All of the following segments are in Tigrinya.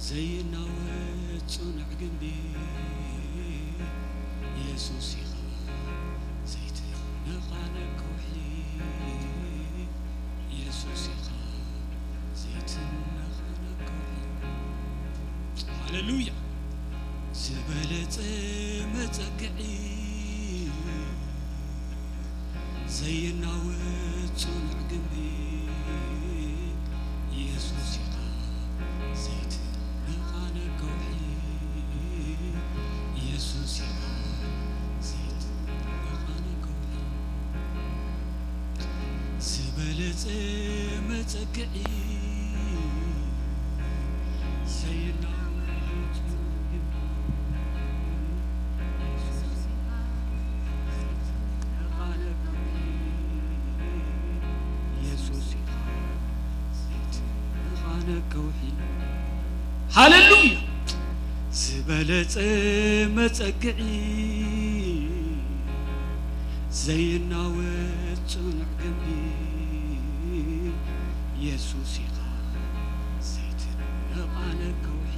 ዘይናወጽ ጽኑዕ ግምቢ የሱስ ኢኻ፣ ዘይትነቓነቕ ከውሒ የሱስ ኢኻ፣ ዘይትነቓነቕ ከውሒ። ሃሌሉያ! ዝበለጸ መጸግዒ ዘይናወጽ ጽኑዕ ግምቢ የሱስ ኢኻ፣ ዘይትነቓነቕ ከውሒ የሱስ ኢኻ፣ ዘይትነቓነቕ ከውሒ። ዝበለጸ መጸግዒ ዘይናወጽ ጽኑዕ ግምቢ የሱስ ኢኻ፣ ዘይትነቓነቕ ከውሒ። ሃሌሉያ! ዝበለጸ መጸግዒ ዘይናወጽ ጽኑዕ ግምቢ የሱስ ኢኻ፣ ዘይትነቓነቕ ከውሒ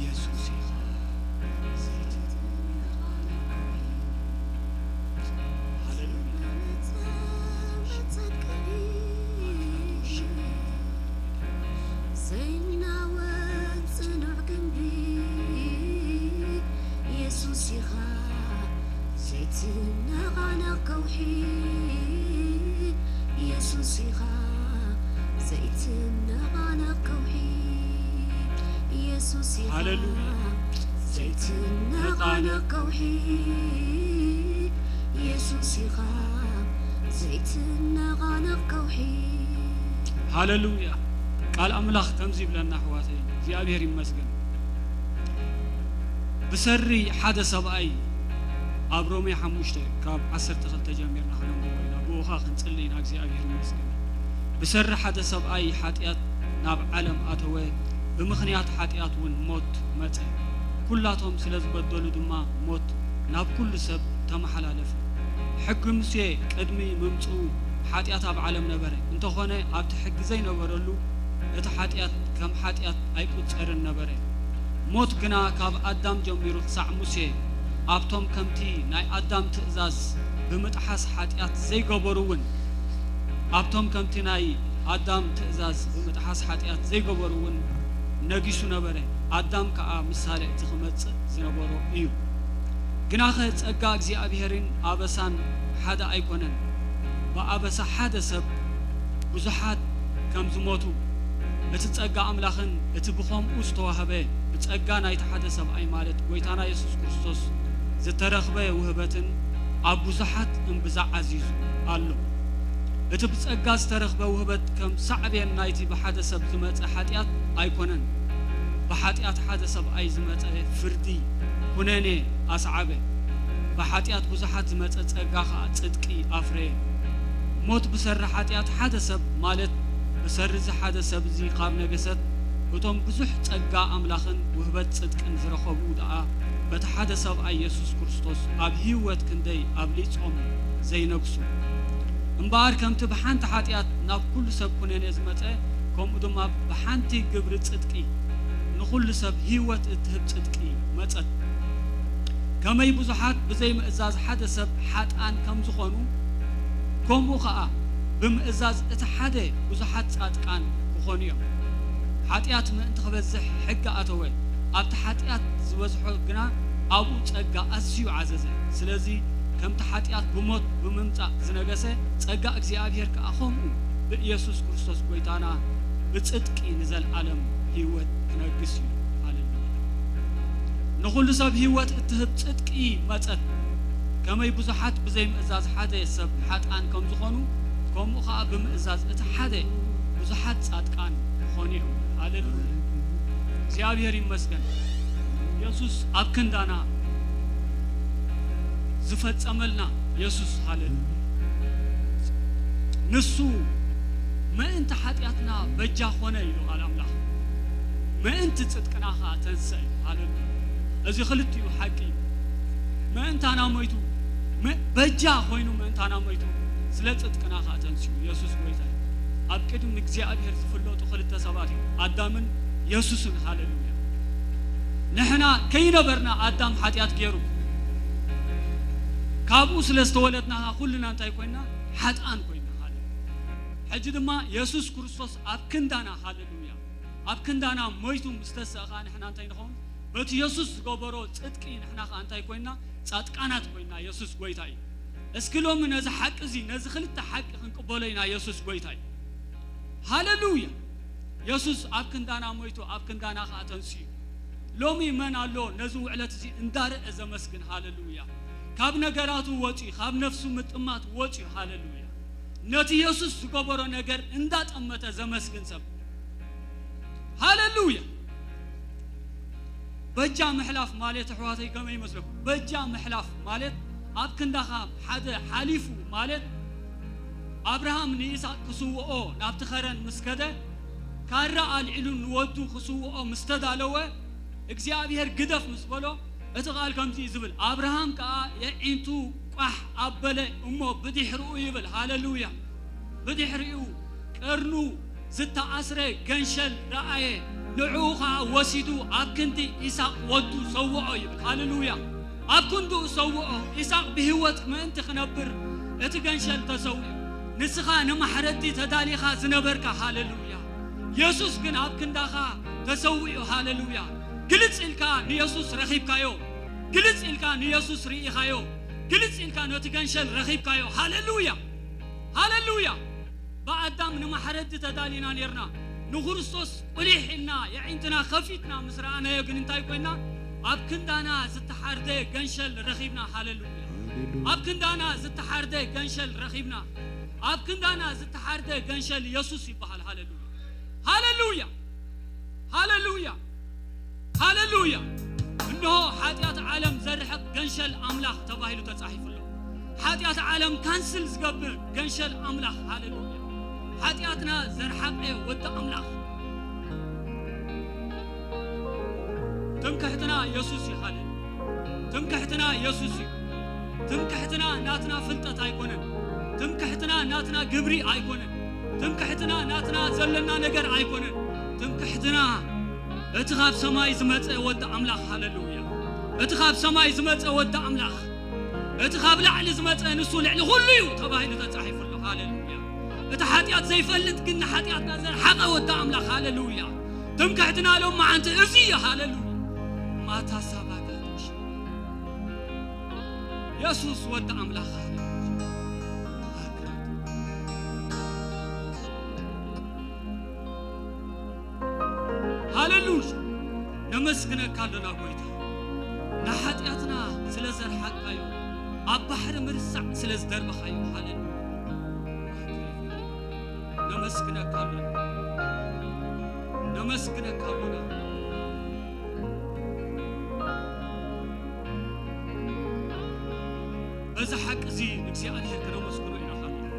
የሱስ ኢኻ፣ ዘይትነቓነቕ ከውሒ። ሃሌሉያ! ዘይናወጽ ጽኑዕ ግምቢ የሱስ ኢኻ፣ ዘይትነቓነቕ ከውሒ የሱስ ኢኻ፣ ዘይትነቓነቕ ከውሒ የሱስ ኢኻ፣ ሃሌሉያ። ዘይትነቓነቕ ከውሒ የሱስ ኢኻ፣ ዘይትነቓነቕ ከውሒ። ሃሌሉያ። ቃል ኣምላኽ ከምዚ ይብለና፣ ኣሕዋተይ፣ እግዚኣብሔር ይመስገን። ብሰሪ ሓደ ሰብኣይ፣ ኣብ ሮሜ ሓሙሽተ ካብ ዓሰርተ ክልተ ጀሚርና ክነንብቦ ኢና። ብኡ ኸኣ ክንጽሊ ኢና። እግዚኣብሔር ይመስገን። ብሰሪ ሓደ ሰብኣይ ሓጢኣት ናብ ዓለም ኣተወ፣ ብምኽንያት ሓጢኣት እውን ሞት መጸ። ኩላቶም ስለ ዝበደሉ ድማ ሞት ናብ ኩሉ ሰብ ተመሓላለፈ። ሕጊ ሙሴ ቅድሚ ምምጽኡ ሓጢኣት ኣብ ዓለም ነበረ። እንተኾነ ኣብቲ ሕጊ ዘይነበረሉ እቲ ሓጢኣት ከም ሓጢኣት ኣይቁጸርን ነበረ። ሞት ግና ካብ ኣዳም ጀሚሩ ክሳዕ ሙሴ ኣብቶም ከምቲ ናይ ኣዳም ትእዛዝ ብምጥሓስ ሓጢኣት ዘይገበሩ እውን፣ ኣብቶም ከምቲ ናይ ኣዳም ትእዛዝ ብምጥሓስ ሓጢኣት ዘይገበሩ እውን ነጊሱ ነበረ። ኣዳም ከኣ ምሳሌ እቲ ክመጽእ ዝነበሮ እዩ። ግናኸ ጸጋ እግዚኣብሔርን ኣበሳን ሓደ ኣይኮነን። ብኣበሳ ሓደ ሰብ ብዙሓት ከም ዝሞቱ፣ እቲ ጸጋ ኣምላኽን እቲ ብኸምኡ ዝተዋህበ ብጸጋ ናይቲ ሓደ ሰብኣይ፣ ማለት ጐይታና የሱስ ክርስቶስ፣ ዝተረኽበ ውህበትን ኣብ ብዙሓት እምብዛ ዓዚዙ ኣሎ። እቲ ብጸጋ ዝተረኽበ ውህበት ከም ሳዕቤን ናይቲ ብሓደ ሰብ ዝመጸ ሓጢኣት ኣይኮነን። ብሓጢኣት ሓደ ሰብኣይ ዝመጸ ፍርዲ፣ ኩነኔ፣ ኣስዓበ። ብሓጢኣት ብዙሓት ዝመጸ ጸጋ ኸኣ ጽድቂ ኣፍረየ። ሞት ብሰሪ ሓጢኣት ሓደ ሰብ፣ ማለት ብሰሪ እዚ ሓደ ሰብ እዚ ካብ ነገሰት፣ እቶም ብዙሕ ጸጋ ኣምላኽን ውህበት ጽድቅን ዝረኸቡ ደኣ በቲ ሓደ ሰብኣይ የሱስ ክርስቶስ ኣብ ህይወት ክንደይ ኣብሊጾም ዘይነግሱ። እምበኣር ከምቲ ብሓንቲ ሓጢኣት ናብ ኩሉ ሰብ ኩነኔ ዝመጸ፣ ከምኡ ድማ ብሓንቲ ግብሪ ጽድቂ ንኹሉ ሰብ ህይወት እትህብ ጽድቂ መጸት። ከመይ ብዙሓት ብዘይ ምእዛዝ ሓደ ሰብ ሓጥኣን ከም ዝኾኑ፣ ከምኡ ኸኣ ብምእዛዝ እቲ ሓደ ብዙሓት ጻድቃን ክኾኑ እዮም። ሓጢኣት ምእንቲ ክበዝሕ ሕጊ ኣተወ፣ ኣብቲ ሓጢኣት ዝበዝሖ ግና ኣብኡ ጸጋ ኣዝዩ ዓዘዘ። ስለዚ ከምቲ ሓጢኣት ብሞት ብምምጻእ ዝነገሰ፣ ጸጋ እግዚኣብሔር ከኣ ከምኡ ብኢየሱስ ክርስቶስ ጐይታና ብጽድቂ ንዘለኣለም ህይወት ክነግስ እዩ። ሃሌሉያ። ንኹሉ ሰብ ህይወት እትህብ ጽድቂ መጸት። ከመይ ብዙሓት ብዘይ ምእዛዝ ሓደ ሰብ ሓጥኣን ከም ዝኾኑ፣ ከምኡ ኸኣ ብምእዛዝ እቲ ሓደ ብዙሓት ጻድቃን ክኾኑ እዮም። ሃሌሉያ። እግዚኣብሔር ይመስገን። የሱስ ኣብ ክንዳና ዝፈጸመልና የሱስ፣ ሃሌሉያ። ንሱ ምእንቲ ሓጢኣትና በጃ ኾነ ኢሉ ቃል ኣምላኽ። ምእንቲ ጽድቅና ኸኣ ተንስአ እዩ። ሃሌሉያ። እዚ ክልቲኡ ሓቂ እዩ። ምእንታና ሞይቱ፣ ም-፣ በጃ ኾይኑ ምእንታና ሞይቱ፣ ስለ ጽድቅና ኸኣ ተንሲኡ። የሱስ ጐይታ እዩ። ኣብ ቅድሚ እግዚኣብሔር ዝፍለጡ ክልተ ሰባት እዮም፣ ኣዳምን የሱስን። ሃለሉያ። ንሕና ከይነበርና ኣዳም ሓጢኣት ገይሩ፣ ካብኡ ስለ ዝተወለድና ኩልና እንታይ ኮይና? ሓጥኣን ኮይና። ሃለሉያ። ሕጂ ድማ የሱስ ክርስቶስ ኣብ ክንዳና፣ ሃለሉያ፣ ኣብ ክንዳና ሞይቱ ምስ ተሰኣ ከኣ ንሕና እንታይ ንኸውን? በቲ የሱስ ዝገበሮ ጽድቂ ንሕና ከኣ እንታይ ኮይና? ጻድቃናት ኮይና። የሱስ ጎይታ እዩ። እስኪ ሎሚ ነዚ ሓቂ እዚ፣ ነዚ ክልተ ሓቂ ክንቅበሎ ኢና። የሱስ ጎይታ እዩ። ሃለሉያ። የሱስ ኣብ ክንዳና ሞይቱ፣ ኣብ ክንዳና ከኣ ተንስዩ። ሎሚ መን ኣሎ ነዚ ውዕለት እዚ እንዳረአ ዘመስግን? ሃለሉያ። ካብ ነገራቱ ወፂኡ፣ ካብ ነፍሱ ምጥማት ወፂኡ። ሃለሉያ። ነቲ የሱስ ዝገበሮ ነገር እንዳጠመተ ዘመስግን ሰብ። ሃለሉያ። በጃ ምሕላፍ ማለት፣ ኣሕዋተይ፣ ከመይ ይመስለኩም? በጃ ምሕላፍ ማለት፣ ኣብ ክንዳኻ ሓደ ሓሊፉ ማለት፣ ኣብርሃም ንይስሐቅ ክስውኦ ናብቲ ኸረን ምስ ከደ፣ ካራ ኣልዒሉ ንወዱ ክስውኦ ምስ ተዳለወ፣ እግዚኣብሔር ግደፍ ምስ በሎ፣ እቲ ቃል ከምዚ እዩ ዝብል፣ ኣብርሃም ከኣ የዒንቱ ቋሕ ኣበለ እሞ ብድሕርኡ ይብል። ሃለሉያ። ብድሕሪኡ ቀርኑ ዝተኣስረ ገንሸል ረኣየ፣ ንዕኡ ኸኣ ወሲዱ ኣብ ክንዲ ኢሳቅ ወዱ ሰውኦ ይብል። ሃለሉያ። ኣብ ክንድኡ ሰውኦ። ኢሳቅ ብህይወት ምእንቲ ክነብር እቲ ገንሸል ተሰዊኡ። ንስኻ ንማሕረዲ ተዳሊኻ ዝነበርካ፣ ሃለሉያ፣ የሱስ ግን ኣብ ክንዳኻ ተሰዊኡ። ሃለሉያ። ግልጽ ኢልካ ንየሱስ ረኺብካዮ። ግልጽ ኢልካ ንየሱስ ርኢኻዮ። ግልጽ ኢልካ ነቲ ገንሸል ረኺብካዮ። ሃለሉያ። ሃለሉያ። ብኣዳም ንማሕረዲ ተዳሊና ኔርና። ንክርስቶስ ቁሊሕ ኢልና የዒንትና ከፊትና ምስ ረኣናዮ ግን እንታይ ኮይና? ኣብ ክንዳና ዝተሓርደ ገንሸል ረኺብና። ሃለሉያ። ሃሌሉያ። ኣብ ክንዳና ዝተሓርደ ገንሸል ረኺብና። ኣብ ክንዳና ዝተሓርደ ገንሸል የሱስ ይበሃል። ሃለሉያ። ሃለሉያ። ሃለሉያ። ሃለሉያ። እንሆ ሓጢኣት ዓለም ዘርሕቕ ገንሸል ኣምላኽ ተባሂሉ ተጻሒፉ ኣሎ። ሓጢኣት ዓለም ካንስል ዝገብር ገንሸል ኣምላኽ። ሃለሉያ። ሓጢኣትና ዘርሓቐ ወዲ ኣምላኽ። ትምክሕትና የሱስ እዩ። ሃለሉያ። ትምክሕትና የሱስ እዩ። ትምክሕትና ናትና ፍልጠት ኣይኮነን። ትምክሕትና ናትና ግብሪ ኣይኮነን። ትምክሕትና ናትና ዘለና ነገር ኣይኮነን። ትምክሕትና እቲ ካብ ሰማይ ዝመጸ ወዲ ኣምላኽ። ሃለሉያ። እቲ ካብ ሰማይ ዝመጸ ወዲ ኣምላኽ፣ እቲ ካብ ላዕሊ ዝመጸ ንሱ ልዕሊ ኩሉ እዩ ተባሂሉ ተጻሒፉ ኣሎ። ሃለሉያ። እቲ ሓጢኣት ዘይፈልጥ ግን ንሓጢኣትና ዘርሓቐ ወዲ ኣምላኽ። ሃለሉያ። ትምክሕትና ሎም መዓንቲ እዚ እዩ። ሃለሉያ። ማታ ሳባጋቶሽ የሱስ ወዲ ኣምላኽ። ሃለሉያ። ሃለሉያ። ነመስግነካ ኣሎና ጎይታ፣ ንሓጢኣትና ስለ ዘርሓቅካዮ፣ ኣብ ባሕሪ ምርሳዕ ስለ ዝደርበኻዮ። ሃለሉያ። ነመስግነካ ኣሎና። ነመስግነካ ኣሎና። በዚ ሓቂ እዚ ንእግዚኣብሔር ከነመስግኖ ኢና። ሃሌሉያ።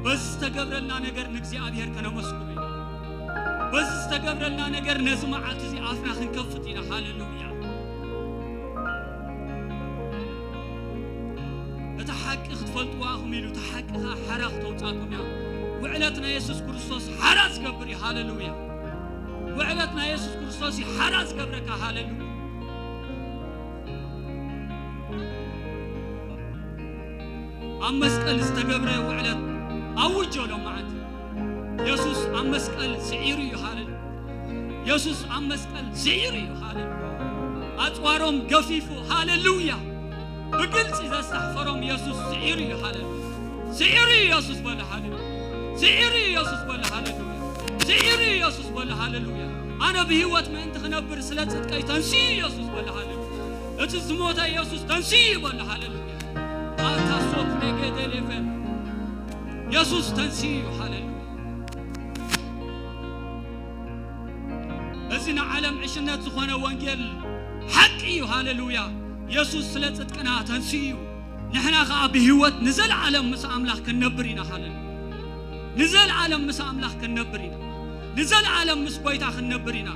በዚ ዝተገብረልና ነገር ንእግዚኣብሔር ከነመስግኖ ኢና። በዚ ዝተገብረልና ነገር ነዚ መዓልቲ እዚ ኣፍና ክንከፍት ኢና። ሃሌሉያ። እቲ ሓቂ ክትፈልጥዋ ኢኹም ኢሉ፣ እቲ ሓቂ ኸዓ ሓራ ክተውጻእኩም እያ። ውዕለት ናይ የሱስ ክርስቶስ ሓራ ዝገብር እዩ። ሃሌሉያ። ውዕለት ናይ የሱስ ክርስቶስ እዩ ሓራ ዝገብረካ። ሃሌሉያ። ኣብ መስቀል ዝተገብረ ውዕለት ኣውጆ ሎም መዓልቲ። የሱስ ኣብ መስቀል ስዒሩ እዩ። ሃሌሉያ። የሱስ ኣብ መስቀል ስዒሩ እዩ። ሃሌሉያ። ኣጽዋሮም ገፊፉ። ሃሌሉያ። ብግልጺ ዘስታሕፈሮም የሱስ ስዒሩ እዩ። ሃሌሉያ። ስዒሩ እዩ የሱስ በለ። ሃሌሉያ። ስዒሩ እዩ የሱስ በለ። ሃሌሉያ። ስዒሩ እዩ የሱስ በለ። ሃሌሉያ። ኣነ ብህይወት ምእንቲ ክነብር ስለ ጽድቀይ ተንስኡ የሱስ በለ። ሃሌሉያ። እቲ ዝሞተ የሱስ ተንስኡ እዩ በለ። ሃሌሉያ። ኣታ ሶፕ ኔጌ ዴሌቨን የሱስ ተንስኡ እዩ። ሃሌሉያ። እዚ ንዓለም ዕሽነት ዝኾነ ወንጌል ሓቂ እዩ። ሃሌሉያ። የሱስ ስለ ጽድቅና ተንስኡ እዩ። ንሕና ኸኣ ብህይወት ንዘለዓለም ምስ ኣምላኽ ክንነብር ኢና። ሃሌሉያ። ንዘለዓለም ምስ ኣምላኽ ክንነብር ኢና። ንዘለዓለም ምስ ጐይታ ክንነብር ኢና።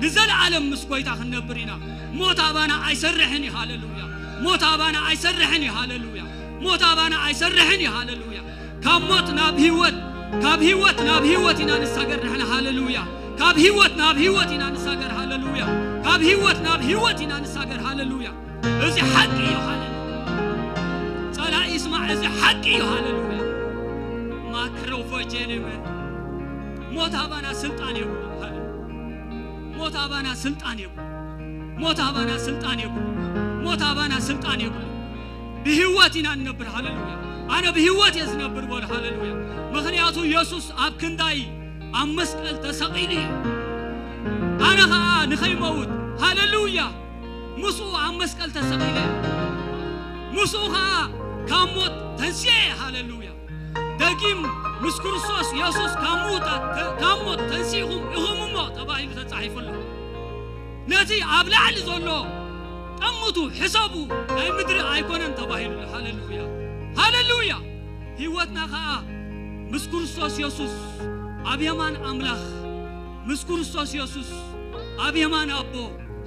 ንዘለዓለም ምስ ጐይታ ክንነብር ኢና። ሞት ኣባና ኣይሰርሕን እዩ። ሃሌሉያ። ሞት ኣባና ኣይሰርሕን እዩ። ሃሌሉያ። ሞት ኣባና ኣይሰርሕን እዩ። ሃሌሉያ። ካብ ሞት ናብ ህይወት፣ ካብ ህይወት ናብ ህይወት ኢና ንሳገር ንሕና። ሃሌሉያ። ካብ ህይወት ናብ ህይወት ኢና ንሳገር። ሃሌሉያ። ካብ ህይወት ናብ ህይወት ኢና ንሳገር። ሃሌሉያ። እዚ ሓቂ እዩ። ሃሌሉያ። ጸላኢ ይስማዕ፣ እዚ ሓቂ እዩ። ሃሌሉያ። ማክሮፎጄኔመን ሞት ኣባና ስልጣን የብሉ። ሃሌሉያ። ሞት ኣባና ስልጣን የብሉ። ሞት ኣባና ስልጣን የብሉ። ሞት ኣባና ስልጣን የብሉ። ብህይወት ኢና እንነብር። ሃሌሉያ። ኣነ ብህይወት እየ ዝነብር በሉ። ሃሌሉያ። ምኽንያቱ የሱስ ኣብ ክንዳይ ኣብ መስቀል ተሰቒሉ እዩ። ኣነ ኸኣ ንኸይመውት፣ ሃሌሉያ፣ ምስኡ ኣብ መስቀል ተሰቒለ፣ ምስኡ ኸኣ ካብ ሞት ተንሲኤ። ሃሌሉያ። ደጊም ምስ ክርስቶስ የሱስ ካብ ምውታት፣ ካብ ሞት ተንሲእኹም ኢኹም እሞ ተባሂሉ ተጻሒፉ ኣሎ። ነቲ ኣብ ላዕሊ ዘሎ ጠምቱ፣ ሕሰቡ፣ ናይ ምድሪ ኣይኮነን ተባሂሉ። ሃሌሉያ፣ ሃሌሉያ። ህይወትና ኸኣ ምስ ክርስቶስ የሱስ ኣብ የማን ኣምላኽ፣ ምስ ክርስቶስ የሱስ ኣብ የማን ኣቦ፣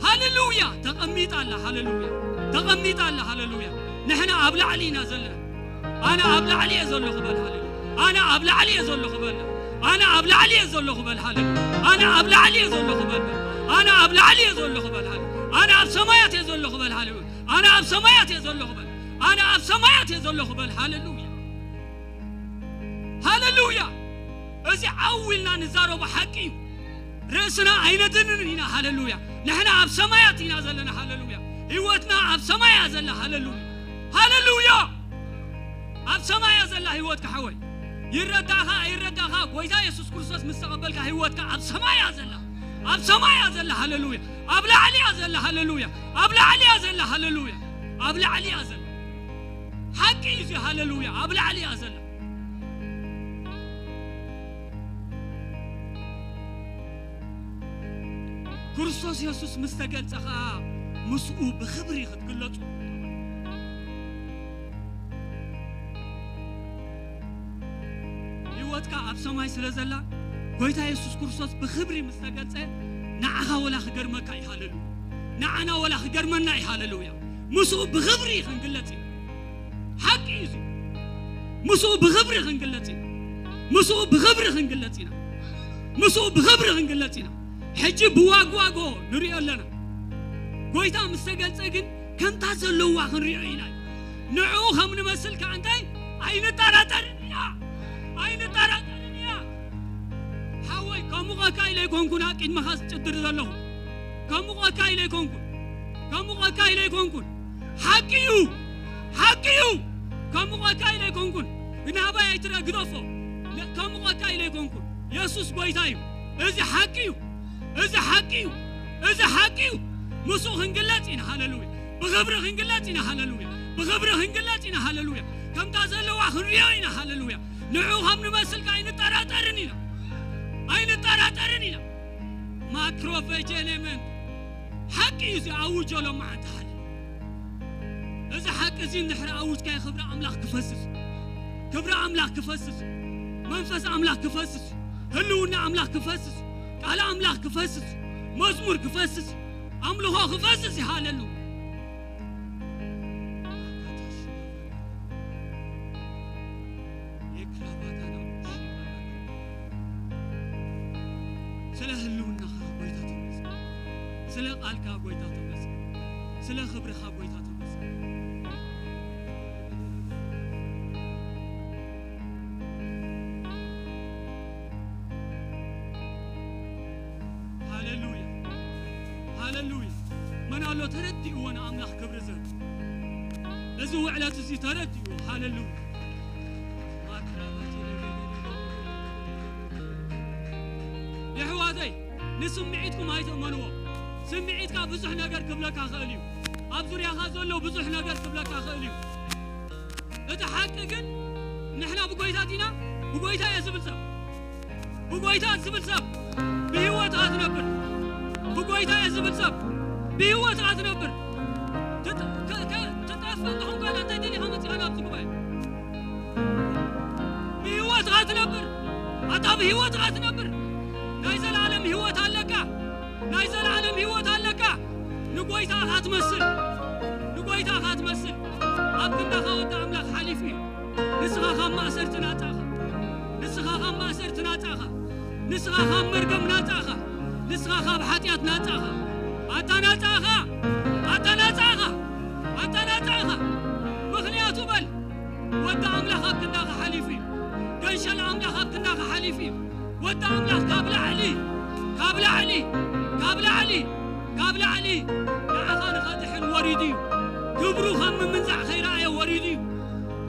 ሃሌሉያ፣ ተቐሚጣ ኣላ። ሃሌሉያ፣ ተቐሚጣ ኣላ። ሃሌሉያ። ንሕና ኣብ ላዕሊ ኢና ዘለና። ኣነ ኣብ ላዕሊ እየ ዘለኹ በል። ሃሌሉያ። ኣነ ኣብ ላዕሊ እየ ዘለኹ በል። ኣነ ኣብ ላዕሊ እየ ዘለኹ በል። ሃሌሉያ። ኣነ ኣብ ላዕሊ እየ ዘለኹ በል። ኣነ ኣብ ላዕሊ እየ ዘለኹ በል። ሃሌሉያ። ኣነ ኣብ ሰማያት እየ ዘለኹ በል። ሃሌሉያ። ኣነ ኣብ ሰማያት እየ ዘለኹ በል። ኣነ ኣብ ሰማያት እየ ዘለኹ በል። ሃሌሉያ። ሃሌሉያ። እዚ ዓው ኢልና ንዛረቦ ሓቂ እዩ። ርእስና ኣይነድንን ኢና። ሃሌሉያ። ንሕና ኣብ ሰማያት ኢና ዘለና። ሃሌሉያ። ህይወትና ኣብ ሰማይ እያ ዘላ። ሃሌሉያ። ሃሌሉያ። ኣብ ሰማይ እያ ዘላ ህይወትካ ሓወይ። ይረዳእኻ ኣይረዳእኻ፣ ጎይታ የሱስ ክርስቶስ ምስ ተቐበልካ ህይወትካ ኣብ ሰማይ እያ ዘላ። ኣብ ሰማይ እያ ዘላ። ሃሌሉያ። ኣብ ላዕሊ እያ ዘላ። ሃሌሉያ። ኣብ ላዕሊ እያ ዘላ። ሃሌሉያ። ኣብ ላዕሊ እያ ዘላ። ሓቂ እዩ እዚ። ሃሌሉያ። ኣብ ላዕሊ እያ ዘላ። ክርስቶስ የሱስ ምስ ተገልጸ ኸኣ ምስኡ ብኽብሪ ክትግለጹ። ህይወትካ ኣብ ሰማይ ስለ ዘላ፣ ጎይታ የሱስ ክርስቶስ ብኽብሪ ምስ ተገልጸ፣ ንዓኻ ወላ ክገርመካ እዩ። ሃሌሉያ። ንዓና ወላ ክገርመና እዩ። ሃሌሉያ። ምስኡ ብኽብሪ ክንግለጽ ኢና። ሓቂ እዩ እዚ። ምስኡ ብኽብሪ ክንግለጽ ኢና። ምስኡ ብኽብሪ ክንግለጽ ኢና። ምስኡ ብኽብሪ ክንግለጽ ኢና። ሕጂ ብዋግዋጎ ንሪኦ ኣለና። ጎይታ ምስ ተገልጸ ግን ከምታ ዘለዋ ክንሪኦ ኢና። ንዕኡ ከም ንመስል ከኣ እንታይ ኣይንጠራጠርን ኢና። ኣይንጠራጠርን ኢና። ሓወይ፣ ከሙቐካ ኢለ ኣይኮንኩን ኣብ ቅድመኻ ዝጭድር ዘለኹ። ከሙቐካ ኢለ ኣይኮንኩን። ከሙቐካ ኢለ ኣይኮንኩን። ሓቂ እዩ። ሓቂ እዩ። ከሙቐካ ኢለ ኣይኮንኩን። ናባይ ኣይትረ ግደፎ። ለ-፣ ከሙቐካ ኢለ ኣይኮንኩን። የሱስ ጎይታ እዩ። እዚ ሓቂ እዩ። እዚ ሓቂ እዩ። እዚ ሓቂ እዩ። ምስኡ ክንግለጽ ኢና። ሃሌሉያ። ብኽብሪ ክንግለጽ ኢና። ሃሌሉያ። ብኽብሪ ክንግለጽ ኢና። ሃሌሉያ። ከምታ ዘለዋ ክንሪኦ ኢና። ሃሌሉያ። ንዕኡ ከም ንመስል ከኣ ኣይንጠራጠርን ኢና። ኣይንጠራጠርን ኢና። ማክሮፌጄኔመን ሓቂ እዩ እዚ ኣውጆ ሎማዓንቲ። ሃሌሉያ። እዚ ሓቂ እዚ እንድሕር ኣውጅካዮ ክብሪ ኣምላኽ ክፈስስ፣ ክብሪ ኣምላኽ ክፈስስ፣ መንፈስ ኣምላኽ ክፈስስ፣ ህልውና ኣምላኽ ክፈስስ፣ ቃል ኣምላኽ ክፈስስ፣ መዝሙር ክፈስስ፣ ኣምልኾ ክፈስስ። ሃሌሉያ። ስለ ህልውናኻ ጎይታ ተመስገን። ስለ ቃልካ ጎይታ ተመስገን። ስለ ክብርኻ ጎይታ ተመስገን። ሃሌሉያ፣ ሃሌሉያ። መን ኣሎ ተረዲእዎ ንኣምላኽ ክብሪ ዝህብ? እዚ ውዕለት እዚ ተረዲእዎ። ሃሌሉያ። የሕዋተይ፣ ንስምዒትኩም ኣይትእመንዎ። ስምዒትካ ብዙሕ ነገር ክብለካ ክእል እዩ። ኣብ ዙርያኻ ዘሎ ብዙሕ ነገር ክብለካ ክእል እዩ። እቲ ሓቂ ግን ንሕና ብጎይታ ዲና? ብጎይታ እየ ዝብል ሰብ፣ ብጎይታ ዝብል ሰብ ብህይወት እያ ትነብር። ብጎይታ እየ ዝብል ሰብ ብህይወት እያ ትነብር። ትጥ-፣ ከ-፣ ከ-፣ ትጠፍእ እንተኾንካ እንታይ ደሊኻ መጺኻ ናብዚ ጉባኤ? ብህይወት እያ ትነብር። ኣታ ብህይወት እያ ትነብር። ናይ ዘላለም ህይወት ኣለካ። ናይ ዘላለም ህይወት ኣለካ። ንጎይታ ኢኻ ትመስል። ንጎይታ ኢኻ ትመስል። ኣብ ክንዳኻ ወዲ ኣምላኽ ሓሊፉ እዩ። ንስኻ ካብ ማእሰርቲ ናጻ ኢኻ። ንስኻ ካብ ማእሰርቲ ናጻ ኢኻ። ንስኻ ካብ መርገም ናጻ ኢኻ። ንስኻ ካብ ሓጢኣት ናጻኻ። ኣታ ናጻኻ! ኣታ ናጻኻ! ኣታ ናጻኻ! ምኽንያቱ በል፣ ወዲ ኣምላኽ ኣብ ክንዳኻ ሓሊፉ እዩ። ገንሸል ኣምላኽ ኣብ ክንዳኻ ሓሊፉ እዩ። ወዲ ኣምላኽ ካብ ላዕሊ፣ ካብ ላዕሊ፣ ካብ ላዕሊ፣ ካብ ላዕሊ ንዓኻ ንኸድሕን ወሪዱ እዩ። ክብሩ ከም ምምንዛዕ ከይረኣየ ወሪዱ እዩ።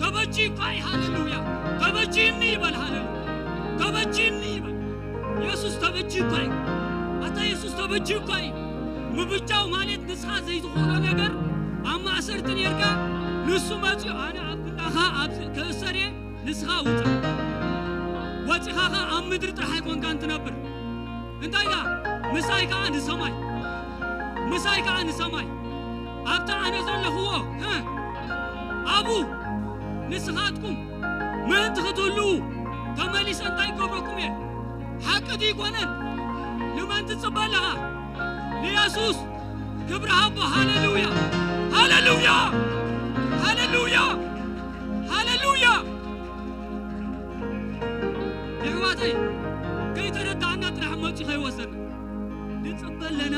ተበጅዩኳ እዩ። ሃሌሉያ! ተበጅዩኒ ይበል። ሃሌሉያ! ተበጅዩኒ ይበል። የሱስ ተበጅዩኳ እዩ። ኣታ የሱስ ተበጅዩኳ እዩ። ምብጃው ማለት ንስኻ ዘይትኽእሎ ነገር ኣብ ማእሰርቲ ኔርካ ንሱ መጺኡ ኣነ ኣብ ክንዳኻ ኣብ ክእሰር እየ ንስኻ ውጻእ። ወጺኻ ኸኣ ኣብ ምድሪ ጥራሕ ኣይኮንካን ትነብር። እንታይ ደኣ? ምሳይ ከኣ ንሰማይ፣ ምሳይ ከኣ ንሰማይ። ኣብቲ ኣነ ዘለኽዎ፣ እ፣ ኣብኡ ንስኻትኩም ምእንቲ ክትህልዉ ተመሊሰ እንታይ ክገብረኩም እየ? ሓቂ ድዩ ኣይኮነን? ንመን ትጽበ ኣለኻ? ንየሱስ ክብሪ ሃቦ። ሃሌሉያ! ሃሌሉያ! ሃሌሉያ! ሃሌሉያ! የሕዋተይ፣ ከይተረዳእና ጥራሕ መፂ ከይወሰድና ንፅበ ኣለና።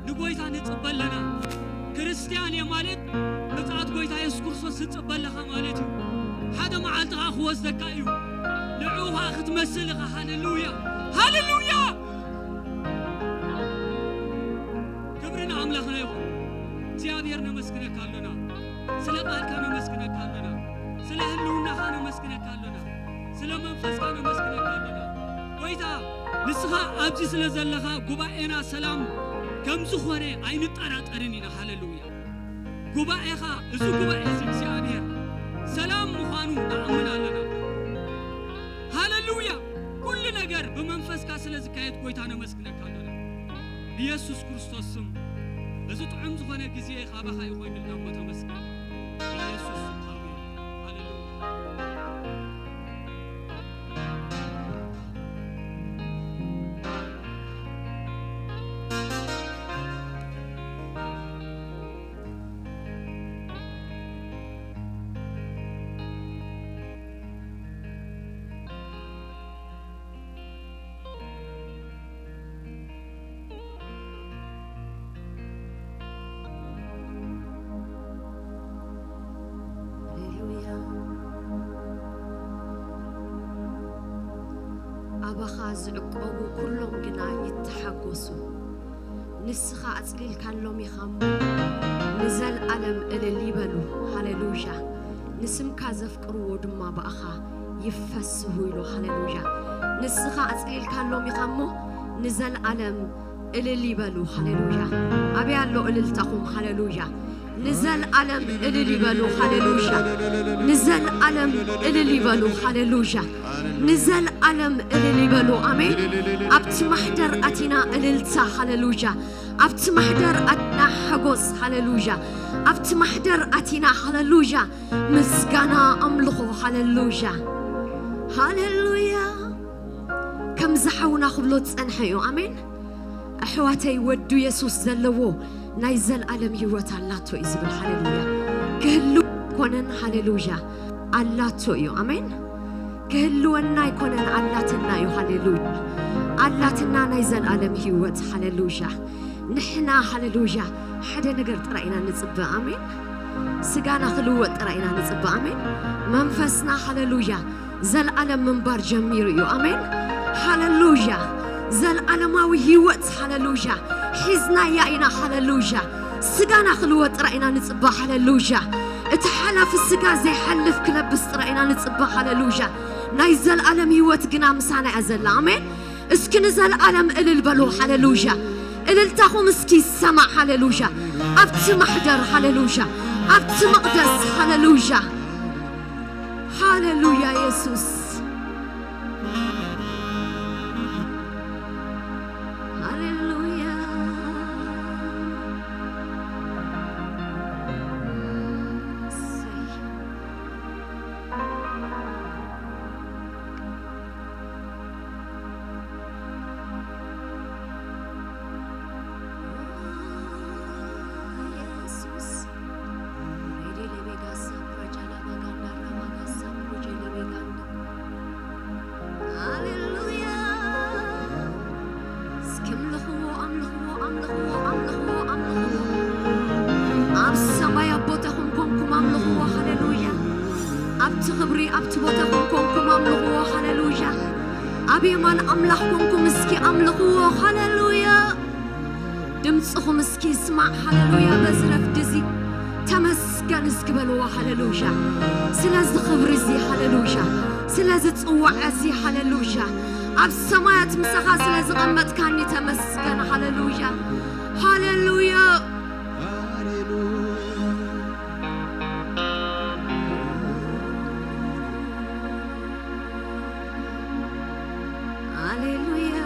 ንጎይታ ንፅበ ኣለና። ክርስትያን እየ ማለት ምፅኣት ጎይታ የሱስ ክርስቶስ ዝፅበ ኣለኻ ማለት እዩ። ሓደ መዓልቲ ኸዓ ክወስደካ እዩ። ንዕኡ ኸዓ ክትመስል ኢኻ። ሃሌሉያ! ሃሌሉያ! ክብሪ ንኣምላኽና ይኹን። እግዚኣብሔር ነመስግነካ ኣሎና። ስለ ቃልካ ነመስግነካ ኣሎና። ስለ ህልውናኻ ነመስግነካ ኣሎና። ስለ መንፈስካ ነመስግነካ ኣሎና። ጎይታ፣ ንስኻ ኣብዚ ስለ ዘለኻ ጉባኤና ሰላም ከም ዝኾነ ኣይንጠራጠርን ኢና። ሃሌሉያ። ጉባኤኻ፣ እዚ ጉባኤ እዚ እግዚኣብሔር ሰላም ምዃኑ ንኣምን ኣለና። ሃሌሉያ። ኩሉ ነገር ብመንፈስካ ስለ ዝካየድ ጎይታ ነመስግነካ ኣለና። ብየሱስ ክርስቶስ ስም እዚ ጥዑም ዝኾነ ግዜ ካባኻ እዩ ኮይኑልና እሞ ተመስገን። ብየሱስ ስም ኣሜን። ሃሌሉያ። ሃሌሉያ። ኣባኻ ዝዕቆቡ ኩሎም ግና ይተሓጎሱ። ንስኻ ኣጽሊልካሎም ኢኻ እሞ፣ ንዘልኣለም እልል ይበሉ። ሃሌሉያ። ንስምካ ዘፍቅርዎ ድማ ብኣኻ ይፈስሁ ኢሉ። ሃሌሉያ። ንስኻ ኣጽሊልካሎም ኢኻ እሞ፣ ንዘልኣለም እልል ይበሉ። ሃሌሉያ። ኣበይ ኣሎ እልልታኹም? ሃሌሉያ። ንዘልኣለም እልል ይበሉ። ሃሌሉያ። ንዘልኣለም እልል ይበሉ። ሃሌሉያ። ንዘልኣለም እልል ይበሉ። ኣሜን። ኣብቲ ማሕደር ኣቲና እልልታ። ሃሌሉያ። ኣብቲ ማሕደር ኣቲና ሓጎስ። ሃሌሉያ። ኣብቲ ማሕደር ኣቲና፣ ሃሌሉያ፣ ምስጋና ኣምልኾ። ሃሌሉያ። ሃሌሉያ። ከምዚ ሓውና ክብሎ ዝጸንሐ እዩ። ኣሜን። ኣሕዋተይ፣ ወዱ የሱስ ዘለዎ ናይ ዘልኣለም ህይወት ኣላቶ እዩ ዝብል። ሃሌሉያ። ክህልው ኣይኮነን። ሃሌሉያ። ኣላቶ እዩ። ኣሜን። ክህልወና ኣይኮነን፣ ኣላትና እዩ። ሃሌሉያ። ኣላትና ናይ ዘልኣለም ህይወት። ሃሌሉያ። ንሕና፣ ሃሌሉያ፣ ሓደ ነገር ጥራይ ኢና ንጽበ። ኣሜን። ስጋና ክልወጥ ጥራይ ኢና ንጽበ። ኣሜን። መንፈስና፣ ሃሌሉያ፣ ዘልኣለም ምንባር ጀሚሩ እዩ። ኣሜን። ሃሌሉያ። ዘልኣለማዊ ህይወት፣ ሃሌሉያ፣ ሒዝናያ ኢና። ሃሌሉያ። ስጋና ክልወጥ ጥራይ ኢና ንጽበ። ሃሌሉያ። እቲ ሓላፊ ስጋ ዘይሓልፍ ክለብስ ጥራይ ኢና ንጽበ። ሃሌሉያ። ናይ ዘልኣለም ህይወት ግና ምሳና እያ ዘላ። ኣሜን። እስኪ ንዘልኣለም እልል በሉ። ሃሌሉያ። እልልታኹም እስኪ ይሰማዕ። ሃሌሉያ። ኣብቲ ማሕደር፣ ሃሌሉያ። ኣብቲ መቕደስ፣ ሃሌሉያ። ሃሌሉያ የሱስ። ሃሌሉያ። እሰይ። እቲ ክብሪ ኣብቲ ቦታ ኮንኮንኩም ኣምልኽዎ። ሃሌሉያ። ኣብ የማን ኣምላኽ ኮንኩም እስኪ ኣምልኽዎ። ሃሌሉያ። ድምፅኹም እስኪ ይስማዕ። ሃሌሉያ። በዚ ረፍዲ እዚ ተመስገን እስኪ በልዎ። ሃሌሉያ። ስለዚ ክብሪ እዚ፣ ሃሌሉያ። ስለዚ ጽዋዕ እዚ፣ ሃሌሉያ። ኣብ ሰማያት ምሳኻ ስለ ዝቐመጥካኒ ተመስገን። ሃሌሉያ። ሃሌሉያ። ሃሌሉያ።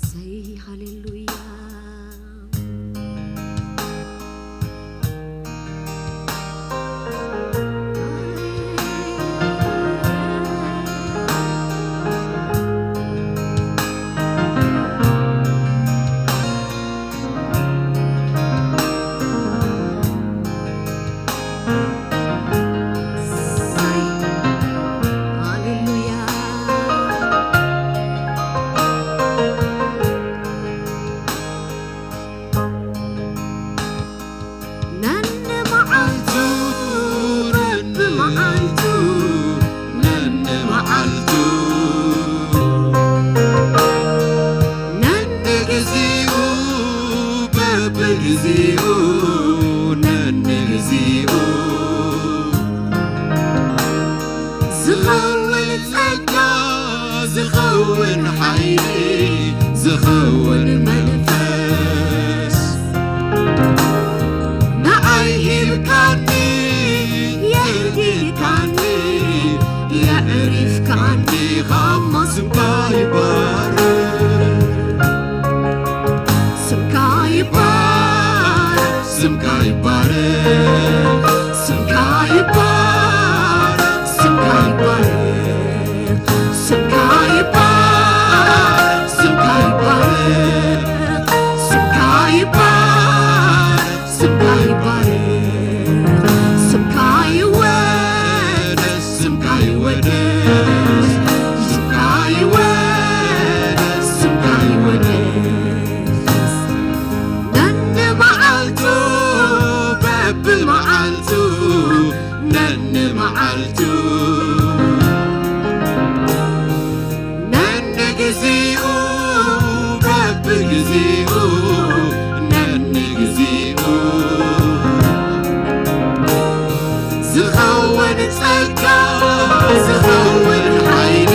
ሰይ ሃሌሉያ። ነንመዓልቱ፣ በብመዓልቱ፣ ነንመዓልቱ፣ ነንግዚኡ፣ በብግዚኡ፣ ነንግዚኡ፣ ዝኸውን ጸጋ፣ ዝኸውን ሓይሊ፣ ዝኸውን መንፈስ፣ ንዓይ ሂብካኒ፣ የህዲካኒ፣ የዕሪፍካኒ፣ ኻሞ ስምካ ይባረክ። ስምካ ይባረክ፣ ስምካ ይባረክ፣ ስምካ ይባረክ፣ ስምካ ይባረክ፣ ስምካ ይባረክ፣ ስምካ ይባረክ፣ ስምካ ይባረክ፣ ስምካ ይባረክ፣ ስምካ ይወደስ፣ ስምካ ይወደስ፣ ስምካ ይወደስ፣ ስምካ ይወደስ። ነንመዓልቱ፣ በብመዓልቱ፣ ነንመዓልቱ፣ ነንግዚኡ፣ በብግዚኡ፣ ነንግዚኡ፣ ዝኸውን ጸጋ፣ ዝኸውን ሓይሊ፣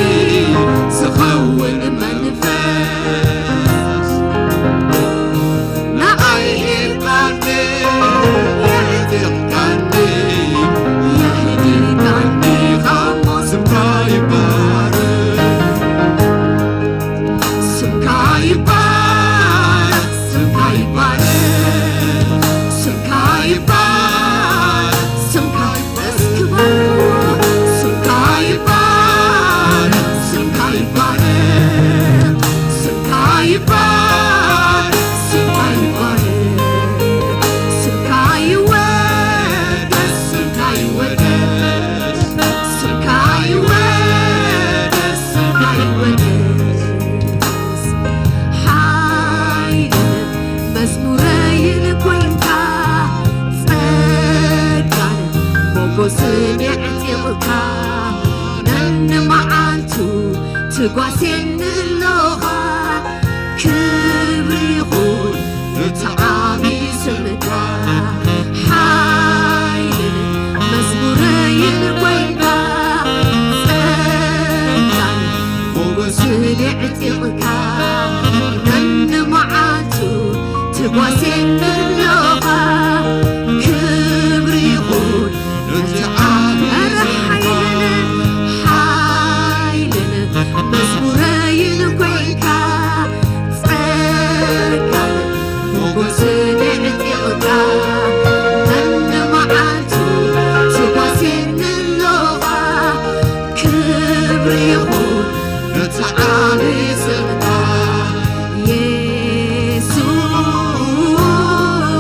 ዝኸውን መንፈስ፣ ንዓይ ሂብካኒ፣ የዕጢቕካኒ፣ የህዲካኒ፣ ኻሞ ስምካ ይባረክ። ስምካ ይባረክ፣ ስምካ ይባረክ፣ ስምካ ይባረክ፣ ስምካ ይባረክ፣ ስምካ ይባረክ፣ ስምካ ይባረክ፣ ስምካ ይባረክ፣ ስምካ ይወደስ፣ ስምካ ይወደስ፣ ስምካ ይወደስ፣ ስምካ ይወደስ። ሓይልን መዝሙረይን ኮይንካ፣ ጸጋን ሞጎስን የዕጢቕካ፣ ነንመዓልቱ ትጓስየኒ ኣለኻ። ክብሪ ይኹን ነቲ ዓቢ ስምካ፣ ሓይልን መዝሙረይን ኮይንካ፣ ጸጋን ሞጎስን የዕጢቕካ፣ ነንመዓልቱ ትጓስየኒ ኣለኻ። ክብሪ ይኹን ነቲ ዓቢ ኧረ ስምካ፣ ሓይልን፣ ሓይልን መዝሙረይን ኮይንካ፣ ጸጋን ሞጎስን የዕጢቕካ፣ ነንመዓልቱ ትጓስየኒ ኣለኻ። ክብሪ ይኹን ነቲ ዓቢ ስምካ፣ የሱስ።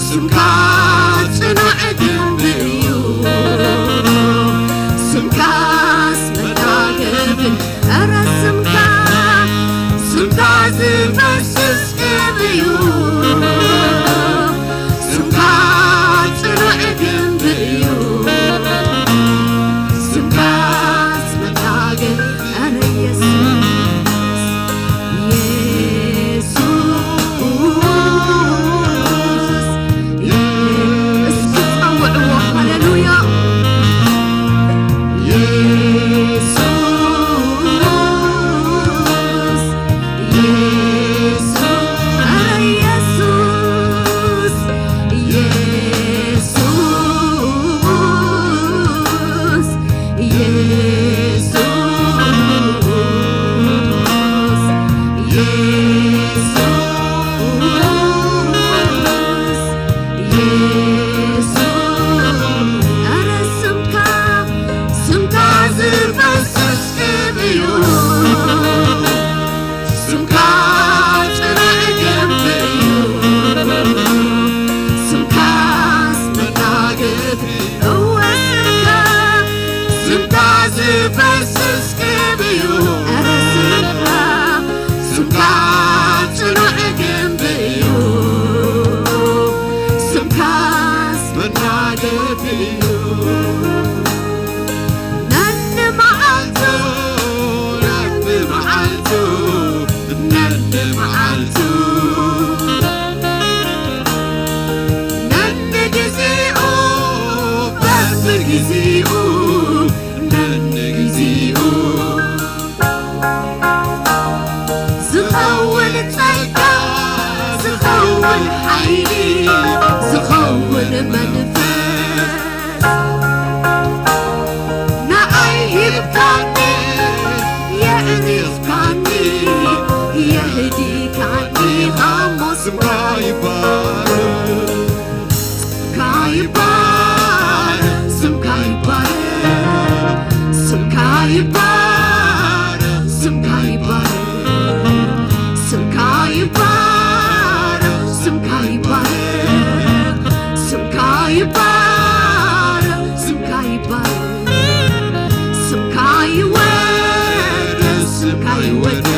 ስምካ ጽኑዕ ግንቢ እዩ፣ ስምካስ መጋገቢ። ኧረ ስምካ፣ ስምካ ዝፈስስ ግንቢ እዩ፣ ስምካ ጽኑዕ ግንቢ እዩ፣ ስምካስ መጋገቢ። ኧረ ኢየሱስ፣ ኢየሱስ፣ እስኪ ጸውዕዎ። ሃሌሉያ። ኢየሱስ፣ ኢየሱስ፣ ኧረ ኢየሱስ፣ ኢየሱስ፣ ኢየሱስ፣ ኢየሱስ፣ ኢየሱስ፣ ኧረ ስምካ፣ ስምካ ዝፈስስ ግንቢ እዩ፣ ስምካ ጽኑዕ ግንቢ እዩ፣ ስምካስ መጋገቢ። እወ ስምካ፣ ስምካ ዝፈስስ ግንቢ እዩ፣ ኧረ ስምካ፣ ስምካ ጽኑዕ ግንቢ እዩ፣ ስምካስ መጋገቢ እዩ። ነንመዓልቱ፣ ነንመዓልቱ፣ ነንመዓልቱ፣ ነንግዜኡ፣ በብግዜኡ፣ ነንግዜኡ፣ ዝኸውን ጸጋ፣ ዝኸውን ሓይሊ፣ ዝኸውን መንፈስ፣ ንዓይ ሂብካኒ፣ የዕሪፍካኒ፣ የህዲካኒ፣ ኻሞ ስምካ ይባረክ። ስምካ ይባረክ፣ ስምካ ይባረክ፣ ስምካ ይባረክ፣ ስምካ ይባረክ፣ ስምካ ይባረክ፣ ስምካ ይባረክ፣ ስምካ ይባረክ፣ ስምካ ይባረክ፣ ስምካ ይወደስ፣ ስምካ ይወደስ፣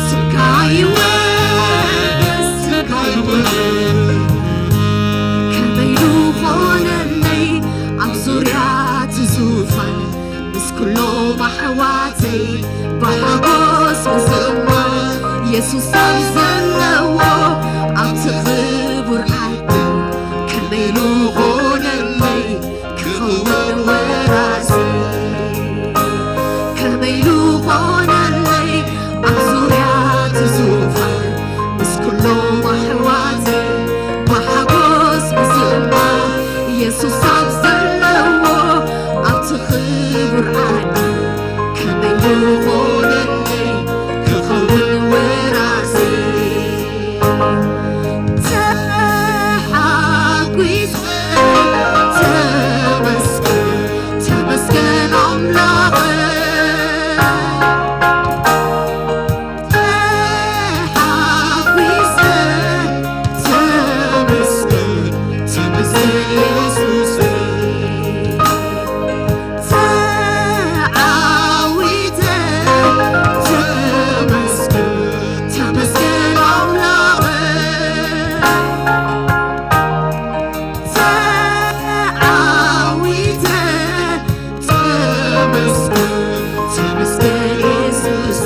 ስምካ ይወደስ፣ ስምካ ይወደስ። ከመይ ዝኾነለይ ኣብ ዙርያ እቲ ዙፋን ምስ ኩሎም ኣሕዋተይ ብሓጎስ ምዝማር የሱስ ኣብ ዘለዎ ኣብቲ ክቡር ዓዲ ከመይ ዝኾነለይ ክኸውን ወራሲ ከመይ ዝኾነለይ ኣብ ዙርያ እቲ ዙፋን ምስ ኩሎም ኣሕዋተይ ብሓጎስ ምዝማር የሱስ ኣብ ዘለዎ ኣብቲ ክቡር ዓዲ ከመይ ዝኾነለይ ክኸውን ወራሲ ተሓጒሰ ተመስገን ተመስገን ኣምላኸ ተሓጒሰ ተመስገን ተመስገን የሱስ ተዓዊተ ተመስገን ተመስገን ኣምላኸ ተዓዊተ ተመስገን ተመስገን የሱስ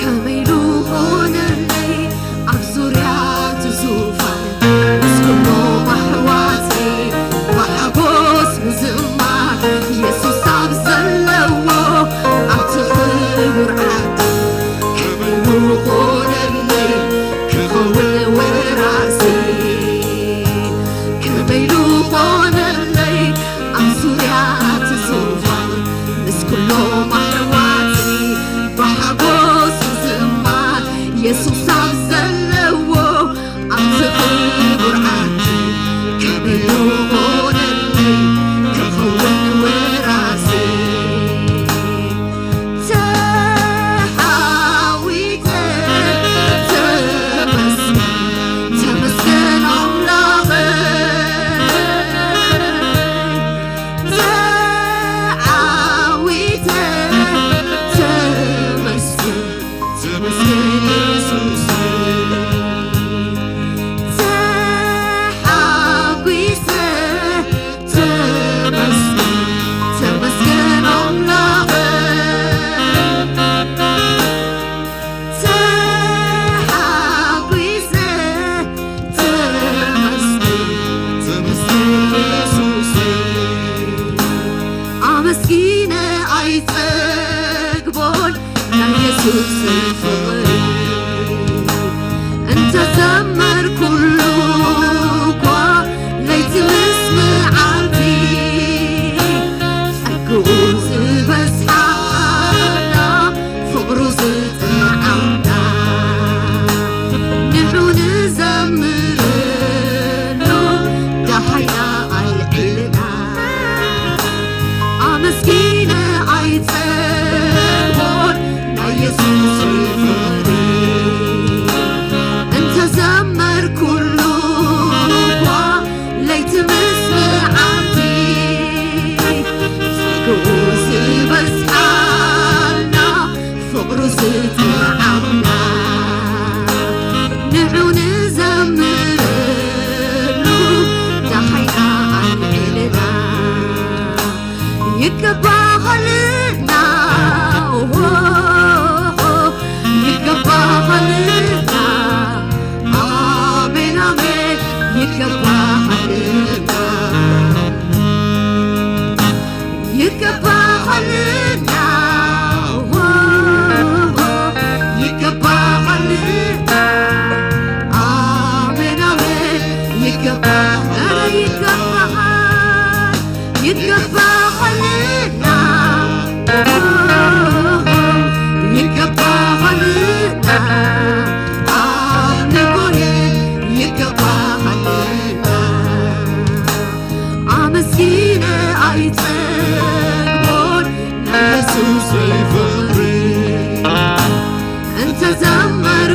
ከመይ ዝኾነለይ ኣብ ዙርያ እቲ ዙፋን ምስ ኩሎም ኣሕዋተይ ብሓጎስ ምዝማር የሱስ ኣብ ዘለዎ ኣብቲ ክቡር ዓዲ ከመይ ዝኾነለይ ክኸውን ወራሲ ከመይ ዝኾነለይ ኣብ ዙርያ እቲ ዙፋን ምስ ኩሎም ኣሕዋተይ ብሓጎስ ምዝማር የሱስ ኣብ ዘለዎ ኣብቲ ክቡር ዓዲ ከመይ ዝኾነለይ ክኸውን ወራሲ ተሓዊተ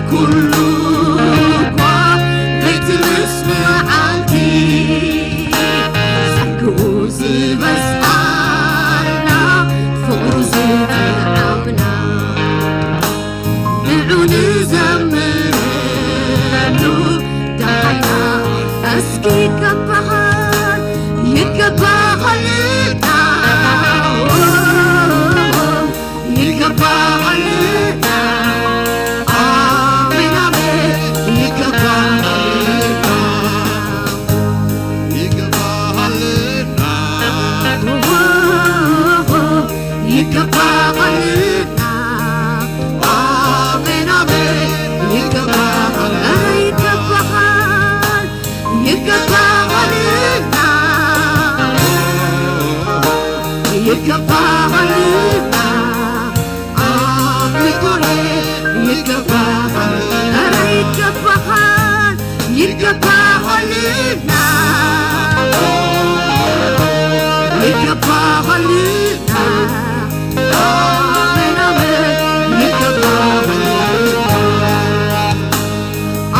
ኩሉ እኳ ለይቲ ምስ መዓልቲ ጸግኡ ዝበዝሓልና ፍቕሩ ዝጠዓምና ንዑ ንዘምረሉ ደሃይና እስኪ ይገባሃል ይገባሃልና ይገባሃልና ኣሜን ኣሜን ይገባሃልና ይገባሃልና ይገባሃልና ኣሜን ኣሜን ይገባሃል ኧረ ይገባሃል ይገባሃልና ይገባሃልና ኣምልኮ ይገባሃል ኧረ ይገባሃል ይገባሃልና ይገባሃልና ኣሜን ኣሜን ይገባሃልና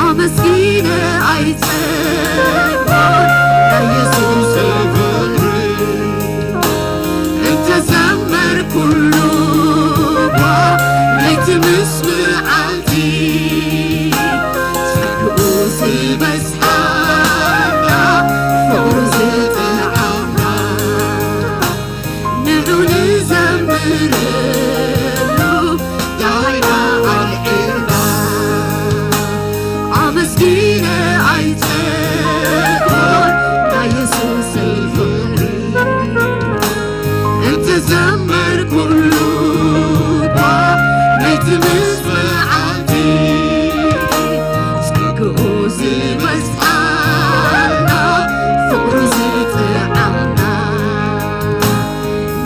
ኣመስጊነ ኣይጸግቦን ናይ የሱስ ፍቕሪ እንተዘመርኩሉ እኳ ለይቲ ምስ መዓልቲ ጸግኡ ዝበዝሓና ፍቕሩ ዝጠዓምና ንዑ ንዘምረሉ ዳይና ኣልዒልና ኣመስጊነ ኣይጸግቦን ናይ የሱሰይ ፍቕሪ እንተዘመርኩሉ እኳ ለይቲ ምስ መዓልቲ ጸግኡ ዝበዝሓልና ፍቕሩ ዝጠዓምና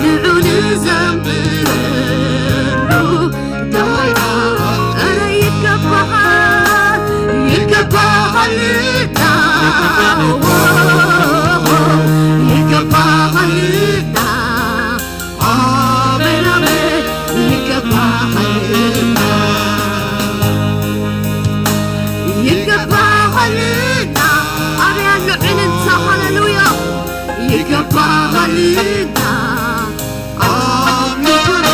ንዑ ንዘምረሉ ዳይና ኧረ ይገባሃል ይገባሃልና ይገባሃልና ኣሜን ኣሜን ይገባሃልና ይገባሃልና ኣበይ ኣሎ ዕልልታ ሃሌሉያ ይገባሃልና ኣሜን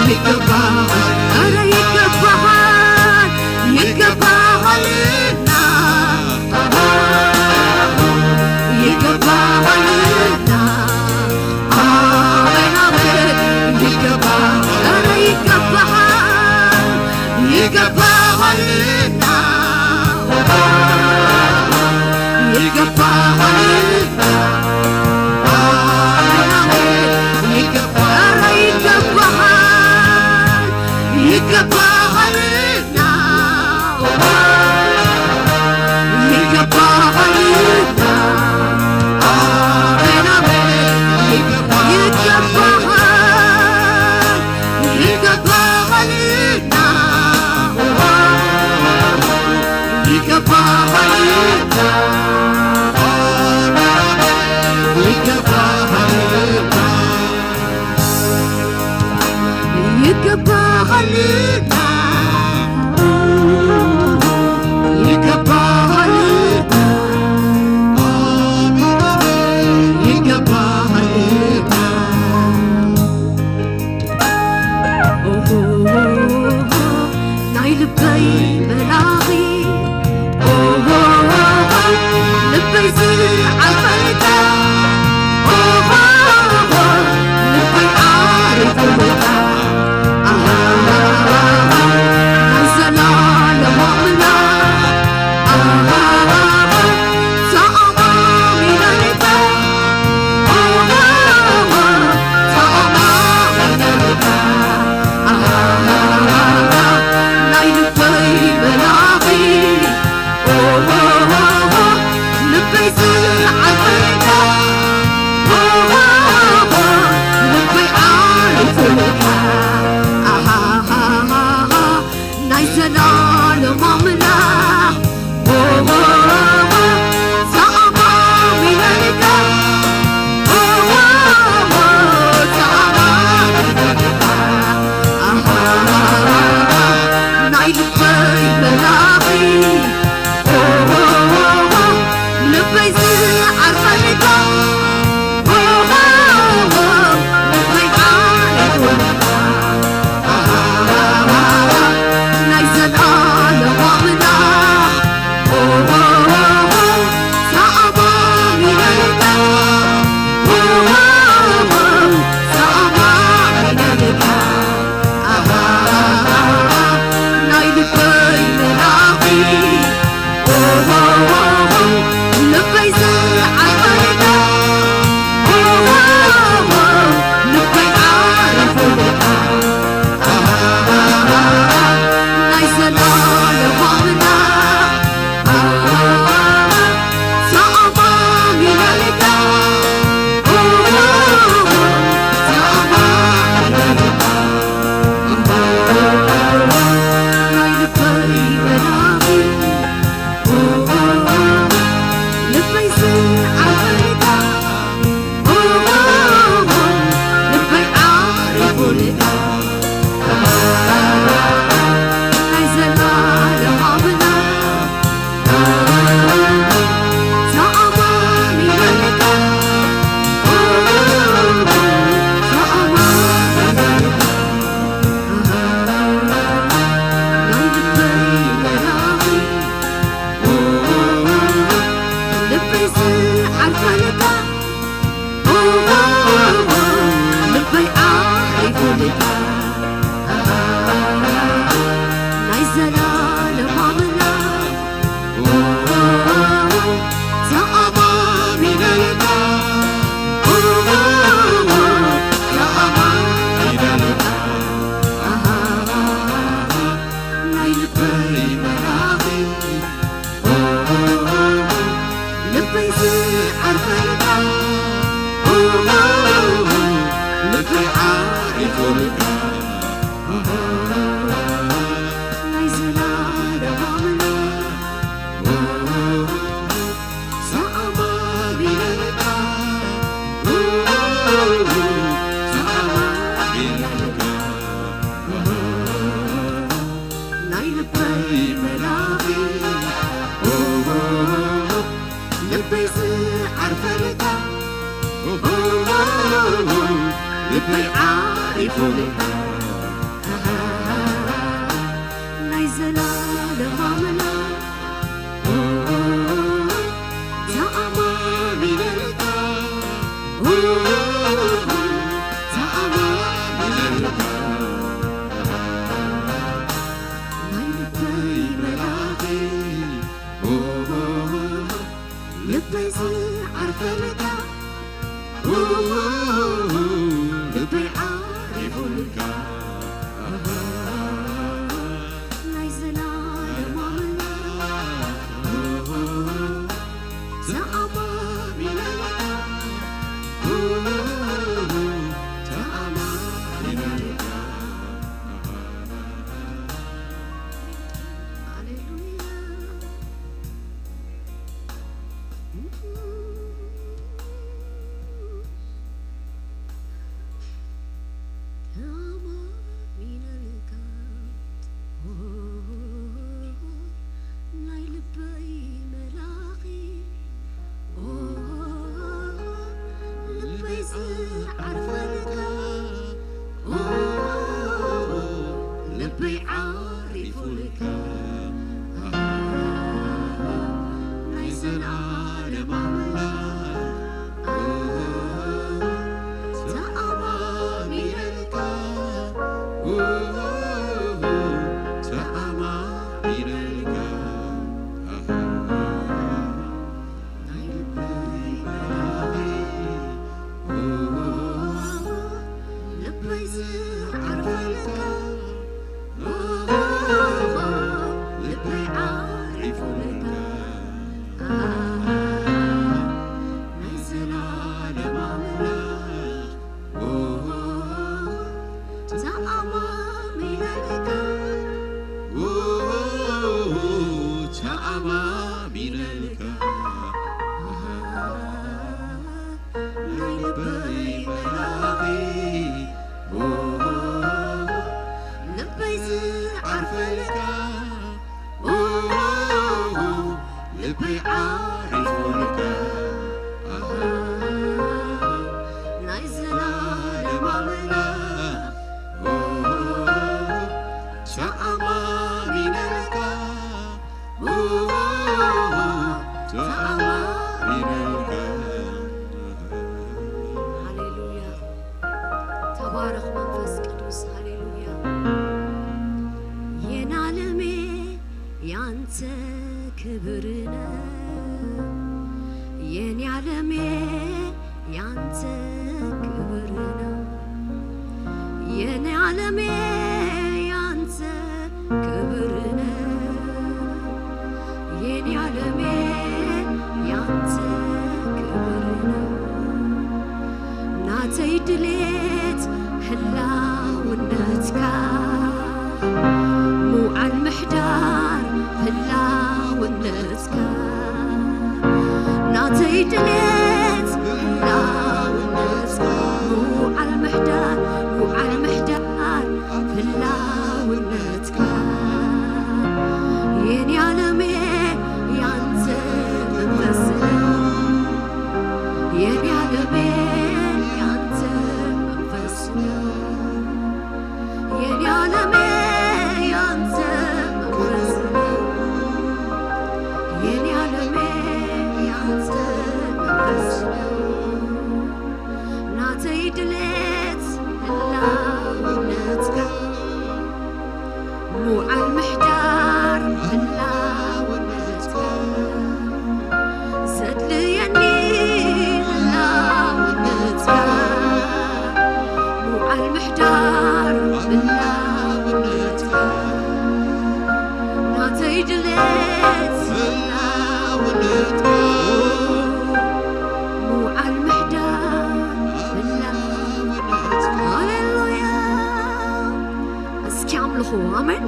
ይገባሃል ኧረ ይገባሃል ይገባሃልና ይገባሃልና ኣሜን ኣሜን ይገባሃል ኧረ ይገባሃል ይገባሃልና ይገባሃልና ይገባሃል ይገባሃልና ይገባሃልና ኣሜን ኣሜን ይገባሃል ይገባሃልና ይገባሃልና ይገባሃልና ይገባሃልና ይገባሃልና ይገባሃልና ናይ ልበይ መላኺ ልበይ ዝዓልበልካ ልበይ ዓሪፉልካ ናይ ዘላለማ ኣምላኽ ተኣማሚነልካ ተኣማሚነልካ ናይ ልበይ መላኺ ልበይ ዝዓበይካ ልበይ ዓሪፉልካ ናይ ዘላለም ኣምላኽ ተኣማሚነልካ ተኣማሚነልካ ናይ ልበይ መላኺ ልበይ ዝዓርፈልካ ልበይ ዓሪፉልካ ናይ ዘላለም ኣምላኽ ተኣማሚነልካ ተኣማሚነልካ ናይ ልበይ መላኺ ልበይ ዝዓርፈልካ ልበይ ዓሪፉልካ ናይ ዘላለም ኣምላኽ ተኣማሚነልካ ተኣማሚነልካ ሃሌሉያ ተኣማሚነልካ ናይ ልበይ መላኺ ልበይ ዝዓርፈልካ ልበይ ዓሪፉልካ ናይ ዘላለም ኣምላኽ ተኣማሚነልካ ተኣማሚነልካ ናይ ልበይ መላኺ ልበይ ዝዓርፈልካ ልበይ ዓሪፉልካ ናይ ዘላለም ኣምላኽ ተኣማሚነልካ ተኣማሚነልካ ናይ ልበይ መላኺ ልበይ ዝዓርፈልካ ልበይ ዓሪፉልካ ናይ ዘላለም ኣምላኽ ተኣማሚነልካ ተኣማሚነልካ ሃሌሉያ ተባረኽ መንፈስ ቅዱስ ሃሌሉያ የናለሜ ያንተ ክብር ነው የኔ ዓለሜ ያንተ ክብር ነው የኔ ዓለሜ ያንተ ክብር ነው የኔ ዓለሜ ያንተ ክብር ነው ናተይ ድሌት ህላውነትካ ምውዓል ምሕዳር ህላውነትካ ናተይ ድሌት ህላውነትካ ምውዓል ምሕዳር ምውዓል ምሕዳር ህላውነትካ የኔ ዓለሜ ያንተ መንፈስ ነው የኔ ዓለሜ ያንተ መንፈስ ነው የኔ ዓለሜ ያንተ መንፈስ ነው የኔ ዓለሜ ያንተ መንፈስ ነው ናተይ ድሌት ህላውነትካ ምውዓል ምሕዳር ህላውነትካ ዘድልየኒ ህላውነትካ ምውዓል ምሕዳር ህላውነትካ ናተይ ድሌት ህላውነትካ ምውዓል ምሕዳር ህላውነትካ ሃሌሉያ እስኪ ኣምልኹ ኣሜን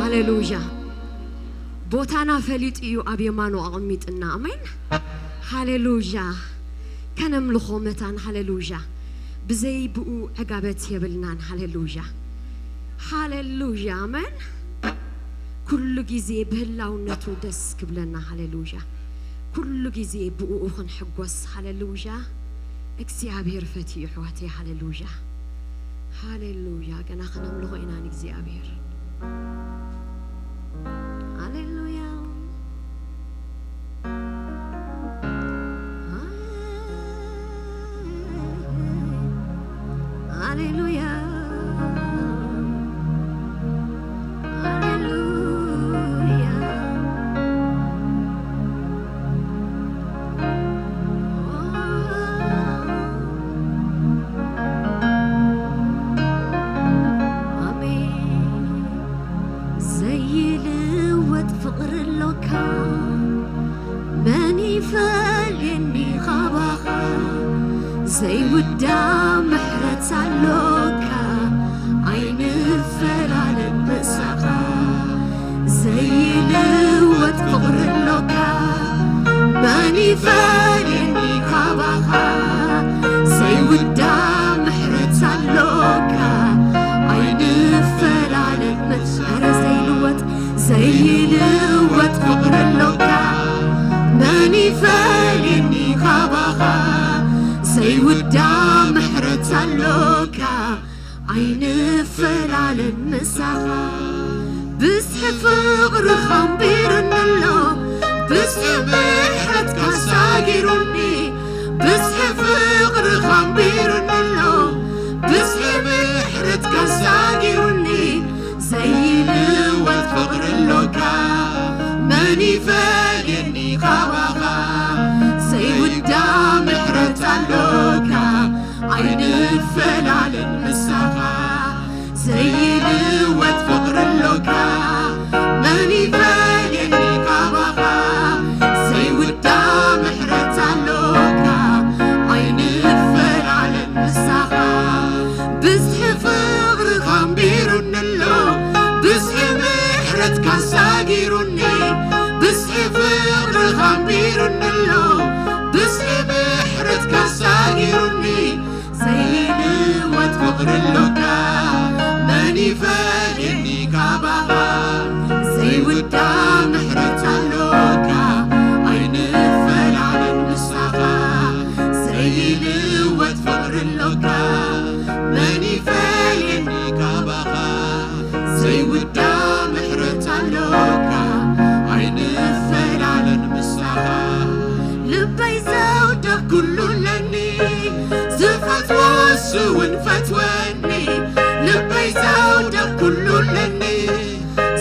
ሃሌሉያ ቦታና ፈሊጡ እዩ ኣብ የማኑ ኣቐሚጥና ኣሜን ሃሌሉያ ከነምልኾ መታን ሃሌሉያ ብዘይ ብኡ ዕጋበት የብልናን ሃሌሉያ ሃሌሉያ ኣሜን ኩሉ ግዜ ብህላውነቱ ደስ ክብለና። ሃሌሉያ። ኩሉ ግዜ ብእኡ ክንሕጎስ። ሃሌሉያ። እግዚኣብሔር ፈትዩ፣ ኣሕዋተይ። ሃሌሉያ፣ ሃሌሉያ። ገና ከነምልኾ ኢና ንእግዚኣብሔር። ሃሌሉያ፣ ሃሌሉያ፣ ሃሌሉያ። ኣሜን። ዘይልወጥ ፍቕሪ ኣሎካ፣ መን ይፈልየኒ ካባኻ? ዘይውዳእ ምሕረት ኣሎካ፣ ኣይንፈላለን ምሳኻ። ዘይልወጥ ፍቕሪ ኣሎካ፣ መን ይፈልየኒ ካባኻ? ዘይውዳእ ምሕረት ኣሎካ፣ ኣይንፈላለን ምሳኻ። ኧረ ዘይልወጥ፣ ዘይልወጥ ፍቕሪ ኣሎካ፣ መን ይፈልየኒ ካባኻ? ዘይውዳእ ምሕረት ኣሎካ፣ ኣይንፈላለን ምሳኻ። ብዝሒ ፍቕርኻ ኣንቢሩኒ ኣሎ፣ ብዝሒ ምሕረትካ ሳጊሩኒ። ብዝሒ ፍቕርኻ ኣንቢሩኒ ኣሎ፣ ብዝሒ ምሕረትካ ሳጊሩኒ። ዘይልወጥ ፍቕሪ ኣሎካ፣ መን ይፈልየኒ ካባኻ? ዘይውዳእ ምሕረት ኣሎካ፣ ኣይንፈላለን ምሳኻ። ዘይልወጥ ፍቕሪ ኣሎካ፣ መን ይፈልየኒ ካባኻ? ዘይውዳእ ምሕረት ኣሎካ፣ ኣይንፈላለን ምሳኻ። ብዝሒ ፍቕርኻ ኣንቢሩኒ ኣሎ፣ ብዝሒ ምሕረትካ ሳጊሩኒ። ብዝሒ ፍቕርኻ ኣንቢሩኒ ኣሎ፣ ብዝሒ ምሕረትካ ሳጊሩኒ። ዘይልወጥ ፍቕሪ ኣሎካ፣ መን ይፈልየኒ ካባኻ? ዘይውዳእ ምሕረት ኣሎካ፣ ኣይንፈላለን ምሳኻ። ዘይልወጥ ፍቕሪ ኣሎካ፣ መን ይፈልየኒ ካባኻ? ዘይውዳእ ምሕረት ኣሎካ፣ ኣይንፈላለን ምሳኻ። ልበይ ዘውደቕ ኩሉ ኣለኒ፣ ዝፈትዎ እሱ እውን ፈትወኒ። ልበይ ዘውደቕ ኩሉ ኣለኒ፣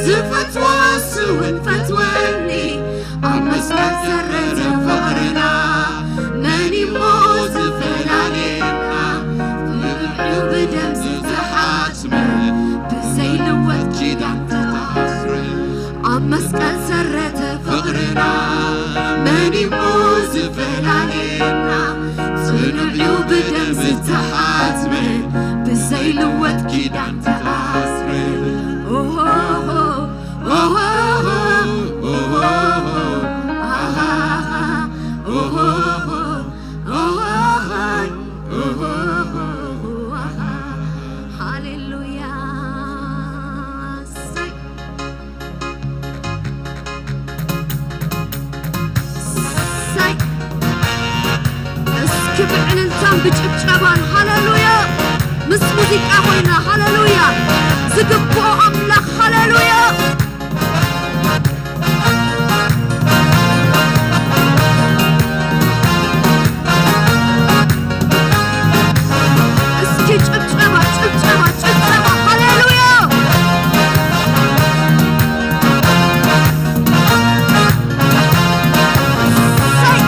ዝፈትዎ እሱ እውን ፈትወኒ። ኣብ መስቀል ሰረተ ፍቕርና፣ መን እሞ ዝፈላልየና? ጽኑዕ እዩ ብደም ዝተሓትመ፣ ብዘይልወጥ ኪዳን ተኣስረ። ኣብ መስቀል ሰረተ ፍቕርና፣ መን እሞ ዝፈላልየና? ጽኑዕ እዩ ብደም ዝተሓትመ፣ ብዘይልወጥ ኪዳን ተኣስረ። ኦሆሆ፣ ኦሆሆ፣ ኦሆሆ፣ ኣሃሃ፣ ኦሆሆ፣ ኦሆሆ፣ ኦሆሆ፣ ኣሃ። ሃሌሉያ። እሰይ። እሰይ። እስኪ ብዕልልታን ብጭብጨባን ሃሌሉያ፣ ምስ ሙዚቃ ኮይና ሃሌሉያ፣ ዝግብኦ ኣምላኽ ሃሌሉያ። እስኪ ጭብጨባ፣ ጭብጨባ፣ ጭብጨባ፣ ሃሌሉያ። እሰይ።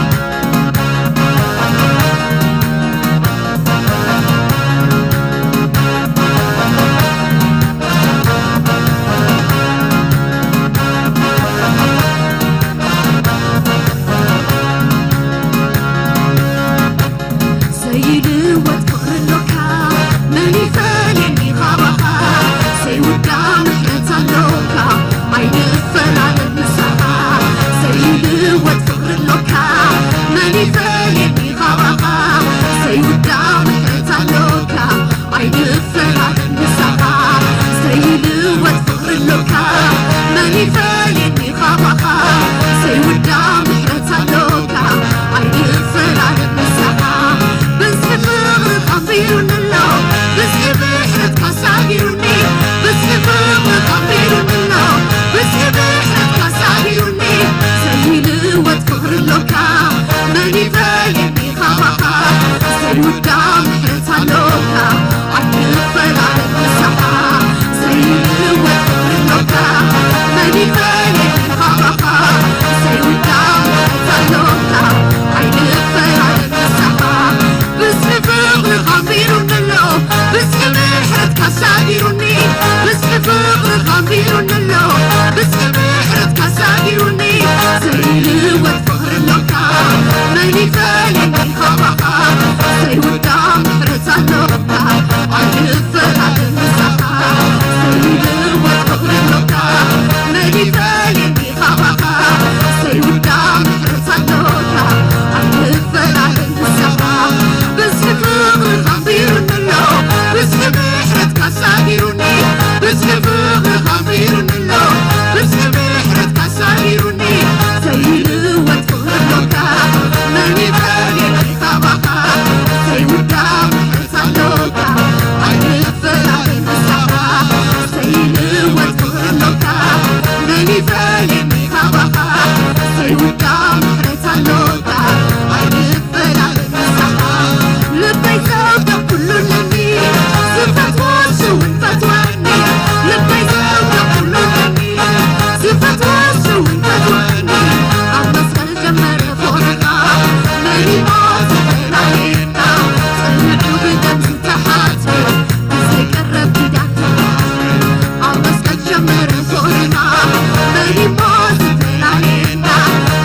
ካባኻ ዘይውዳእ ምሕረት ኣሎካ፣ ኣይንፈላለ ምሳኻ። ልበይ ዘውድቕ ኩሉ ኣለኒ፣ ዝፈትዎ እሱ እውን ፈትወኒ። ልበይ ዘውድቕ ኩሉ ኣለኒ፣ ዝፈትዎ እሱ እውን ፈትወኒ። ኣብ መስቀል ጀመረ ፍቕርኻ፣ መን ይሞት ተላይና፣ ጽንዑ ብደም ዝተሓጽበ፣ ብዘይቀረብ ኪዳን ተሓጽበ። ኣብ መስቀል ጀመረ ፍቕርና፣ መን ይሞት ተላይና፣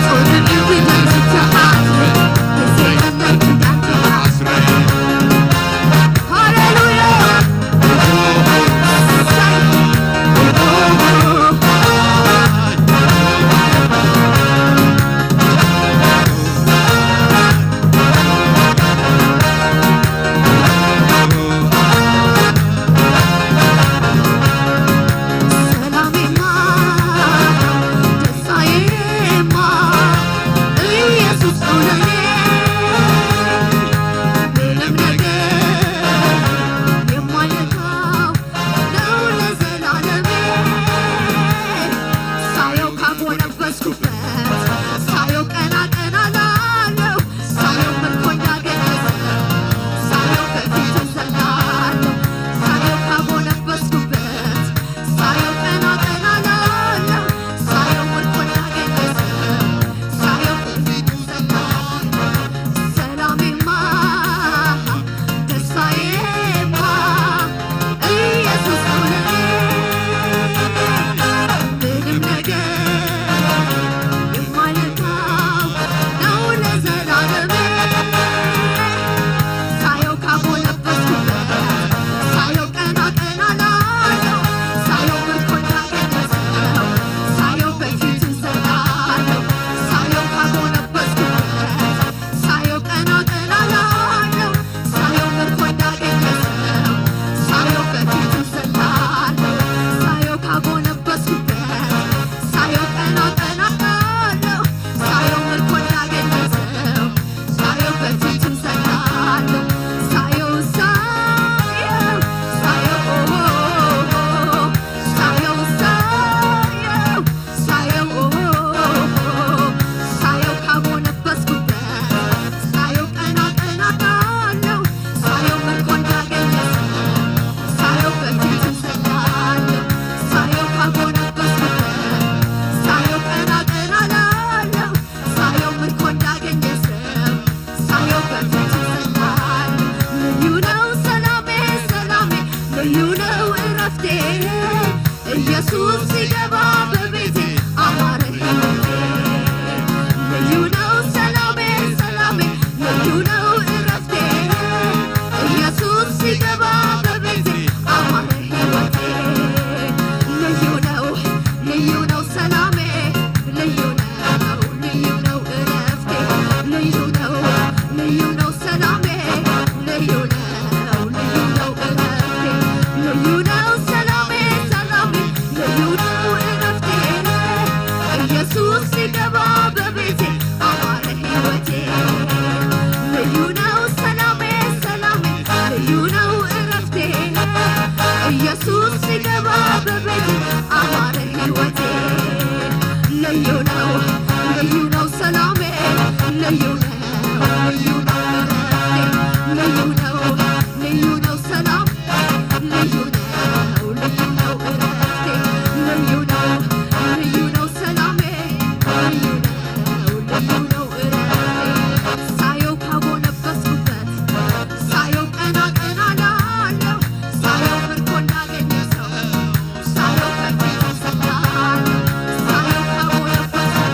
ጽንዑ ብደም ዝተሓጽበ፣ ብዘይቀረብ ኪዳን ተሓጽበ። ሃሌሉያ! ሰላሜማ ደስታዬማ ኢየሱስ ነው ለኔ። ምንም ነገር የማይነካው ነው ለዘላለሜ። ሳየው ካጎነበስኩበት፣ ሳየው ቀና ቀና ላለው፣ ሳየው ምርኮኛ ገነዘ፣ ሳየው በፊቱ ዘላለሁ፣ ሳየው ካጎነበስኩበት፣ ሳየው ቀና ቀና ላለው፣ ሳየው ምርኮኛ ገነዘ፣ ሳየው በፊቱ ዘላለሁ። ሰላሜማ ደስታዬማ ኢየሱስ ነው ለኔ። ምንም ነገር የማይነካው ነው ለዘላለሜ። ሳየው ካጎነበስኩበት፣ ሳየው ቀና ቀና ላለው፣ ሳየው ምርኮኛ ገነዘው፣ ሳየው በፊቱ ዘላለሁ፣ ሳየው ካጎነበስኩበት፣ ሳየው ቀና ቀና ላለው፣ ሳየው ምርኮ እንዳገኘ ሰው፣ ሳየው በፊቱ ዘላለሁ፣ ሳየው ካጎነበስኩበት፣ ሳየው ቀና ቀና ላለው፣ ሳየው ምርኮ እንዳገኘ ሰው፣ ሳየው በፊቱ ዘላለሁ፣ ሳየው፣ ሳየው፣ ሳየው፣ ሳየው፣ ሳየው፣ ሳየው፣ ሳየው ካጎነበስኩበት፣ ሳየው ቀና ቀና ላለው፣ ሳየው ምርኮ እንዳገኘ ሰው፣ ሳየው በፊቱ ዘላለሁ፣ ሳየው ካጎነበስኩበት፣ ሳየው ቀና ቀና ላለው፣ ሳየው ምርኮ እንዳገኘ ሰው፣ ሳየው በፊቱ ዘላለሁ። ልዩ ነው ሰላሜ፣ ሰላሜ፣ ልዩ ነው እረፍቴ። ኢየሱስ ሲገባ በቤቴ አማረ ሕይወቴ። ልዩ ነው ሰላሜ፣ ሰላሜ፣ ልዩ ነው እረፍቴ። ኢየሱስ ሲገባ በቤቴ አማረ ሕይወቴ። ልዩ ነው፣ ልዩ ነው ሰላሜ፣ ልዩ ነው፣ ልዩ ነው እረፍቴ። ልዩ ነው፣ ልዩ ነው ሰላሜ፣ ልዩ ነው፣ ልዩ ነው እረፍቴ። ልዩ ነው ሰላሜ፣ ሰላሜ፣ ልዩ ነው እረፍቴ። ኢየሱስ ሲገባ በቤቴ አማረ ሕይወቴ። ልዩ ነው ሰላሜ፣ ሰላሜ፣ ልዩ ነው እረፍቴ። ኢየሱስ ሲገባ በቤቴ አማረ ሕይወቴ። ልዩ ነው፣ ልዩ ነው ሰላሜ፣ ልዩ ነው፣ ልዩ ነው እረፍቴ። ልዩ ነው፣ ልዩ ነው ሰላም፣ ልዩ ነው፣ ልዩ ነው እረፍቴ። ልዩ ነው፣ ልዩ ነው ሰላሜ፣ ልዩ ነው፣ ልዩ ነው እረፍቴ። ሳየው ካጎነበስኩበት፣ ሳየው ቀና ቀና ላለው፣ ሳየው ምርኮ እንዳገኘ ሰው፣ ሳየው ከፊቱ ዘላለሁ፣ ሳየው ካጎነበስኩበት፣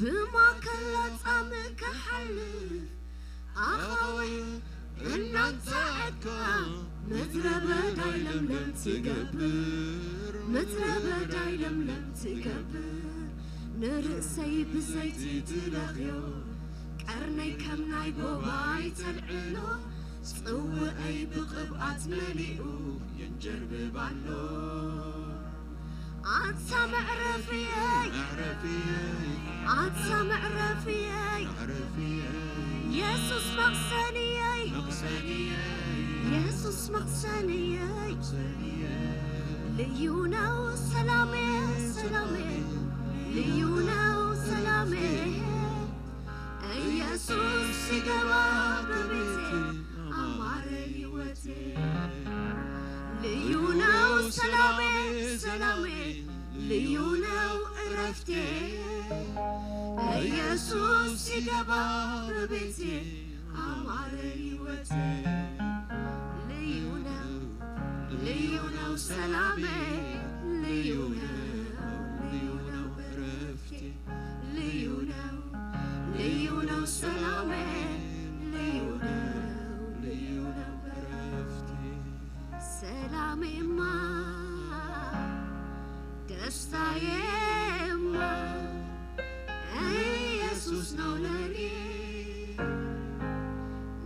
ብማእከል ጻምእ ክሓልፍ ኣኻውሕ እናንጸዐካ ምድረ በዳይ ለምለም ትገብር፣ ምድረ በዳይ ለምለም ትገብር። ንርእሰይ ብዘይቲ ትለኽዮ፣ ቀርነይ ከም ናይ ጎባይ ተልዕሎ፣ ጽውዐይ ብቕብኣት መሊኡ የንጀርብብ ኣሎ። ኣታ መዕረፍየይ፣ ኣታ መዕረፍየይ፣ የሱስ መቕሰንየይ፣ የሱስ መቕሰንየይ፣ ልዩ ነው ሰላሜ፣ ሰላሜ፣ ልዩ ነው ሰላሜ። ኢየሱስ ሲገባ በቤቴ አማረ ሕይወቴ። ልዩ ነው ሰላሜ፣ ሰላሜ፣ ልዩ ነው እረፍቴ። ኢየሱስ ሲገባ በቤቴ አማረ ሕይወቴ። ልዩ ነው፣ ልዩ ነው ሰላሜ፣ ልዩ ነው፣ ልዩ ነው እረፍቴ። ልዩ ነው፣ ልዩ ነው ሰላሜ፣ ልዩ ነው፣ ልዩ ነው እረፍቴ። ሰላሜማ ደስታዬማ ኢየሱስ ነው ለኔ።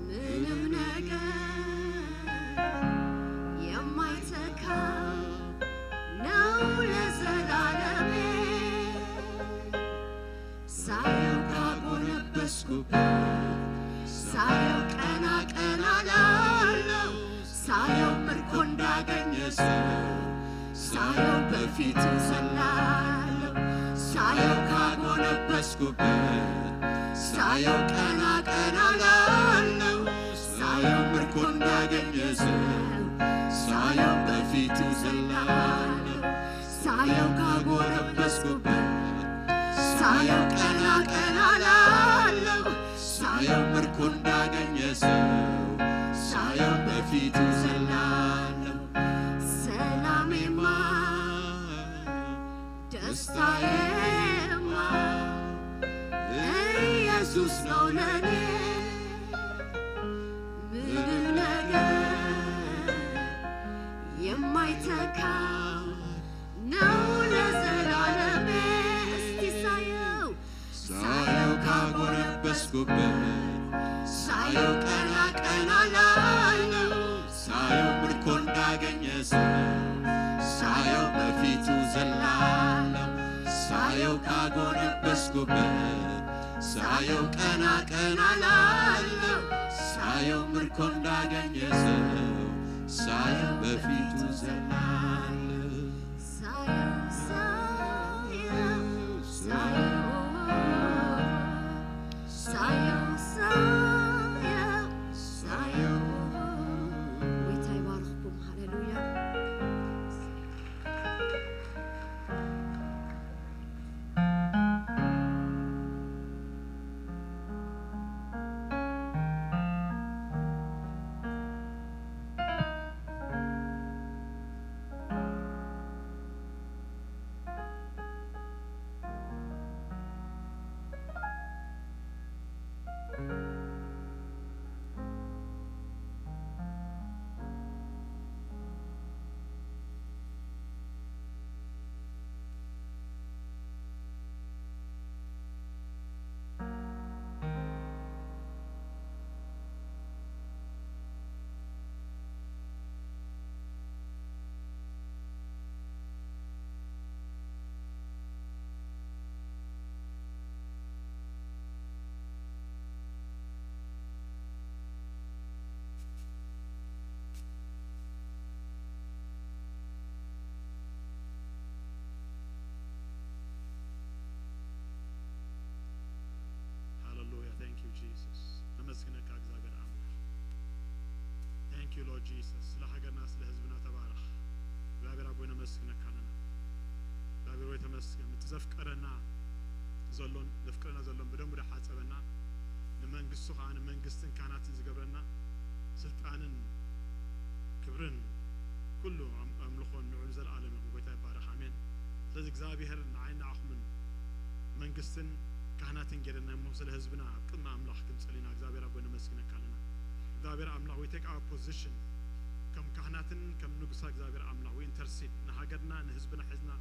ምንም ነገር የማይተካ ነው ለዘላለሜ። ሳየው ካጎነበስኩበት፣ ሳየው ቀና ቀና ላለው፣ ሳየው ምርኮ እንዳገኘ ሰው፣ ሳየው በፊቱ ዘላለው፣ ሳየው ካጎነበስኩበት፣ ሳየው ቀና ቀና ላለው፣ ሳየው ምርኮ እንዳገኘ ሰው፣ ሳየው በፊቱ ዘላለው፣ ሳየው ካጎነበስኩበት፣ ሳየው ቀና ቀና ላለው፣ ሳየው ምርኮ እንዳገኘ ሰው፣ ሳየው በፊቱ ዘላለው። ሰላሜማ ደስታዬማ ኢየሱስ ነው ለኔ። ምንም ነገር የማይተካ ነው ለዘላለሜ። እስቲ ሳየው፣ ሳየው ካጎነበስኩበት፣ ሳየው ቀና ቀና ላለው፣ ሳየው ምርኮ እንዳገኘ ሰው፣ ሳየው በፊቱ ዘላለው፣ ሳየው ካጎነበስኩበት፣ ሳየው ቀና ቀና ላለው፣ ሳየው ምርኮ እንዳገኘ ሰው፣ ሳየው በፊቱ ዘላለው። ሳየው፣ ሳየው፣ ሳየው፣ ሳየው፣ ሳየው፣ ሳየው። ጎይታ ይባርኽኩም። ሃሌሉያ። ሃሌሉያ። Thank you Jesus። ነመስግነካ እግዚኣብሔር ኣምላኽ። Thank you Lord Jesus። ስለ ሃገርና ስለ ህዝብና ተባረኽ። እግዚኣብሔር ኣቦይ ነመስግነካ ኣለና። እግዚኣብሔር ወይ ተመስገን። እቲ ዘፍቀረና ዘሎን ዘፍቅረና ዘሎን ብደሙ ዝሓጸበና፣ ንመንግስቱ ከኣ ንመንግስትን ካህናትን ዝገብረና፣ ስልጣንን ክብርን ኩሉ ኣም-፣ ኣምልኾን ንዑ ንዘለኣለም ይኹን። ጎይታ ይባረኽ። ኣሜን። ስለዚ እግዚኣብሔር ንዓይን ንዓኹምን መንግስትን ካህናትን ጌርና እሞ ስለ ህዝብና ኣብ ቅድሚ ኣምላኽ ክንጽል ኢና። እግዚኣብሔር ኣቦ ነመስግነካ ኣለና። እግዚኣብሔር ኣምላኽ we take our position ከም ካህናትን ከም ንጉሳ እግዚኣብሔር ኣምላኽ we intercede ንሃገርና ንህዝብና ሒዝና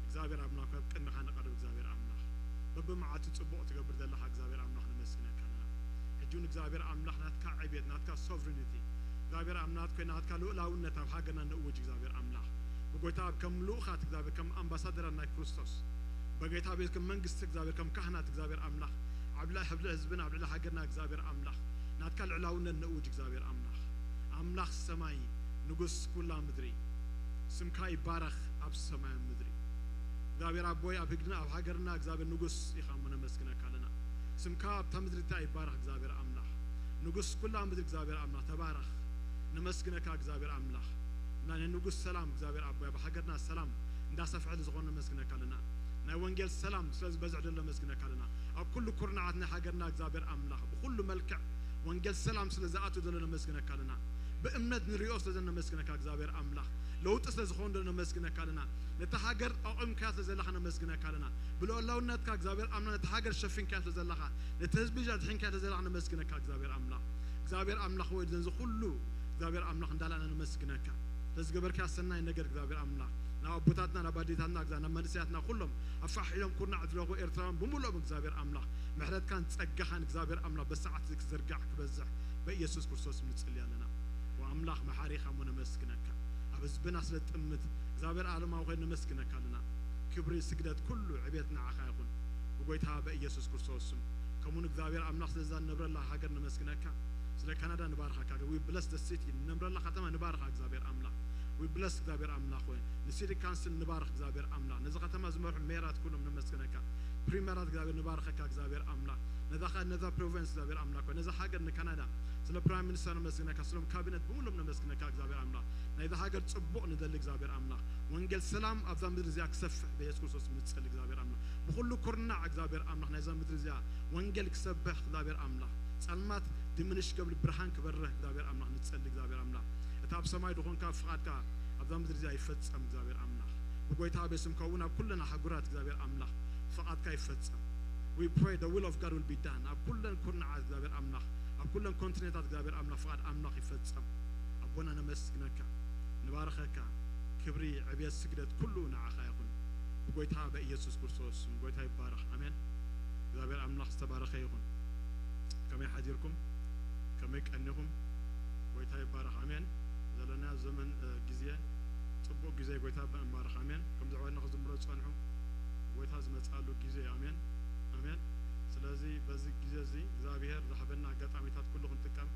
እግዚኣብሔር ኣምላኽ ኣብ ቅድሚኻ ንቐርብ እግዚኣብሔር ኣምላኽ በብመዓልቱ ጽቡቕ ትገብር ዘለኻ እግዚኣብሔር ኣምላኽ ነመስግነካ ኣለና። ሕጂ እውን እግዚኣብሔር ኣምላኽ ናትካ ዕብየት ናትካ sovereignty እግዚኣብሔር ኣምላኽ ኮይና ናትካ ልኡላውነት ኣብ ሃገርና ንእውጅ እግዚኣብሔር ኣምላኽ ብጎይታ ኣብ ከም ልኡኻት እግዚኣብሔር ከም ኣምባሳደራት ናይ ክርስቶስ በጌታ ቤት ከም መንግስቲ እግዚኣብሔር ከም ካህናት እግዚኣብሔር ኣምላኽ ኣብ ልዕሊ ህዝብና ኣብ ልዕሊ ሃገርና እግዚኣብሔር ኣምላኽ ናትካ ልዕላውነት ንእውጅ እግዚኣብሔር ኣምላኽ ኣምላኽ ሰማይ ንጉስ ኩላ ምድሪ ስምካ ይባረኽ ኣብ ሰማይ ምድሪ እግዚኣብሔር ኣቦይ ኣብ ህግድና ኣብ ሃገርና እግዚኣብሔር ንጉስ ኢኻ እሞ ነመስግነካ ኣለና ስምካ ኣብታ ምድሪ እንታይ ይባረኽ እግዚኣብሔር ኣምላኽ ንጉስ ኩላ ምድሪ እግዚኣብሔር ኣምላኽ ተባረኽ ነመስግነካ እግዚኣብሔር ኣምላኽ ናይ ንጉስ ሰላም እግዚኣብሔር ኣቦይ ኣብ ሃገርና ሰላም እንዳሰፍሐ ዝኾነ ነመስግነካ ኣለና ናይ ወንጌል ሰላም ስለ ዝበዝሕ ዘሎ ነመስግነካ ኣለና ኣብ ኩሉ ኩርናዓት ናይ ሃገርና እግዚኣብሔር ኣምላኽ ብኩሉ መልክዕ ወንጌል ሰላም ስለ ዝኣቱ ዘሎ ነመስግነካ ኣለና ብእምነት ንሪኦ ስለ ነመስግነካ እግዚኣብሔር ኣምላኽ ለውጢ ስለ ዝኾን ዘሎ ነመስግነካ ኣለና ነቲ ሃገር ኣቑምካያ ስለ ዘለኻ ነመስግነካ ኣለና ብልኦላውነትካ እግዚኣብሔር ኣምላኽ ነቲ ሃገር ሸፊንካያ ስለ ዘለኻ ነቲ ህዝቢ ኣድሒንካያ ስለ ዘለኻ ነመስግነካ እግዚኣብሔር ኣምላኽ እግዚኣብሔር ኣምላኽ ወይ ዘንዚ ኩሉ እግዚኣብሔር ኣምላኽ እንዳላና ነመስግነካ ስለዝገበርካ ሰናይ ነገር እግዚኣብሔር ኣምላኽ ናብ ኣቦታትና ናብ ኣዴታትና ግዛ ናብ መንእሰያትና ኩሎም ኣፋሕ ኢሎም ኩርናዕ ዝረኹ ኤርትራውያን ብምሉኦም እግዚኣብሔር ኣምላኽ ምሕረትካን ጸጋኻን እግዚኣብሔር ኣምላኽ በሰዓት ክዝርጋሕ ክበዝሕ በኢየሱስ ክርስቶስ ንጽሊ ኣለና ኣምላኽ መሓሪኻ ሞ ነመስግነካ ኣብ ህዝብና ስለ ጥምት እግዚኣብሔር ዓለማዊ ኮይኑ ነመስግነካ ኣለና ክብሪ ስግደት ኩሉ ዕቤት ንዓኻ ይኹን ብጎይታ በኢየሱስ ክርስቶስ ስም ከምኡን እግዚኣብሔር ኣምላኽ ስለዛ ንነብረላ ሃገር ነመስግነካ ስለ ካናዳ ንባርኸካ we bless the city ንነብረላ ከተማ ንባርኻ እግዚኣብሔር ኣምላኽ we bless እግዚኣብሔር ኣምላኽ ወይ ንሲቲ ካንስል ንባርኽ እግዚኣብሔር ኣምላኽ ነዚ ከተማ ዝመርሑ ሜራት ኩሎም ነመስግነካ ፕሪመራት እግዚኣብሔር ንባርኸካ እግዚኣብሔር ኣምላኽ ነዛ ነዛ ፕሮቪንስ እግዚኣብሔር ኣምላኽ ወይ ነዛ ሃገር ንካናዳ ስለ ፕራይም ሚኒስተር ነመስግነካ ስሎም ካቢነት ብምሎም ነመስግነካ እግዚኣብሔር ኣምላኽ ናይዛ ሃገር ጽቡቕ ንደሊ እግዚኣብሔር ኣምላኽ ወንጌል ሰላም ኣብዛ ምድሪ እዚኣ ክሰፍሕ በየሱስ ክርስቶስ ንጽል እግዚኣብሔር ኣምላኽ ብኩሉ ኩርናዕ እግዚኣብሔር ኣምላኽ ናይዛ ምድሪ እዚኣ ወንጌል ክሰብሕ እግዚኣብሔር ኣምላኽ ጸልማት ድምንሽ ገብሪ ብርሃን ክበርህ እግዚኣብሔር ኣምላኽ ንጸሊ እግዚኣብሔር ኣምላኽ እቲ ኣብ ሰማይ ድኾንካ ፍቓድካ ኣብዛ ምድሪ እዚኣ ይፈጸም እግዚኣብሔር ኣምላኽ ብጎይታ በስምካ እውን ኣብ ኩለን ኣህጉራት እግዚኣብሔር ኣምላኽ ፍቓድካ ይፈጸም we pray the will of God will be done ኣብ ኩለን ኩርናዓት እግዚኣብሔር ኣምላኽ ኣብ ኩለን ኮንቲኔንታት እግዚኣብሔር ኣምላኽ ፍቓድ ኣምላኽ ይፈጸም ኣቦና ነመስግነካ ንባርኸካ ክብሪ ዕብየት ስግደት ኩሉ ንዓኻ ይኹን ብጎይታ በኢየሱስ ክርስቶስ ስም ጎይታ ይባረኽ ኣሜን እግዚኣብሔር ኣምላኽ ዝተባረኸ ይኹን ከመይ ሓዲርኩም ከመይ ቀኒኹም ጎይታ ይባረኽ ኣሜን ዘለናዮ ዘመን ግዜ ጽቡቕ ግዜ ጎይታ ይባረኽ ኣሜን ከም ዝዕበና ክዝምሮ ዝጸንሑ ጎይታ ዝመጻሉ ግዜ ኣሜን ኣሜን ስለዚ በዚ ግዜ እዚ እግዚኣብሔር ዝሃበና ኣጋጣሚታት ኩሉ ክንጥቀም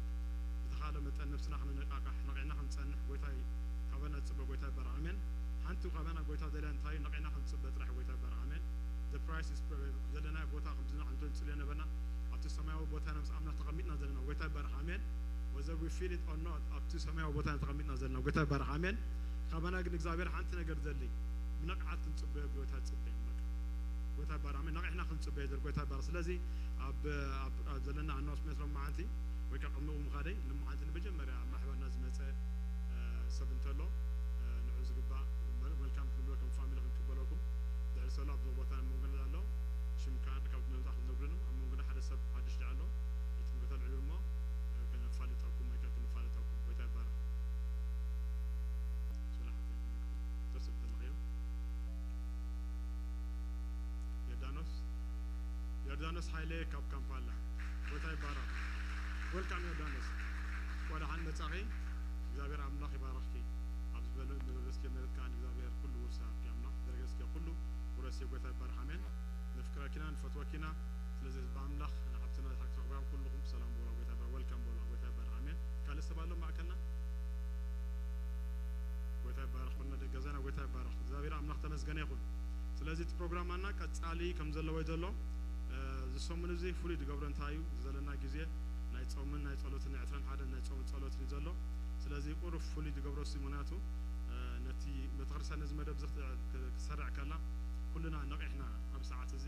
ብተኻለ መጠን ነብስና ክንነቃቃሕ ነቂዕና ክንጸንሕ ጎይታ ካበና ዝጽበ ጎይታ ይባረኽ ኣሜን ሓንቲ ካበና ጎይታ ደልያ እንታይ ነቂዕና ክንጽበ ጥራሕ ጎይታ ይባረኽ ኣሜን the price is ዘለናዮ ቦታ ከምዚ ንዓንቶ ንጽልዮ ነበርና ኣብቲ ሰማያዊ ቦታ ኢና ምስ ኣምላኽ ተቐሚጥና ዘለና ጎይታ ይባረኽ ኣሜን whether we feel it or not ኣብቲ ሰማያዊ ቦታ ኢና ተቐሚጥና ዘለና ጎይታ ይባረኽ ኣሜን ካበና ግን እግዚኣብሔር ሓንቲ ነገር ዘሊ ብንቕሓት ክንጽበዮ ጎይታ ጽበ በቃ ጎይታ ይባረኽ ኣሜን ነቒሕና ክንጽበዮ ዘል ጎይታ ይባረኽ ስለዚ ኣብ ዘለና ኣናውንስመንት ሎመዓንቲ ወይ ከዓ ቅድሚኡ ምኻደይ ሎመዓንቲ ንመጀመርያ ኣብ ማሕበርና ዝመፀ ሰብ እንተሎ ንዑ ዝግባእ መልካም ክንብሎ ከም ፋሚሊ ክንቅበለኩም ድሕሪ ሰሎ ኣብዚ ቦታ መንጎና ኣሎ ሽምካን ካብ መምፃ ክትነግሩንም ኣብ መንጎና ሓደ ሰብ ሓድሽ ዳኣ ኣሎ ኢትም ከተልዕሉ እሞ ከነፋልጠኩም ወይ ከዓ ክንፋልጠኩም ጎይታ ይባረክ ሶላ ሓፍተይ ተስብ ዘለኽዮ ዮርዳኖስ ዮርዳኖስ ሓይለ ካብ ካምፓላ ጎይታ ይባረክ ወልካም ዮርዳኖስ እንኳ ደሓን መጻኺ እግዚኣብሔር ኣምላኽ ይባረኽኪ ኣብ ዝበለ መበስኪ መሬት ከዓ እግዚኣብሔር ኩሉ ውርሲ ሃብኪ ኣምላኽ ዘረገዝኪ ኩሉ ውረሲ ጎይታ ይባረክ ኣሜን ነፍቅረኪና ንፈትወኪና ስለዚ ህዝቢ ኣምላኽ ንሓብትና ክትረኽብያ ኩልኹም ሰላም በላ ጎይታ ይባረክ ወልካም በላ ጎይታ ይባረክ ኣሜን ካልእ ሰብ ኣሎ ማእከልና ጎይታ ይባረክ ኩልና ደገዛና ጎይታ ይባረክ እግዚኣብሔር ኣምላኽ ተመስገነ ይኹን ስለዚ እቲ ፕሮግራማና ቀጻሊ ከም ዘለዎ እዩ ዘሎ እዚ ሰሙን እዚ ፍሉይ ዝገብሮ እንታይ እዩ ዘለና ግዜ ናይ ጾምን ናይ ጸሎትን ናይ ዕስራን ሓደን ናይ ጾምን ጸሎትን እዩ ዘሎ ስለዚ ቁሩብ ፍሉይ ዝገብሮ ሲ ምክንያቱ ነቲ ቤተክርስትያን ነዚ መደብ እዚ ክትሰርዕ ከላ ኩልና ነቒሕና ኣብ ሰዓት እዚ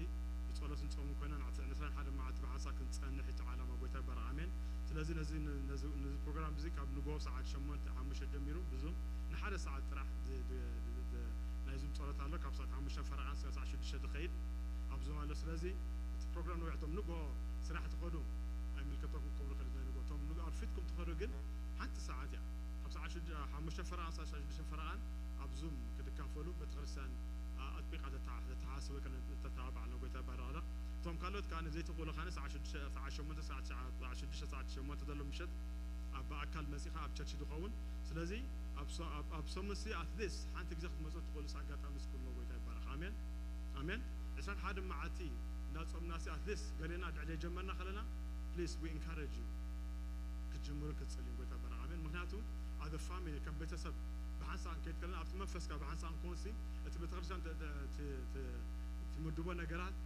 ብጸሎትን ጾምን ኮይና ንዕስራን ሓደን መዓልቲ ብሓንሳብ ክንጸንሕ እቲ ዓላማ ጎይታ ይባረክ ኣሜን ስለዚ ነዚ ነዚ ፕሮግራም እዚ ካብ ንግሆ ሰዓት ሸሞንተ ሓሙሽተ ጀሚሩ ብዙም ንሓደ ሰዓት ጥራሕ ናይ ዙም ጸሎት ኣሎ ካብ ሰዓት ሓሙሽተ ፈረቓ ስጋብ ሰዓት ሽዱሽተ ዝኸይድ ኣብ ዙም ኣሎ ስለዚ እቲ ፕሮግራም ነዊሕ እቶም ንግሆ ስራሕ ትኸዱ ኣይምልከተኩም ክብሉ ከለ ናይ ንግሆ እቶም ንግሆ ኣርፊድኩም ትኸዱ ግን ሓንቲ ሰዓት እያ። ካብ ሰዓት ሽዱ- ሓሙሽተ ፈረቓን ሰዓት ሽዱሽተ ፈረቓን ኣብ ዙም ክትካፈሉ ቤተክርስትያን ኣጥቢቓ ተተሓስበ ከነ ተተባባዕ ኣለዎ። ጎይታ ይባረኽ። እቶም ካልኦት ከዓ ዘይትኽእሉ ካነ ሰዓት ሽዱሽተ ሰዓት ሸሞንተ ሰዓት ትሽዓ ሰዓት ሽዱሽተ ሰዓት ሸሞንተ ዘሎ ምሸት ኣብ ብኣካል መፂኻ ኣብ ቸርች ድኸውን። ስለዚ ኣብ ሰሙንሲ ኣትሊስት ሓንቲ ግዜ ክትመፁ ትኽእሉ ኣጋጣሚ ስኩሎ። ጎይታ ይባረኽ። ኣሜን ኣሜን። ዕስራን ሓደን መዓልቲ እንዳፆምናሲ ኣትሊስት ገሌና ድዕደ ጀመርና ከለና please we encourage you ክትጅምሩ ክትፅልዩ። ጎይታ ይባረኽ። ኣሜን። ምክንያቱ ኣብ ፋሚሊ ከም ቤተሰብ ብሓንሳእ ክንከይድ ከለና ኣብቲ መንፈስካ ብሓንሳእ እንኮንሲ እቲ ቤተክርስትያን ትምድቦ ነገራት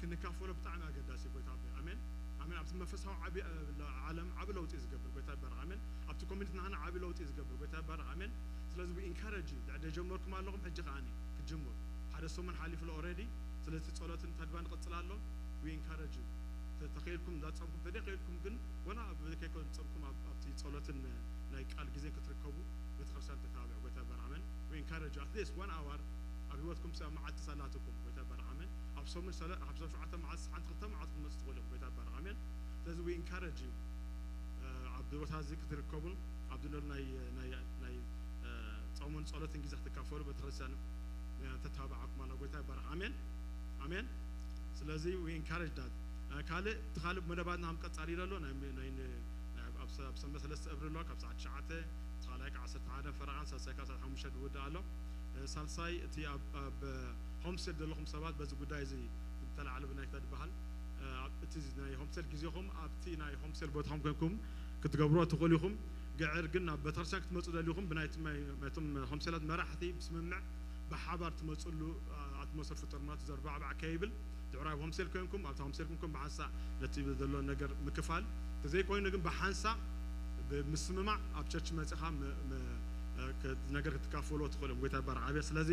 ክንካፈሎ ብጣዕሚ ኣገዳሲ። ጎይታ ኣሜን ኣሜን። ኣብቲ መንፈሳዊ ዓለም ዓቢ ለውጢ ዝገብር። ጎይታ ይባረኽ። ኣሜን። ኣብቲ ኮሚኒቲ ናህና ዓቢ ለውጢ ዝገብር። ጎይታ ይባረኽ። ኣሜን። ስለዚ we encourage you ድዕደ ጀመርኩም ኣለኹም ሕጂ ከዓኒ ክትጅምሩ ሓደ ሰሙን ሓሊፉ ኣሎ already። ስለዚ ጸሎትን ተድባን ይቕጽል ኣሎ። We encourage you ተተኸይልኩም እንዳጸምኩም ተደኸይልኩም ግን ወላ ኣብ ከይኮን ጸምኩም ኣብቲ ጸሎትን ናይ ቃል ግዜ ክትርከቡ ቤተክርስትያን ተታብዑ። ጎይታ ይባረኽ። ኣሜን። We encourage you at least one hour ኣብ ህይወትኩም ሰብ መዓልቲ ሳላትኩም። ጎይታ ይባረኽ። ኣሜን። ኣብ ሰሙን ሰለ ኣብ ሰብ ሸውዓተ መዓልቲ ሓንቲ ክልተ መዓልቲ ክትመጽእ ትኽእሉ ኢኹም። ጎይታ ይባረኽ። ኣሜን። ስለዚ we encourage you ኣብ ቦታ እዚ ክትርከቡን ኣብ ድለሉ ናይ ናይ ናይ ጾምን ጸሎትን ግዜ ክትካፈሉ ቤተክርስትያን ተታብዓኩም ኣላ። ጎይታ ይባረኽ። ኣሜን ኣሜን። ስለዚ we encourage that ካልእ እቲ ካልእ መደባትና ከም ቀጻሊ ዘሎ ናይ ናይ ኣብ ሰንበት ሰለስተ እብሪ ኣሎ ካብ ሰዓት ትሽዓተ ተኻላይ ካብ ዓሰርተ ሓደ ፈረቓን ሳልሳይ ካብ ሰዓት ሓሙሽተ ዝውድእ ኣሎ። ሳልሳይ እቲ ኣብ ሆምሴል ዘለኹም ሰባት በዚ ጉዳይ እዚ ተላዓሉ ብናይ ተድበሃል እቲ ናይ ሆምሴል ግዜኹም ኣብቲ ናይ ሆምሴል ቦታኹም ኮይንኩም ክትገብርዎ ትኽእሉ ኢኹም። ግዕር ግን ናብ ቤተክርስትያን ክትመፁ ደሊኹም ብናይቶም ሆምሴላት መራሕቲ ብስምምዕ ብሓባር ትመፅሉ ኣትሞስፈር ፍጠሩ ማለት ዘርባዕባዕ ከይብል ድሕራይ ኣብ ሆምሴል ኮይንኩም ኣብቲ ሆምሴል ኮይንኩም ብሓንሳእ ነቲ ዘሎ ነገር ምክፋል ተዘይኮይኑ ግን ብሓንሳእ ብምስምማዕ ኣብ ቸርች መፅኻ ነገር ክትካፈሎ ትኽእሎም። ጎይታ ይባርክ። ኣብያ ስለዚ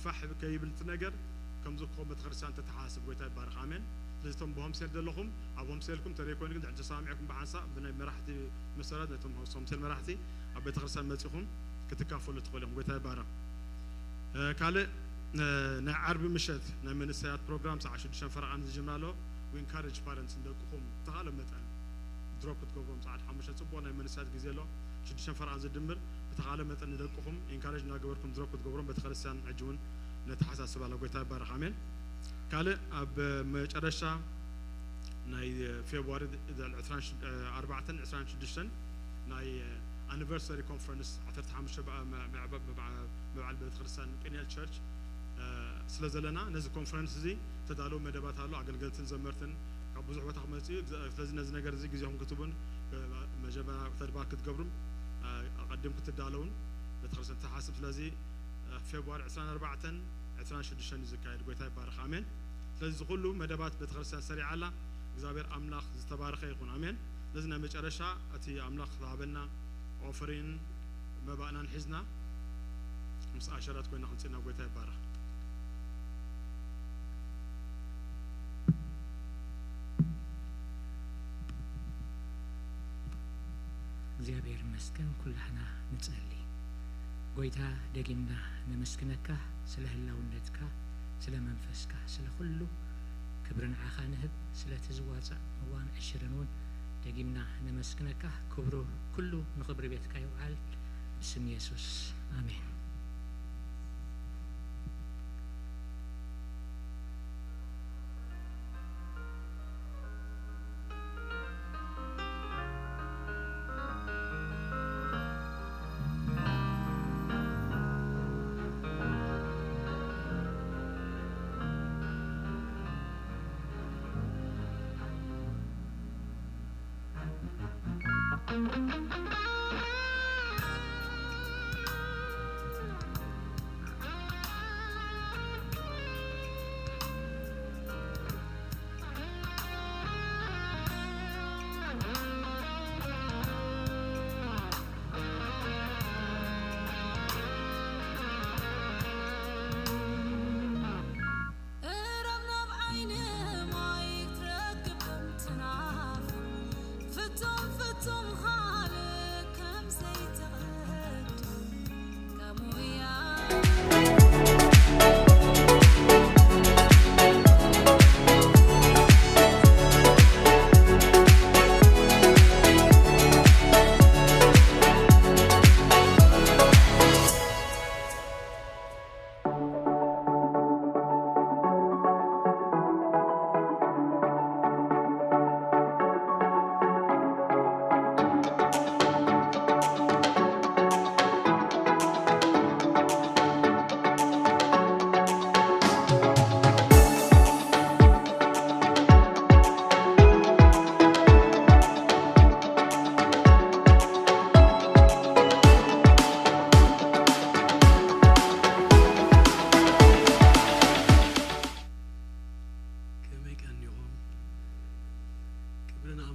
ፋሕ ከይብል እቲ ነገር ከምዚ ክኾን ቤተክርስትያን ተተሓሳስብ። ጎይታ ይባርክ። ኣሜን። ስለዚ እቶም ብሆምሴል ዘለኹም ኣብ ሆምሴልኩም ተዘይኮይኑ ግን ድሕሪ ተሰማሚዕኩም ብሓንሳእ ብናይ መራሕቲ መሰረት ነቶም ሆምሴል መራሕቲ ኣብ ቤተክርስትያን መፂኹም ክትካፈሉ ትኽእሉ እዮም። ጎይታ ይባረኽ። ካልእ ናይ ዓርቢ ምሸት ናይ መንእሰያት ፕሮግራም ሰዓት ሽዱሽተ ፈረቓ ዝጅምር ኣሎ። We encourage parents ንደቅኹም ብተኻእለ መጠን ድሮፕ ክትገብሮም ሰዓት ሓሙሽተ ፅቡቕ ናይ መንእሰያት ግዜ ኣሎ። ሽዱሽተ ፈረቓ ዝድምር ብተኻእለ መጠን ንደቅኹም ኢንካሬጅ እናገበርኩም ድሮፕ ክትገብሮም ቤተክርስትያን ሕጂ እውን ነተሓሳስብ ኣሎ። ጎይታ ይባረኽ። ኣሜን። ካልእ ኣብ መጨረሻ ናይ ፌብሩዋሪ ዕስራን ኣርባዕተን ዕስራን ሽዱሽተን ናይ ኣኒቨርሰሪ ኮንፈረንስ ዓሰርተ ሓሙሽተ ምዕባል ቤተክርስትያን ፔኒኤል ቸርች ስለ ዘለና ነዚ ኮንፈረንስ እዚ ተዳለዉ መደባት ኣሎ። ኣገልገልትን ዘመርትን ካብ ብዙሕ ቦታ ክመፅኡ እዩ። ስለዚ ነዚ ነገር እዚ ግዜኹም ክትቡን መጀመርያ ተድባር ክትገብሩን ኣቐዲም ክትዳለውን ቤተክርስትያን ተሓስብ። ስለዚ ፌብሩዋሪ ዕስራን ኣርባዕተን ዕስራን ሽዱሽተን እዩ ዝካየድ። ጎይታ ይባረኽ። ኣሜን። ስለዚ እዚ ኩሉ መደባት ቤተክርስትያን ሰሪዓ ኣላ። እግዚኣብሔር ኣምላኽ ዝተባረኸ ይኹን። ኣሜን። ስለዚ ናይ መጨረሻ እቲ ኣምላኽ ዝሃበና ኦፈሪን መባእናን ሒዝና ምስ ኣሸራት ኮይና ክንፅና ጎይታ ይባረኽ። እግዚኣብሔር ይመስገን። ኩላህና ንጸሊ። ጎይታ ደጊምና ነመስግነካ ስለ ህላውነትካ፣ ስለ መንፈስካ፣ ስለ ኩሉ ክብሪ ንዓኻ ንህብ። ስለቲ ዝዋጻእ እዋን ዕሽርን እውን ደጊምና ነመስግነካ። ክብሩ ኩሉ ንኽብሪ ቤትካ ይውዓል። ብስም የሱስ ኣሜን።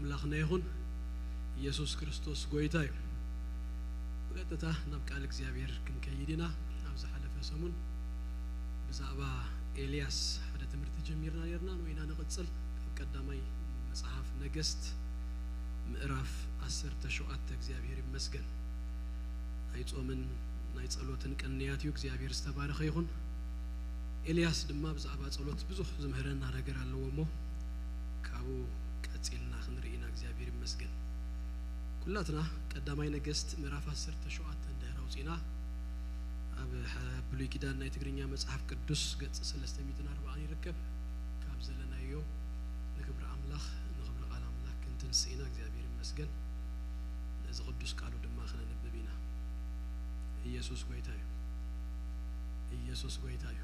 ኣምላኽና ይኹን። ኢየሱስ ክርስቶስ ጎይታ እዩ። ብቐጥታ ናብ ቃል እግዚኣብሔር ክንከይድ ኢና። ኣብ ዝሓለፈ ሰሙን ብዛዕባ ኤልያስ ሓደ ትምህርቲ ጀሚርና ነርና፣ ንወይና ንቕጽል። ካብ ቀዳማይ መጽሓፍ ነገስት ምዕራፍ ዓሰርተ ሸውዓተ። እግዚኣብሔር ይመስገን። ናይ ጾምን ናይ ጸሎትን ቅንያት እዩ። እግዚኣብሔር ዝተባረኸ ይኹን። ኤልያስ ድማ ብዛዕባ ጸሎት ብዙሕ ዝምህረና ነገር ኣለዎ እሞ፣ ካብኡ ቀጺልና ክንርኢ ኢና። እግዚኣብሔር ይመስገን። ኩላትና ቀዳማይ ነገስት ምዕራፍ ዓሰርተ ሸውዓተ እንድሕር ኣውጺእና፣ ኣብ ሐ-፣ ብሉይ ኪዳን ናይ ትግርኛ መጽሓፍ ቅዱስ ገጽ ሰለስተ ሚእትን ኣርባዓን ይርከብ። ካብ ዘለናዮ ንክብሪ ኣምላኽ፣ ንክብሪ ቃል ኣምላኽ ክንትንስእ ኢና። እግዚኣብሔር ይመስገን። ነዚ ቅዱስ ቃሉ ድማ ክነንብብ ኢና። ኢየሱስ ጎይታ እዩ። ኢየሱስ ጎይታ እዩ።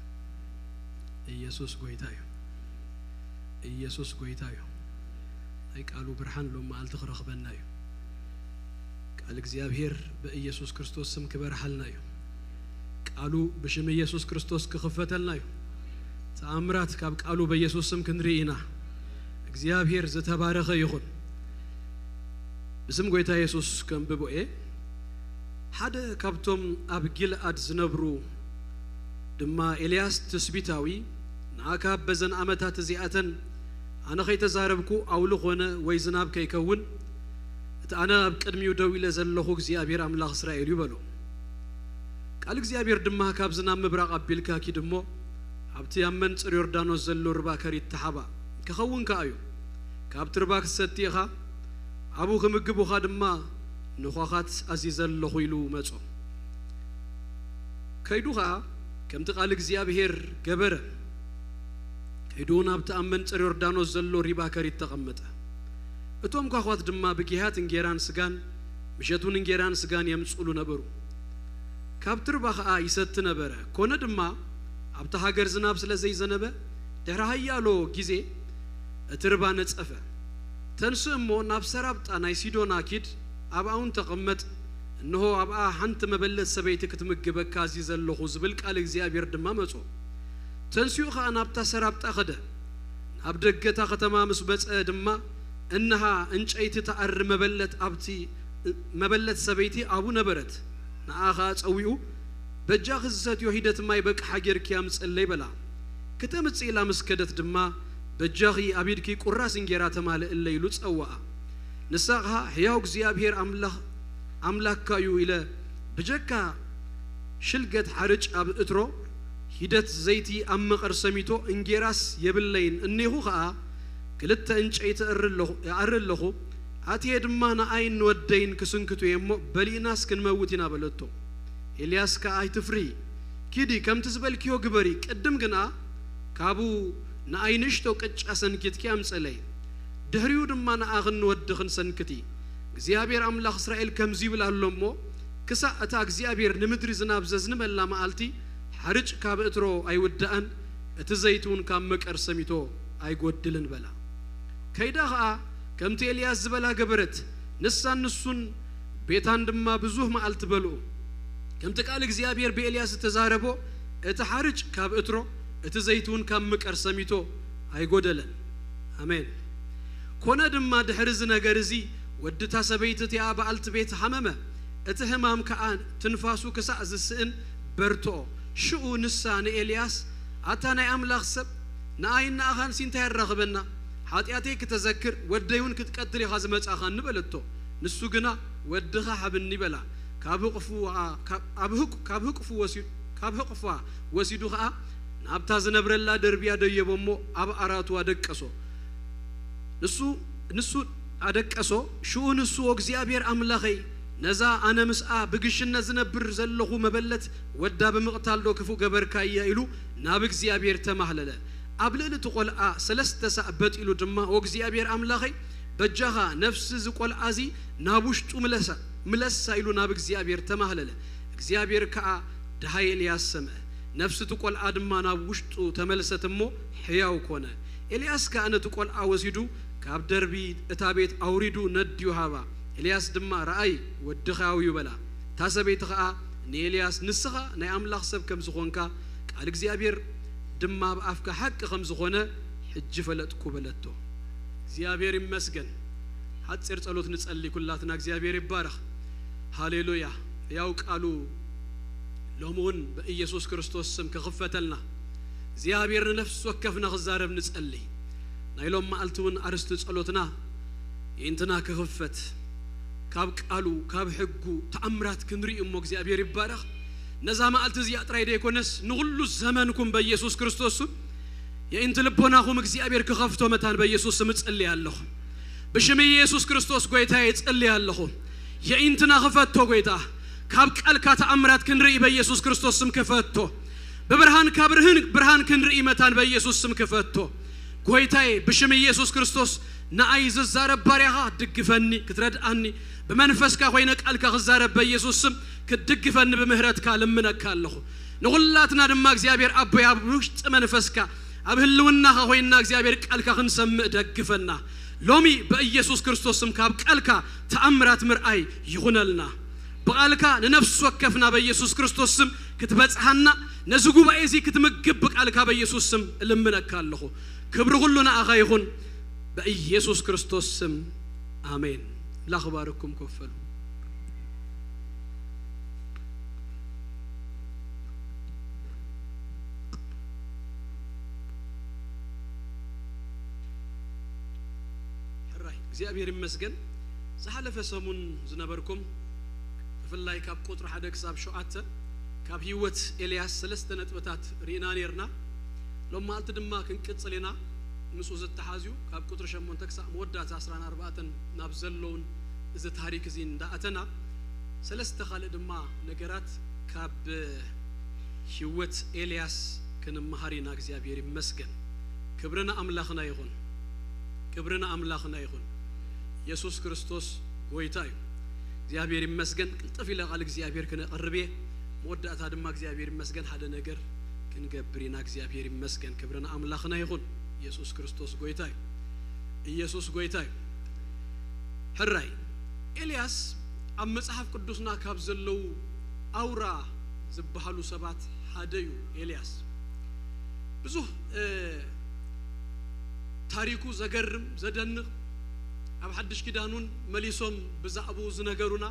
ኢየሱስ ጎይታ እዩ። ኢየሱስ ጎይታ እዩ። ናይ ቃሉ ብርሃን ሎም መዓልቲ ክረኽበና እዩ። ቃል እግዚኣብሔር በኢየሱስ ክርስቶስ ስም ክበርሃልና እዩ። ቃሉ ብሽም ኢየሱስ ክርስቶስ ክኽፈተልና እዩ። ተኣምራት ካብ ቃሉ በኢየሱስ ስም ክንርኢ ኢና። እግዚኣብሔር ዝተባረኸ ይኹን። ብስም ጎይታ የሱስ ከንብቦ እየ። ሓደ ካብቶም ኣብ ጊልኣድ ዝነብሩ ድማ ኤልያስ ትስቢታዊ፣ ንኣካብ በዘን ዓመታት እዚኣተን ኣነ ኸይተዛረብኩ ኣውሊ ኾነ ወይ ዝናብ ከይከውን፣ እቲ ኣነ ኣብ ቅድሚኡ ደው ኢለ ዘለኹ እግዚኣብሔር ኣምላኽ እስራኤል እዩ በሎ። ቃል እግዚኣብሔር ድማ ካብ ዝናብ ምብራቕ ኣቢልካ ኪድ እሞ ኣብቲ ኣብ መንጽር ዮርዳኖስ ዘሎ ርባ ከሪት ተሓባ፣ ክኸውን ከኣ እዩ። ካብቲ ርባ ክትሰቲ ኢኻ፣ ኣብኡ ክምግቡኻ ድማ ንዃኻት ኣዚዘ ኣለኹ ኢሉ መጾ። ከይዱ ኸኣ ከምቲ ቃል እግዚኣብሔር ገበረ። ከይዱ ናብቲ ኣብ መንጽር ዮርዳኖስ ዘሎ ሪባ ከሪት ተቐመጠ። እቶም ኳዃት ድማ ብጊሃት እንጌራን ስጋን፣ ምሸቱን እንጌራን ስጋን የምጽሉ ነበሩ። ካብቲ ርባ ኸኣ ይሰቲ ነበረ። ኮነ ድማ ኣብቲ ሃገር ዝናብ ስለ ዘይዘነበ፣ ድሕሪ ሃያሎ ግዜ እቲ ርባ ነጸፈ። ተንስእ እሞ ናብ ሰራብጣ ናይ ሲዶና ኪድ፣ ኣብኣ እውን ተቐመጥ። እንሆ ኣብኣ ሓንቲ መበለት ሰበይቲ ክትምግበካ ኣዚዘ ኣለኹ ዝብል ቃል እግዚኣብሔር ድማ መጾ። ተንሲኡ ኸኣ ናብታ ሰራብጣ ኸደ። ናብ ደገታ ኸተማ ምስ በጸ ድማ፣ እንሃ እንጨይቲ ትኣሪ መበለት ኣብቲ መበለት ሰበይቲ ኣብኡ ነበረት። ንኣ ኸኣ ጸዊኡ፣ በጃኺ ዝሰትዮ ሂደት ማይ በቅሓ ጌርኪ ኣምጽለይ በላ። ክተምጽእ ኢላ ምስ ከደት ድማ፣ በጃኺ ኣብ ኢድኪ ቁራስ እንጌራ ተማልእለይ ኢሉ ጸውኣ። ንሳ ኸኣ፣ ሕያው እግዚኣብሔር ኣምላኽ ኣምላክካ እዩ ኢለ፣ ብጀካ ሽልገት ሓርጭ ኣብ እትሮ፣ ሂደት ዘይቲ ኣብ መቐር ሰሚቶ፣ እንጌራስ የብለይን፣ እኔኹ ኸኣ ክልተ እንጨይቲ እሪ ኣለኹ፣ እኣሪ ኣለኹ፣ ኣትየ ድማ ንኣይን ንወደይን ክስንክቱ እየ እሞ፣ በሊእናስ ክንመውት ኢና በለቶ። ኤልያስ ከኣ ኣይትፍርሂ፣ ኪዲ፣ ከምቲ ዝበልክዮ ግበሪ፣ ቅድም ግና ካብኡ ንኣይ ንእሽቶ ቅጫ ሰንኪትኪ ኣምጸለይ፣ ድሕሪኡ ድማ ንኣኽን ንወድኽን ሰንክቲ። እግዚኣብሔር ኣምላኽ እስራኤል ከምዚ ይብል ኣሎ እሞ፣ ክሳእ እታ እግዚኣብሔር ንምድሪ ዝናብ ዘዝንበላ መዓልቲ፣ ሓርጭ ካብ እትሮ ኣይውዳእን፣ እቲ ዘይቲ እውን ካብ መቀር ሰሚቶ ኣይጎድልን በላ። ከይዳ ኸኣ ከምቲ ኤልያስ ዝበላ ገበረት። ንሳን ንሱን ቤታን ድማ ብዙህ መዓልቲ በልዑ። ከምቲ ቃል እግዚኣብሔር ብኤልያስ እተዛረቦ፣ እቲ ሓርጭ ካብ እትሮ፣ እቲ ዘይቲ እውን ካብ ምቀር ሰሚቶ ኣይጎደለን። ኣሜን። ኮነ ድማ ድሕሪ እዚ ነገር እዚ፣ ወዲ እታ ሰበይቲ እቲኣ በዓልቲ ቤት ሓመመ። እቲ ሕማም ከኣ ትንፋሱ ክሳዕ ዝስእን በርትኦ። ሽኡ ንሳ ንኤልያስ፣ ኣታ ናይ ኣምላኽ ሰብ፣ ንኣይን ንኣኻንሲ እንታይ የራኽበና? ሓጢኣተይ ክተዘክር፣ ወደይ እውን ክትቀትል ኢኻ ዝመጻኻኒ በለቶ። ንሱ ግና፣ ወድኻ ሃብኒ በላ። ካብ ህቕፍዋ፣ ካብ፣ ኣብ ህቅ-፣ ካብ ህቅፉ ወሲ-፣ ካብ ህቕፋ ወሲዱ ኸኣ ናብታ ዝነብረላ ደርብያ ደየቦ እሞ ኣብ ኣራቱ ኣደቀሶ። ንሱ፣ ንሱ ኣደቀሶ። ሽኡ ንሱ፣ "ኦ እግዚኣብሔር ኣምላኸይ፣ ነዛ ኣነ ምስኣ ብግሽነት ዝነብር ዘለኹ መበለት ወዳ ብምቕታል ዶ ክፉእ ገበርካያ?" ኢሉ ናብ እግዚኣብሔር ተማህለለ። ኣብ ልዕሊ እቲ ቈልዓ ሰለስተ ሳዕ በጥ ኢሉ ድማ፣ "ኦ እግዚኣብሔር ኣምላኸይ፣ በጃኻ ነፍሲ እዚ ቈልዓ እዚ ናብ ውሽጡ ምለሳ፣ ምለሳ" ኢሉ ናብ እግዚኣብሔር ተማህለለ። እግዚኣብሔር ከኣ ደሃይ ኤልያስ ሰምዐ። ነፍሲ እቲ ቈልዓ ድማ ናብ ውሽጡ ተመልሰት እሞ ሕያው ኰነ። ኤልያስ ከኣ ነቲ ቈልዓ ወሲዱ ካብ ደርቢ እታ ቤት ኣውሪዱ ነድዩ ሃባ። ኤልያስ ድማ፣ "ረኣይ፣ ወድኺ ኣብዩ" በላ። እታ ሰበይቲ ኸኣ ንኤልያስ፣ "ንስኻ ናይ ኣምላኽ ሰብ ከም ዝኾንካ፣ ቃል እግዚኣብሔር ድማ ኣብ ኣፍካ ሓቂ ከም ዝኾነ ሕጂ ፈለጥኩ" በለቶ። እግዚኣብሔር ይመስገን። ሓጺር ጸሎት ንጸሊ። ኩላትና እግዚኣብሔር ይባረኽ። ሃሌሉያ። ያው ቃሉ ሎሚ እውን ብኢየሱስ ክርስቶስ ስም ክኽፈተልና እግዚኣብሔር ንነፍሲ ወከፍና ክዛረብ ንጸሊ። ናይ ሎም መዓልቲ እውን ኣርስቲ ጸሎትና የእንትና ክኽፈት፣ ካብ ቃሉ ካብ ሕጉ ተኣምራት ክንርኢ እሞ እግዚኣብሔር ይባረኽ። ነዛ መዓልቲ እዚኣ ጥራይ ደይኮነስ ንኹሉ ዘመንኩም በኢየሱስ ክርስቶስ ስም የእንቲ ልቦናኹም እግዚኣብሔር ክኸፍቶ መታን በኢየሱስ ስም እጽሊ ኣለኹ። ብሽም ኢየሱስ ክርስቶስ ጎይታ ይጽሊ ኣለኹ። የእንትና ክፈቶ ጎይታ፣ ካብ ቃልካ ተኣምራት ክንርኢ በኢየሱስ ክርስቶስ ስም ክፈቶ። ብብርሃን ካብ ርህን ብርሃን ክንርኢ መታን በኢየሱስ ስም ክፈቶ። ጎይታዬ ብሽም ኢየሱስ ክርስቶስ ንኣይ ዝዛረብ ባርያኻ ድግፈኒ፣ ክትረድኣኒ፣ ብመንፈስካ ኮይነ ቃልካ ክዛረብ በኢየሱስ ስም ክትድግፈኒ ብምህረትካ ልምነካ ኣለኹ። ንኹላትና ድማ እግዚኣብሔር ኣቦይ ኣብ ውሽጢ መንፈስካ ኣብ ህልውናኻ ኮይንና እግዚኣብሔር ቃልካ ክንሰምዕ ደግፈና። ሎሚ በኢየሱስ ክርስቶስ ስም ካብ ቃልካ ተኣምራት ምርኣይ ይኹነልና። ብቓልካ ንነፍሲ ወከፍና በኢየሱስ ክርስቶስ ስም ክትበጽሓና፣ ነዚ ጉባኤ እዚ ክትምግብ ብቃልካ በኢየሱስ ስም እልምነካ ኣለኹ። ክብሪ ኩሉ ንኣኻ ይኹን፣ በኢየሱስ ክርስቶስ ስም ኣሜን። ኣምላኽ ይባርኩም። ኮፍ በሉ። ሕራይ እግዚኣብሔር ይመስገን። ዝሓለፈ ሰሙን ዝነበርኩም ብፍላይ ካብ ቁጥሪ ሓደ ክሳብ ሸውዓተ ካብ ህይወት ኤልያስ ሰለስተ ነጥብታት ርኢና ነርና። ሎም መዓልቲ ድማ ክንቅጽል ኢና። ምስኡ ዝተሓዝዩ ካብ ቁጥሪ ሸሞንተ ክሳብ መወዳእታ ዕስራን ኣርባዕተን ናብ ዘለውን እዚ ታሪክ እዚ እንዳኣተና ሰለስተ ካልእ ድማ ነገራት ካብ ህይወት ኤልያስ ክንመሃር ኢና። እግዚኣብሔር ይመስገን። ክብሪ ንኣምላኽና ይኹን። ክብሪ ንኣምላኽና ይኹን። ኢየሱስ ክርስቶስ ጎይታ እዩ። እግዚኣብሔር ይመስገን። ቅልጥፍ ኢለ ቃል እግዚኣብሔር ክነቕርብ እየ። መወዳእታ ድማ እግዚኣብሔር ይመስገን ሓደ ነገር ክንገብር ኢና። እግዚኣብሔር ይመስገን። ክብሪ ንኣምላኽና ይኹን። ኢየሱስ ክርስቶስ ጎይታ እዩ። ኢየሱስ ጎይታ እዩ። ሕራይ ኤልያስ ኣብ መጽሓፍ ቅዱስና ካብ ዘለዉ ኣውራ ዝበሃሉ ሰባት ሓደ እዩ። ኤልያስ ብዙህ ታሪኩ ዘገርም ዘደንቕ፣ ኣብ ሓድሽ ኪዳኑን መሊሶም ብዛዕባኡ ዝነገሩና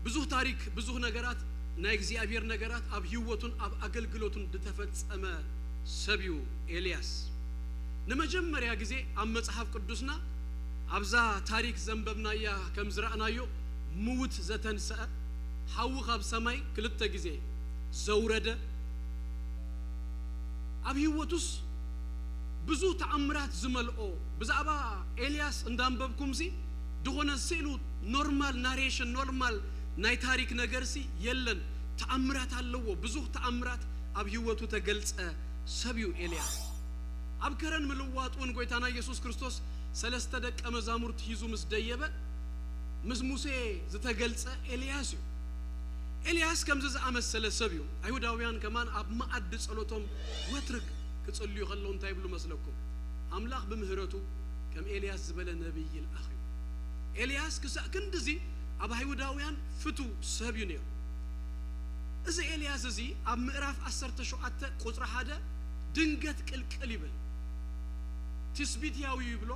ብዙህ ታሪክ ብዙህ ነገራት ናይ እግዚኣብሔር ነገራት ኣብ ህይወቱን ኣብ ኣገልግሎቱን ዝተፈጸመ ሰብ እዩ። ኤልያስ ንመጀመርያ ግዜ ኣብ መጽሓፍ ቅዱስና ኣብዛ ታሪክ ዘንበብናያ ከም ዝረኣናዮ ምውት ዘተንሰአ፣ ሓዊ ካብ ሰማይ ክልተ ግዜ ዘውረደ፣ ኣብ ህይወቱስ ብዙ ተኣምራት ዝመልኦ። ብዛዕባ ኤልያስ እንዳንበብኩምሲ ድኾነ ስኢሉ ኖርማል ናሬሽን ኖርማል ናይ ታሪክ ነገርሲ የለን። ተኣምራት ኣለዎ። ብዙ ተኣምራት ኣብ ህይወቱ ተገልጸ ሰብ እዩ ኤልያስ። ኣብ ከረን ምልዋጥ እውን ጎይታና ኢየሱስ ክርስቶስ ሰለስተ ደቀ መዛሙርት ሒዙ ምስ ደየበ ምስ ሙሴ ዝተገልጸ ኤልያስ እዩ። ኤልያስ ከምዚ ዝኣመሰለ ሰብ እዩ። ኣይሁዳውያን ከማን ኣብ መኣዲ ጸሎቶም ወትርግ ክጽልዩ ከለዉ እንታይ ይብሉ መስለኩም? ኣምላኽ ብምህረቱ ከም ኤልያስ ዝበለ ነቢይ ይልኣኽ እዩ። ኤልያስ ክሳእ ክንድዚ ኣብ ኣይሁዳውያን ፍቱ ሰብ እዩ ነይሩ። እዚ ኤልያስ እዚ ኣብ ምዕራፍ ዓሰርተ ሸውዓተ ቁጽሪ ሓደ ድንገት ቅልቅል ይብል። ትስቢትያዊ ይብሎ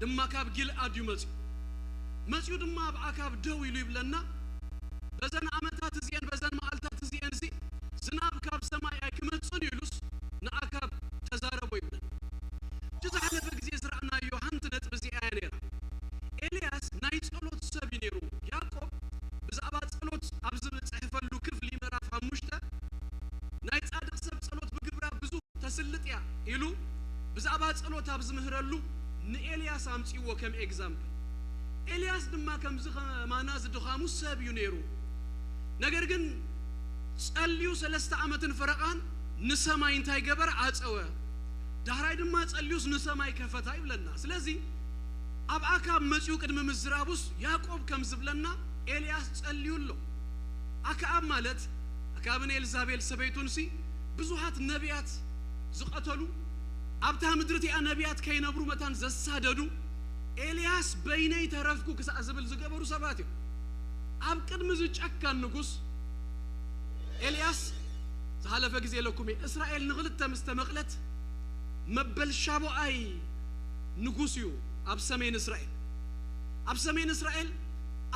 ድማ ካብ ጊልኣድ እዩ መጽዩ። መጽዩ ድማ ኣብ ኣካብ ደው ኢሉ ይብለና። በዘን ዓመታት እዚኤን በዘን መዓልታት እዚኤን እዚ ዝናብ ካብ ሰማይ ኣይክመጽን እዩ ኢሉስ ንኣካብ ተዛረቦ ይብለና። እቲ ዝሓለፈ ግዜ ዝረኣናዮ ሓንቲ ነጥቢ እዚኣ እያ ነይራ። ኤልያስ ናይ ጸሎት ሰብ እዩ ነይሩ። ያዕቆብ ብዛዕባ ጸሎት ኣብ ዝጽሕፈሉ ክፍሊ ምዕራፍ ሓሙሽተ ናይ ጻድቕ ሰብ ጸሎት ብግብራ ብዙ ተስልጥ እያ ኢሉ ብዛዕባ ጸሎት ኣብ ዝምህረሉ ንኤልያስ ኣምጺዎ ከም ኤግዛምፕል። ኤልያስ ድማ ከምዚ ከማና ዝድኻሙ ሰብ እዩ ነይሩ። ነገር ግን ጸልዩ ሰለስተ ዓመትን ፈረቓን ንሰማይ እንታይ ገበረ? ኣጸወ። ዳሕራይ ድማ ጸልዩስ ንሰማይ ከፈታ ይብለና። ስለዚ ኣብ ኣካብ መጺኡ ቅድሚ ምዝራቡስ ያዕቆብ ከም ዝብለና ኤልያስ ጸልዩ ኣሎ። ኣክኣብ ማለት ኣክኣብን ኤልዛቤል ሰበይቱንሲ ብዙሃት ነቢያት ዝቐተሉ፣ ኣብታ ምድሪ እቲኣ ነቢያት ከይነብሩ መታን ዘሳደዱ፣ ኤልያስ በይነይ ተረፍኩ ክሳዕ ዝብል ዝገበሩ ሰባት እዮም። ኣብ ቅድሚ እዚ ጨካን ንጉስ ኤልያስ ዝሓለፈ ግዜ ኢለኩም እየ፣ እስራኤል ንኽልተ ምስ ተመቕለት መበል ሻቦኣይ ንጉስ እዩ ኣብ ሰሜን እስራኤል ኣብ ሰሜን እስራኤል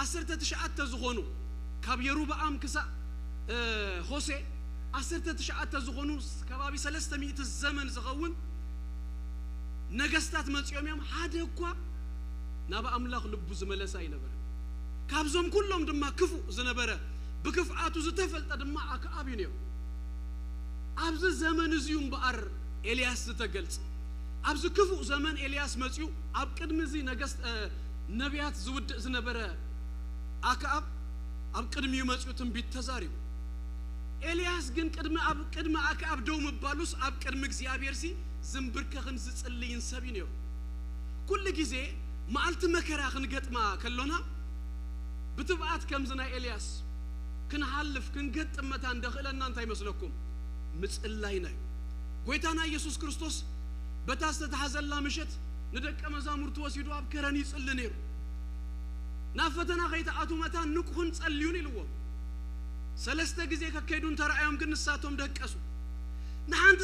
ዓሰርተ ትሽዓተ ዝኾኑ፣ ካብ የሩብዓም ክሳዕ ሆሴ ዓሰርተ ትሽዓተ ዝኾኑ፣ ከባቢ ሰለስተ ሚእቲ ዘመን ዝኸውን ነገስታት መጺኦም እዮም። ሓደ እኳ ናብ ኣምላኽ ልቡ ዝመለሰ ኣይነበረ። ካብዞም ኩሎም ድማ ክፉእ ዝነበረ፣ ብክፍኣቱ ዝተፈልጠ ድማ ኣክኣብ እዩ ነይሩ። ኣብዚ ዘመን እዚ እዩ እምበኣር ኤልያስ ዝተገልጸ። ኣብዚ ክፉእ ዘመን ኤልያስ መጺኡ፣ ኣብ ቅድሚ እዚ ነገስት ነቢያት ዝውድእ ዝነበረ ኣክኣብ ኣብ ቅድሚኡ መጺኡ ትንቢት ተዛሪቡ። ኤልያስ ግን ቅድሚ ኣብ ቅድሚ ኣክኣብ ደው ምባሉስ፣ ኣብ ቅድሚ እግዚኣብሔር ሲ ዝንብርከኽን ዝጽልይን ሰብ እዩ ነይሩ። ኩሉ ግዜ መዓልቲ መከራ ክንገጥማ ከሎና፣ ብትብኣት ከምዚ ናይ ኤልያስ ክንሓልፍ ክንገጥም መታን ደኽእለና እንታይ ይመስለኩም? ምጽላይና እዩ። ጎይታና ኢየሱስ ክርስቶስ በታ ዝተታሕዘላ ምሸት ንደቀ መዛሙርቱ ወሲዱ ኣብ ከረን ይጽሊ ነይሩ። ናብ ፈተና ከይትኣቱ መታን ንቅኹን ጸልዩን ኢልዎም። ሰለስተ ግዜ ከከይዱ እንተረኣዮም ግን ንሳቶም ደቀሱ። ንሓንቲ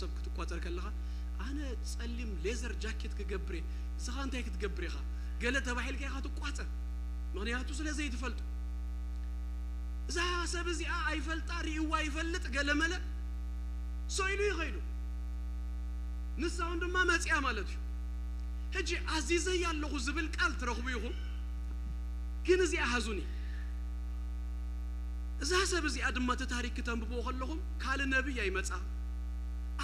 ሰብ ክትቋጸር ከለኻ፣ ኣነ ጸሊም ሌዘር ጃኬት ክገብር እየ፣ ንስኻ እንታይ ክትገብር ኢኻ ገለ ተባሂልካ ኢኻ ትቋጸር። ምኽንያቱ ስለ ዘይትፈልጦ። እዛ ሰብ እዚኣ ኣይፈልጣ፣ ርእይዋ ይፈልጥ፣ ገለ መለ ሰው ኢሉ ይኸይዱ። ንሳውን ድማ መጺኣ ማለት እዩ። ሕጂ ኣዚዘያ ኣለኹ ዝብል ቃል ትረኽቡ ኢኹም፣ ግን እዚኣ ሃዙኒ። እዛ ሰብ እዚኣ ድማ እቲ ታሪክ ክተንብብዎ ከለኹም ካልእ ነቢይ ኣይመጻ፣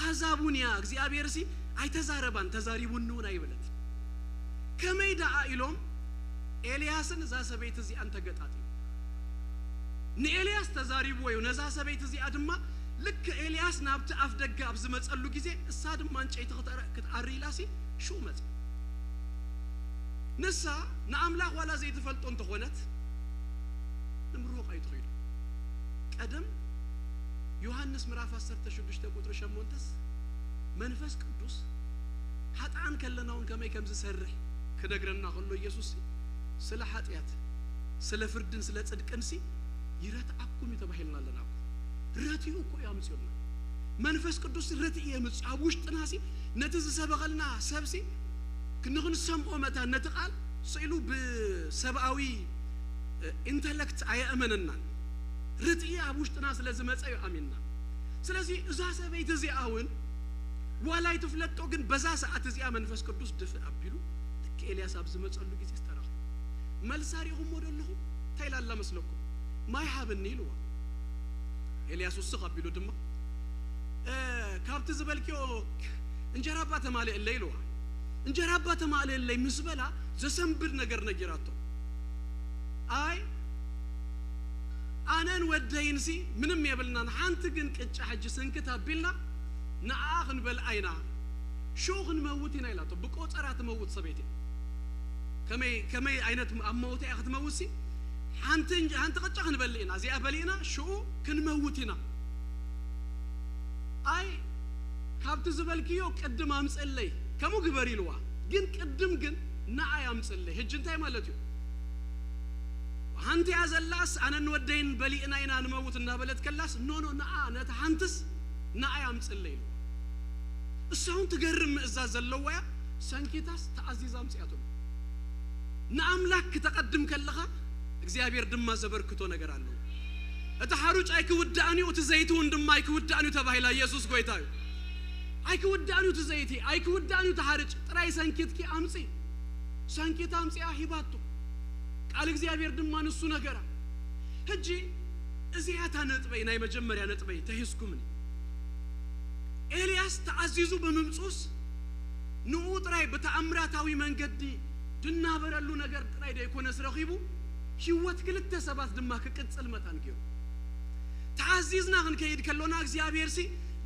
ኣህዛብ እውን እያ፣ እግዚኣብሔር ሲ ኣይተዛረባን ተዛሪቡኒ እውን ኣይበለት። ከመይ ደኣ ኢሎም ኤልያስን እዛ ሰበይቲ እዚኣን ተገጣጢሙ። ንኤልያስ ተዛሪብዎ እዩ፣ ነዛ ሰበይቲ እዚኣ ድማ ልክ ኤልያስ ናብቲ ኣፍ ደገ ኣብ ዝመጸሉ ግዜ እሳ ድማ ዕንጨይቲ ክትኣረ-፣ ክትኣሪ ኢላ ሲ ሽኡ መጸ። ንሳ ንኣምላኽ ዋላ ዘይትፈልጦ እንተኾነት ንምርሆቕ ኣይትኸይዱ። ቀደም ዮሃንስ ምዕራፍ ዓሰርተ ሽዱሽተ ቁጽሪ ሸሞንተስ መንፈስ ቅዱስ ሓጥኣን ከለና እውን ከመይ ከም ዝሰርሕ ክነግረና ከሎ ኢየሱስ ሲ ስለ ሓጢኣት ስለ ፍርድን ስለ ጽድቅን ሲ ይረትዓኩም እዩ ተባሂልና ኣለና እኮ። ረትኡ እኮ እዩ ኣምጽኡልና። መንፈስ ቅዱስ ርትኢ የምጽእ ኣብ ውሽጥና ሲ ነቲ ዝሰበኸልና ሰብ ሲ ንኽንሰምዖ መታን ነቲ ቃል ስኢሉ ብሰብኣዊ ኢንተለክት ኣየእመነናን። ርትኢ ኣብ ውሽጥና ስለ ዝመጸ እዩ ኣሚንና። ስለዚ እዛ ሰበይቲ እዚኣ እውን ዋላ ኣይትፍለጦ፣ ግን በዛ ሰዓት እዚኣ መንፈስ ቅዱስ ድፍእ ኣቢሉ ልክ ኤልያስ ኣብ ዝመጸሉ ግዜ ዝተረኽቡ። መልሳ ሪኹሞ ዶ ኣለኹም? እንታይ ኢላ ኣላ መስለኩም? ማይ ሃብኒ ኢልዋ። ኤልያስ ውስኽ ኣቢሉ ድማ፣ "እ፣ ካብቲ ዝበልክዮ እንጀራ እባ ተማልእለይ" ኢልዋ። "እንጀራ እባ ተማልእለይ" ምስ በላ ዘሰንብድ ነገር ነጊራቶ። "ኣይ፣ ኣነን ወደይንሲ ምንም የብልናን፣ ሓንቲ ግን ቅጫ ሕጂ ስንክት ኣቢልና ንኣ ክንበልዓ ኢና፣ ሽኡ ክንመውት ኢና" ኢላቶ። ብቆጸራ ትመውት ሰበይቲ እያ። ከመይ፣ ከመይ ዓይነት ኣብ መውት እያ ክትመውት ሲ? ሓንቲ እንጀ-፣ ሓንቲ ቅጫ ክንበልዕ ኢና፣ እዚኣ በሊዕና ሽኡ ክንመውት ኢና። "ኣይ፣ ካብቲ ዝበልክዮ ቅድም ኣምጽእለይ፣ ከምኡ ግበር" ኢልዋ። ግን ቅድም ግን ንኣይ ኣምጽእለይ። ሕጂ እንታይ ማለት እዩ? ሓንቲ እያ ዘላስ ኣነን ወደይን በሊዕና ኢና ንመውት እናበለት ከላስ፣ "ኖ፣ ኖ፣ ንኣ፣ ነታ ሓንትስ ንኣይ ኣምጽእለይ" ኢልዋ። እሳ እውን ትገርም ምእዛዝ ዘለዋ እያ። ሰንኪታስ ተኣዚዛ ኣምጽኣትሉ። ንኣምላክ ክተቐድም ከለኻ እግዚኣብሔር ድማ ዘበርክቶ ነገር ኣለዎ። እቲ ሓሩጭ ኣይክውዳእን እዩ፣ እቲ ዘይቲ እውን ድማ ኣይክውዳእን እዩ ተባሂላ። ኢየሱስ ጎይታ እዩ። ኣይክውዳእን እዩ እቲ ዘይቲ፣ ኣይክውዳእን እዩ እቲ ሓርጭ። ጥራይ ሰንኪትኪ ኣምጺ። ሰንኪታ ኣምጺኣ ሂባቶ። ቃል እግዚኣብሔር ድማ ንሱ ነገራ። ሕጂ እዚኣ እታ ነጥበይ፣ ናይ መጀመርያ ነጥበይ ተሂዝኩምኒ። ኤልያስ ተኣዚዙ ብምምጹስ ንኡ ጥራይ ብተኣምራታዊ መንገዲ ድናበረሉ ነገር ጥራይ ደይኮነስ ረኺቡ፣ ህይወት ክልተ ሰባት ድማ ክቅጽል መታን ገይሩ። ተኣዚዝና ክንከይድ ከሎና እግዚኣብሔር ሲ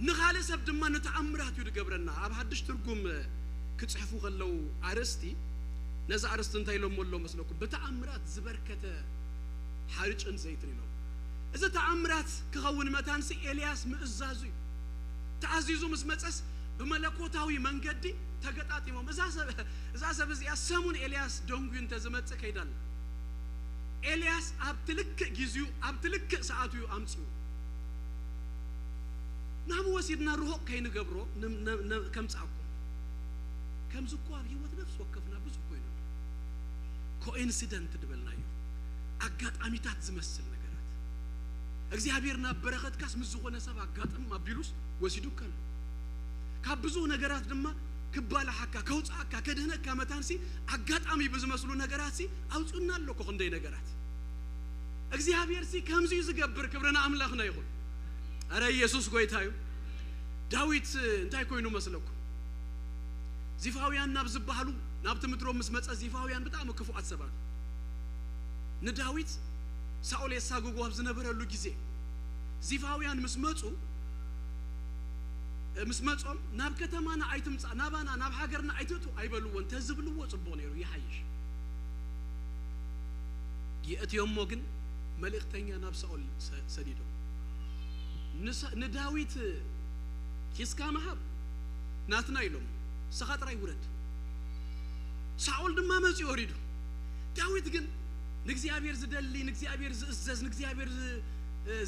ንኻልእ ሰብ ድማ ንተኣምራት እዩ ዝገብረና። ኣብ ሓድሽ ትርጉም ክጽሕፉ ከለዉ ኣርእስቲ፣ ነዚ ኣርእስቲ እንታይ ኢሎሞ ኣሎ መስለኩም? ብተኣምራት ዝበርከተ ሓርጭን ዘይትን ኢሎም። እዚ ተኣምራት ክኸውን መታንሲ ኤልያስ ምእዛዙ እዩ። ተኣዚዙ ምስ መጸስ ብመለኮታዊ መንገዲ ተገጣጢሞም። እዛ ሰብ፣ እዛ ሰብ እዚኣ ሰሙን ኤልያስ ደንጉዩ እንተዝመጽእ ከይዳላ። ኤልያስ ኣብቲ ልክእ ጊዜኡ፣ ኣብቲ ልክእ ሰዓቱ እዩ ኣምጺኡ። ናብ ወሲድና ርሑቕ ከይንገብሮ ን-፣ ን-፣ ን-፣ ከምጽኣኩም። ከምዚ እኮ ኣብ ህይወት ነፍሲ ወከፍና ብዙሕ ኮይኑ ኣሎ። ኮኢንሲደንት ዝበልናዮ፣ ኣጋጣሚታት ዝመስል ነገራት። እግዚኣብሔር ናብ በረኸትካስ ምስ ዝኾነ ሰብ ኣጋጥም ኣቢሉስ ወሲዱካ ኣሎ። ካብ ብዙሕ ነገራት ድማ ክባላሓካ፣ ከውጽኣካ፣ ከድህነካ መታንሲ ኣጋጣሚ ብዝመስሉ ነገራትሲ ኣውጽኡና ኣሎ እኮ ክንደይ ነገራት። እግዚኣብሔርሲ ከምዚ እዩ ዝገብር፣ ክብሪ ንኣምላኽና ይኹን። ኣረ ኢየሱስ ጎይታ እዩ። ዳዊት እንታይ ኮይኑ መስለኩም? ዚፋውያን ናብ ዝበሃሉ፣ ናብቲ ምድሮም ምስ መጸ፣ ዚፋውያን ብጣዕሚ ክፉኣት ሰባት። ንዳዊት ሳኦል የሳግጎ ኣብ ዝነበረሉ ግዜ፣ ዚፋውያን ምስ መጹ፣ ምስ መጾም፣ "ናብ ከተማና ኣይትምጻእ፣ ናባና፣ ናብ ሃገርና ኣይትእቱ" ኣይበልዎ፣ እንተዝብልዎ ጽቡቕ ነይሩ፣ ይሓይሽ። የእትዮሞ ግን መልእኽተኛ ናብ ሳኦል ሰ-፣ ሰዲዶም። ንሳ-፣ ንዳዊት ሒዝካ ምሃብ ናትና ኢሎም፣ "ንስኻ ጥራይ ውረድ." ሳኦል ድማ መጺኡ ወሪዱ። ዳዊት ግን ንእግዚኣብሔር ዝደሊ፣ ንእግዚኣብሔር ዝእዘዝ፣ ንእግዚኣብሔር ዝ-፣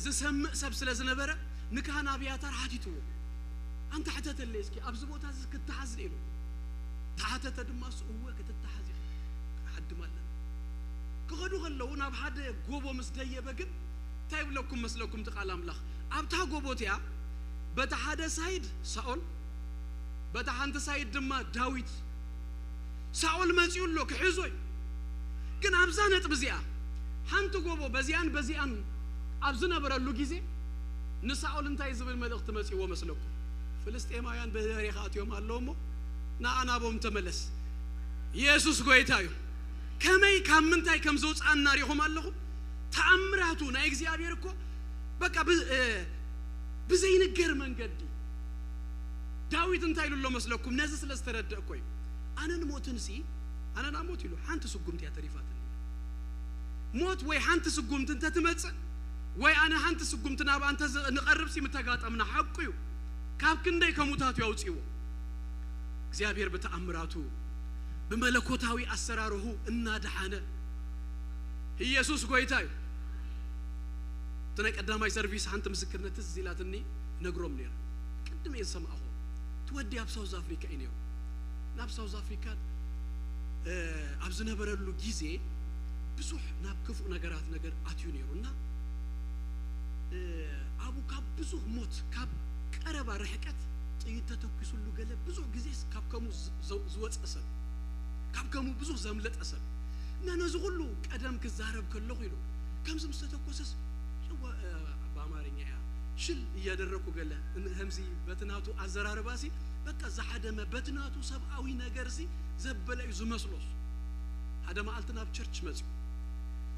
ዝሰምዕ ሰብ ስለ ዝነበረ ንካህን ኣብያታር ሓቲትዎ። ኣንታ ሕተተለይ እስኪ፣ ኣብዚ ቦታ እዚ ክትሓዝ ኢሉ ተሓተተ ድማ፣ እሱ እወ ክትተሓዝ ኢኻ፣ ክንሓድም ኣለና። ክኸዱ ከለዉ ናብ ሓደ ጎቦ ምስ ደየበ ግን እንታይ ይብለኩም መስለኩም እቲ ቃል ኣምላኽ? ኣብታ ጎቦ እቲኣ በታ ሓደ ሳይድ ሳኦል፣ በታ ሓንቲ ሳይድ ድማ ዳዊት። ሳኦል መጺኡ ኣሎ ክሕዞ እዩ። ግን ኣብዛ ነጥቢ እዚኣ ሓንቲ ጎቦ በዚኣን በዚኣን ኣብ ዝነበረሉ ግዜ ንሳኦል እንታይ ዝብል መልእኽቲ መጺዎ መስለኩም? ፍልስጤማውያን በበሬኻ ኣትዮም ኣለዉ እሞ ንዓ ናቦም ተመለስ። ኢየሱስ ጎይታ እዩ። ከመይ ካብ ምንታይ ከም ዘውፅኣና ሪኹም ኣለኹም። ተኣምራቱ ናይ እግዚኣብሔር እኮ በቃ ብ- እ፣ ብዘይንገር መንገዲ ዳዊት እንታይ ኢሉ ኣሎ መስለኩም? ነዚ ስለ ዝተረድእ እኮ እዩ። ኣነን ሞትን ሲ ኣነን ኣሞት ኢሉ ሓንቲ ስጉምቲ እያ ተሪፋትኒ። ሞት ወይ ሓንቲ ስጉምቲ እንተትመጽእ ወይ ኣነ ሓንቲ ስጉምቲ ናብ ኣንተ ዝ- ንቐርብ ሲ ምተጋጠምና ሓቁ እዩ። ካብ ክንደይ ከሙታት እዩ ኣውፅዎ። እግዚኣብሔር ብተኣምራቱ ብመለኮታዊ ኣሰራርሁ እናድሓነ ኢየሱስ ጎይታ እዩ። እቲ ናይ ቀዳማይ ሰርቪስ ሓንቲ ምስክርነት ትዝ ኢላትኒ ነግሮም ነይረ። ቅድም እየ ዝሰምኣኹ። እቲ ወዲ ኣብ ሳውዝ ኣፍሪካ እዩ ነይሩ። ናብ ሳውዝ ኣፍሪካ እ፣ ኣብ ዝነበረሉ ግዜ ብዙሕ ናብ ክፉእ ነገራት ነገር ኣትዩ ነይሩ እና እ፣ ኣብኡ ካብ ብዙሕ ሞት ካብ ቀረባ ርሕቀት ጥይት ተተኩሱሉ ገለ ብዙሕ ግዜስ ካብ ከምኡ ዝ- ዘው- ዝወፀ ሰብ ካብ ከምኡ ብዙሕ ዘምለጠ ሰብ እና ነዚ ኩሉ ቀደም ክዛረብ ከለኹ ኢሉ ከምዚ ምስ ተተኮሰስ ሽዋ- እ፣ ብኣማርኛ እያ ሽል እያደረግኩ ገለ ን- ከምዚ በቲ ናቱ ኣዘራርባሲ በቃ ዝሓደመ በቲ ናቱ ሰብኣዊ ነገርሲ ዘበለ እዩ ዝመስሎስ ሓደ መዓልቲ ናብ ቸርች መፅኡ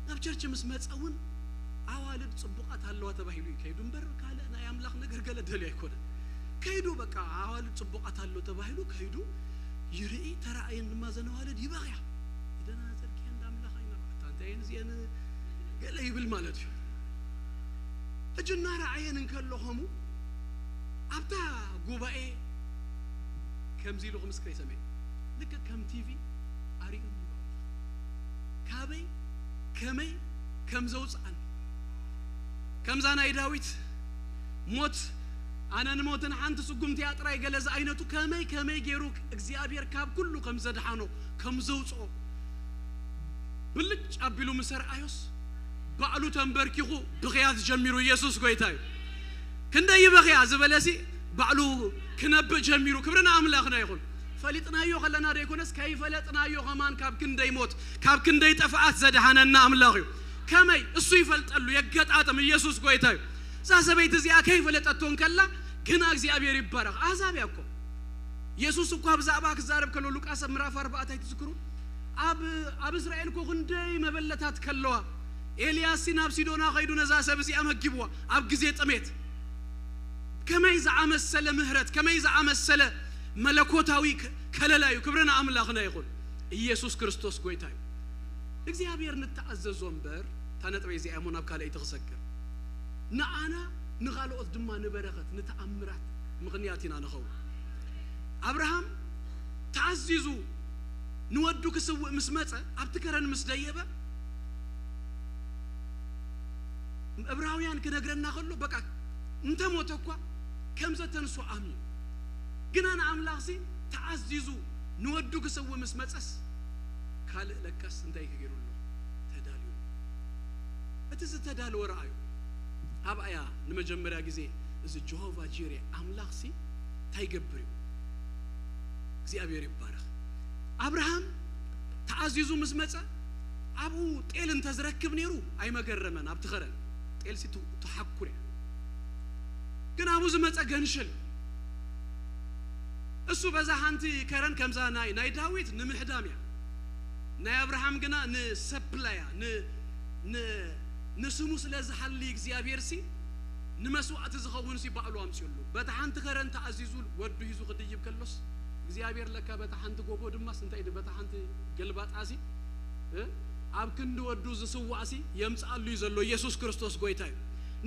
ናብ ቸርች ምስ መፀ እውን ኣዋልድ ፅቡቃት ኣለዋ ተባሂሉ እዩ ከይዱ እምበር ካልእ ናይ ኣምላኽ ነገር ገለ ደልዩ ኣይኮነን ከይዱ በቃ ኣዋልድ ፅቡቃት ኣሎ ተባሂሉ ከይዱ ይርኢ ተረኣየን ድማ ዘን ኣዋልድ ይበኽያ ይደናዘልክያ እንዳ ኣምላኽ ኣይመርዓታ እንታይ እየን እዚአን ገለ ይብል ማለት እዩ ሕጂ እናረኣየን እንከለኹሙ ኣብታ ጉባኤ ከምዚ ኢሉ ክምስክር ይሰምዕ ልክዕ ከም ቲቪ ኣሪኡኒ በቃ ካበይ ከመይ ከም ዘውፅኣኒ ከምዛ ናይ ዳዊት ሞት ኣነ ንሞትን ሓንቲ ስጉምቲ እያ ጥራይ ገለ ዝኣይነቱ ከመይ ከመይ ገይሩ እግዚኣብሔር ካብ ኩሉ ከም ዘድሓኖ ከም ዘውፅኦ ብልጭ ኣቢሉ ምስ ኣርኣዮስ ባዕሉ ተንበርኪኹ ብኽያት ጀሚሩ ኢየሱስ ጎይታ እዩ ክንደይ ይበኽያ ዝበለሲ ባዕሉ ክነብእ ጀሚሩ ክብሪ ንኣምላኽና ይኹን ፈሊጥናዮ ከለና ዘይኮነስ ከይፈለጥናዮ ከማን ካብ ክንደይ ሞት ካብ ክንደይ ጥፍኣት ዘድሓነና ኣምላኽ እዩ ከመይ እሱ ይፈልጠሉ የገጣጥም ኢየሱስ ጎይታ እዩ እዛ ሰበይቲ እዚኣ ከይፈለጠቶ እንከላ ግና እግዚኣብሔር ይባረኽ ኣሕዛብ እያ እኮ የሱስ እኳ ብዛዕባ ክዛረብ ከሎ ሉቃስ ኣብ ምዕራፍ ኣርባዕተ ኣይትዝክሩ ኣብ ኣብ እስራኤል እኮ ክንደይ መበለታት ከለዋ ኤልያስ ናብ ሲዶና ከይዱ ነዛ ሰብ እዚኣ መጊብዋ ኣብ ግዜ ጥሜት ከመይ ዝኣመሰለ ምህረት ከመይ ዝኣመሰለ መለኮታዊ ከለላ እዩ ክብሪ ንኣምላኽና ይኹን ኢየሱስ ክርስቶስ ጎይታ እዩ እግዚኣብሔር ንተኣዘዞ እምበር እታ ነጥበይ እዚኣ እሞ ናብ ካልኣይቲ ክሰግር ንኣና ንኻልኦት ድማ ንበረኸት ንተኣምራት ምኽንያት ኢና ንኸውን ኣብርሃም ተኣዚዙ ንወዱ ክስውእ ምስ መፀ ኣብቲ ከረን ምስ ደየበ እብራውያን ክነግረና ከሎ በቃ እንተሞተ እኳ ከም ዘተንሶ ኣምዩ ግና ንኣምላኽሲ ተኣዚዙ ንወዱ ክስውእ ምስ መፀስ ካልእ ለካስ እንታይ ክገይሩ ኣሎ ተዳልዩ እቲ ዝተዳለወ ረኣዩ ኣብኣያ ንመጀመርያ ግዜ እዚ ጀሆቫ ጂሬ ኣምላኽሲ እንታይ ይገብር እዩ እግዚኣብሔር ይባረኽ ኣብርሃም ተኣዚዙ ምስ መፀ ኣብኡ ጤል እንተዝረክብ ነይሩ ኣይመገረመን ኣብቲ ኸረን ጤልሲ ትሓኩር እያ ግን ኣብኡ ዝመፀ ገንሽል እሱ በዛ ሓንቲ ከረን ከምዛ ናይ ናይ ዳዊት ንምሕዳም እያ ናይ ኣብርሃም ግና ንሰፕላያ ንስሙ ስለ ዝሓሊ እግዚኣብሔር ሲ ንመስዋዕቲ ዝኸውን ሲ ባዕሉ ኣምፅኡሉ በታ ሓንቲ ከረን ተኣዚዙ ወዱ ሂዙ ክድይብ ከሎስ እግዚኣብሔር ለካ በታ ሓንቲ ጎቦ ድማስ እንታይ በታ ሓንቲ ገልባጣ ሲ ኣብ ክንዲ ወዱ ዝስዋእ ሲ የምፅኣሉ እዩ ዘሎ ኢየሱስ ክርስቶስ ጎይታ እዩ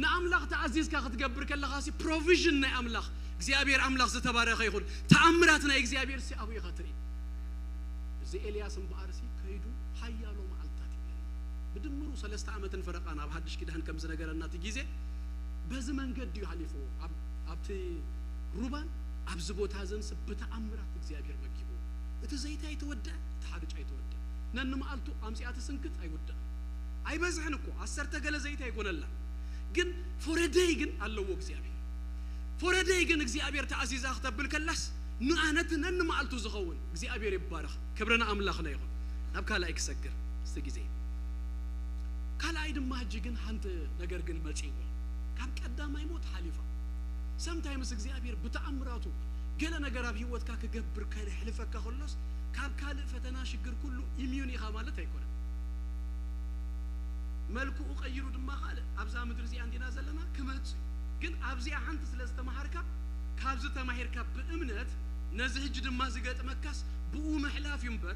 ንኣምላኽ ተኣዚዝካ ክትገብር ከለኻ ሲ ፕሮቪዥን ናይ ኣምላኽ እግዚኣብሔር ኣምላኽ ዝተባረኸ ይኹን ተኣምራት ናይ እግዚኣብሔር ሲ ኣብኡ ኢኻ ትርኢ እዚ ኤልያስ እምበኣር ሲ ከይዱ ሓያሎ መዓልትታት ይብለና ብድምሩ ሰለስተ ዓመትን ፈረቓን ኣብ ሓድሽ ኪዳን ከም ዝነገረና እቲ ግዜ በዚ መንገዲ እዩ ሓሊፍዎ ኣብቲ ሩባን ኣብዚ ቦታ ዘንስ ብተኣምራት እግዚኣብሔር መጊቡ። እቲ ዘይት ኣይተወደአ፣ እቲ ሓርጭ ኣይተወደአ። ነንመዓልቱ ኣምጺኣ ትስንክት ኣይውዳእን። ኣይበዝሕን እኮ፣ ዓሰርተ ገለ ዘይት ኣይኮነላ። ግን ፎረደይ ግን ኣለዎ እግዚኣብሔር። ፎረደይ ግን እግዚኣብሔር ተኣዚዛ ክተብል ከላስ ንኣነት ነንመዓልቱ ዝኸውን እግዚኣብሔር ይባረኽ። ክብርና ኣምላኽና ይኹን። ናብ ካልኣይ ክሰግር እስቲ ግዜ። ካልኣይ ድማ ሕጂ ግን ሓንቲ ነገር ግን መጺእዋ። ካብ ቀዳማይ ሞት ሓሊፋ። ሰምታይምስ እግዚኣብሔር ብተኣምራቱ ገለ ነገር ኣብ ህይወትካ ክገብር ከሕልፈካ ከሎስ ካብ ካልእ ፈተና ሽግር ኩሉ ኢምዩን ኢኻ ማለት ኣይኮነን። መልክኡ ቀይሩ ድማ ካልእ ኣብዛ ምድሪ እዚኣ እንዲና ዘለና ክመጽእ እዩ። ግን ኣብዚኣ ሓንቲ ስለ ዝተማሃርካ ካብዚ ተማሂርካ ብእምነት ነዚ ሕጂ ድማ ዝገጥመካስ ብኡ ምሕላፍ እዩ እምበር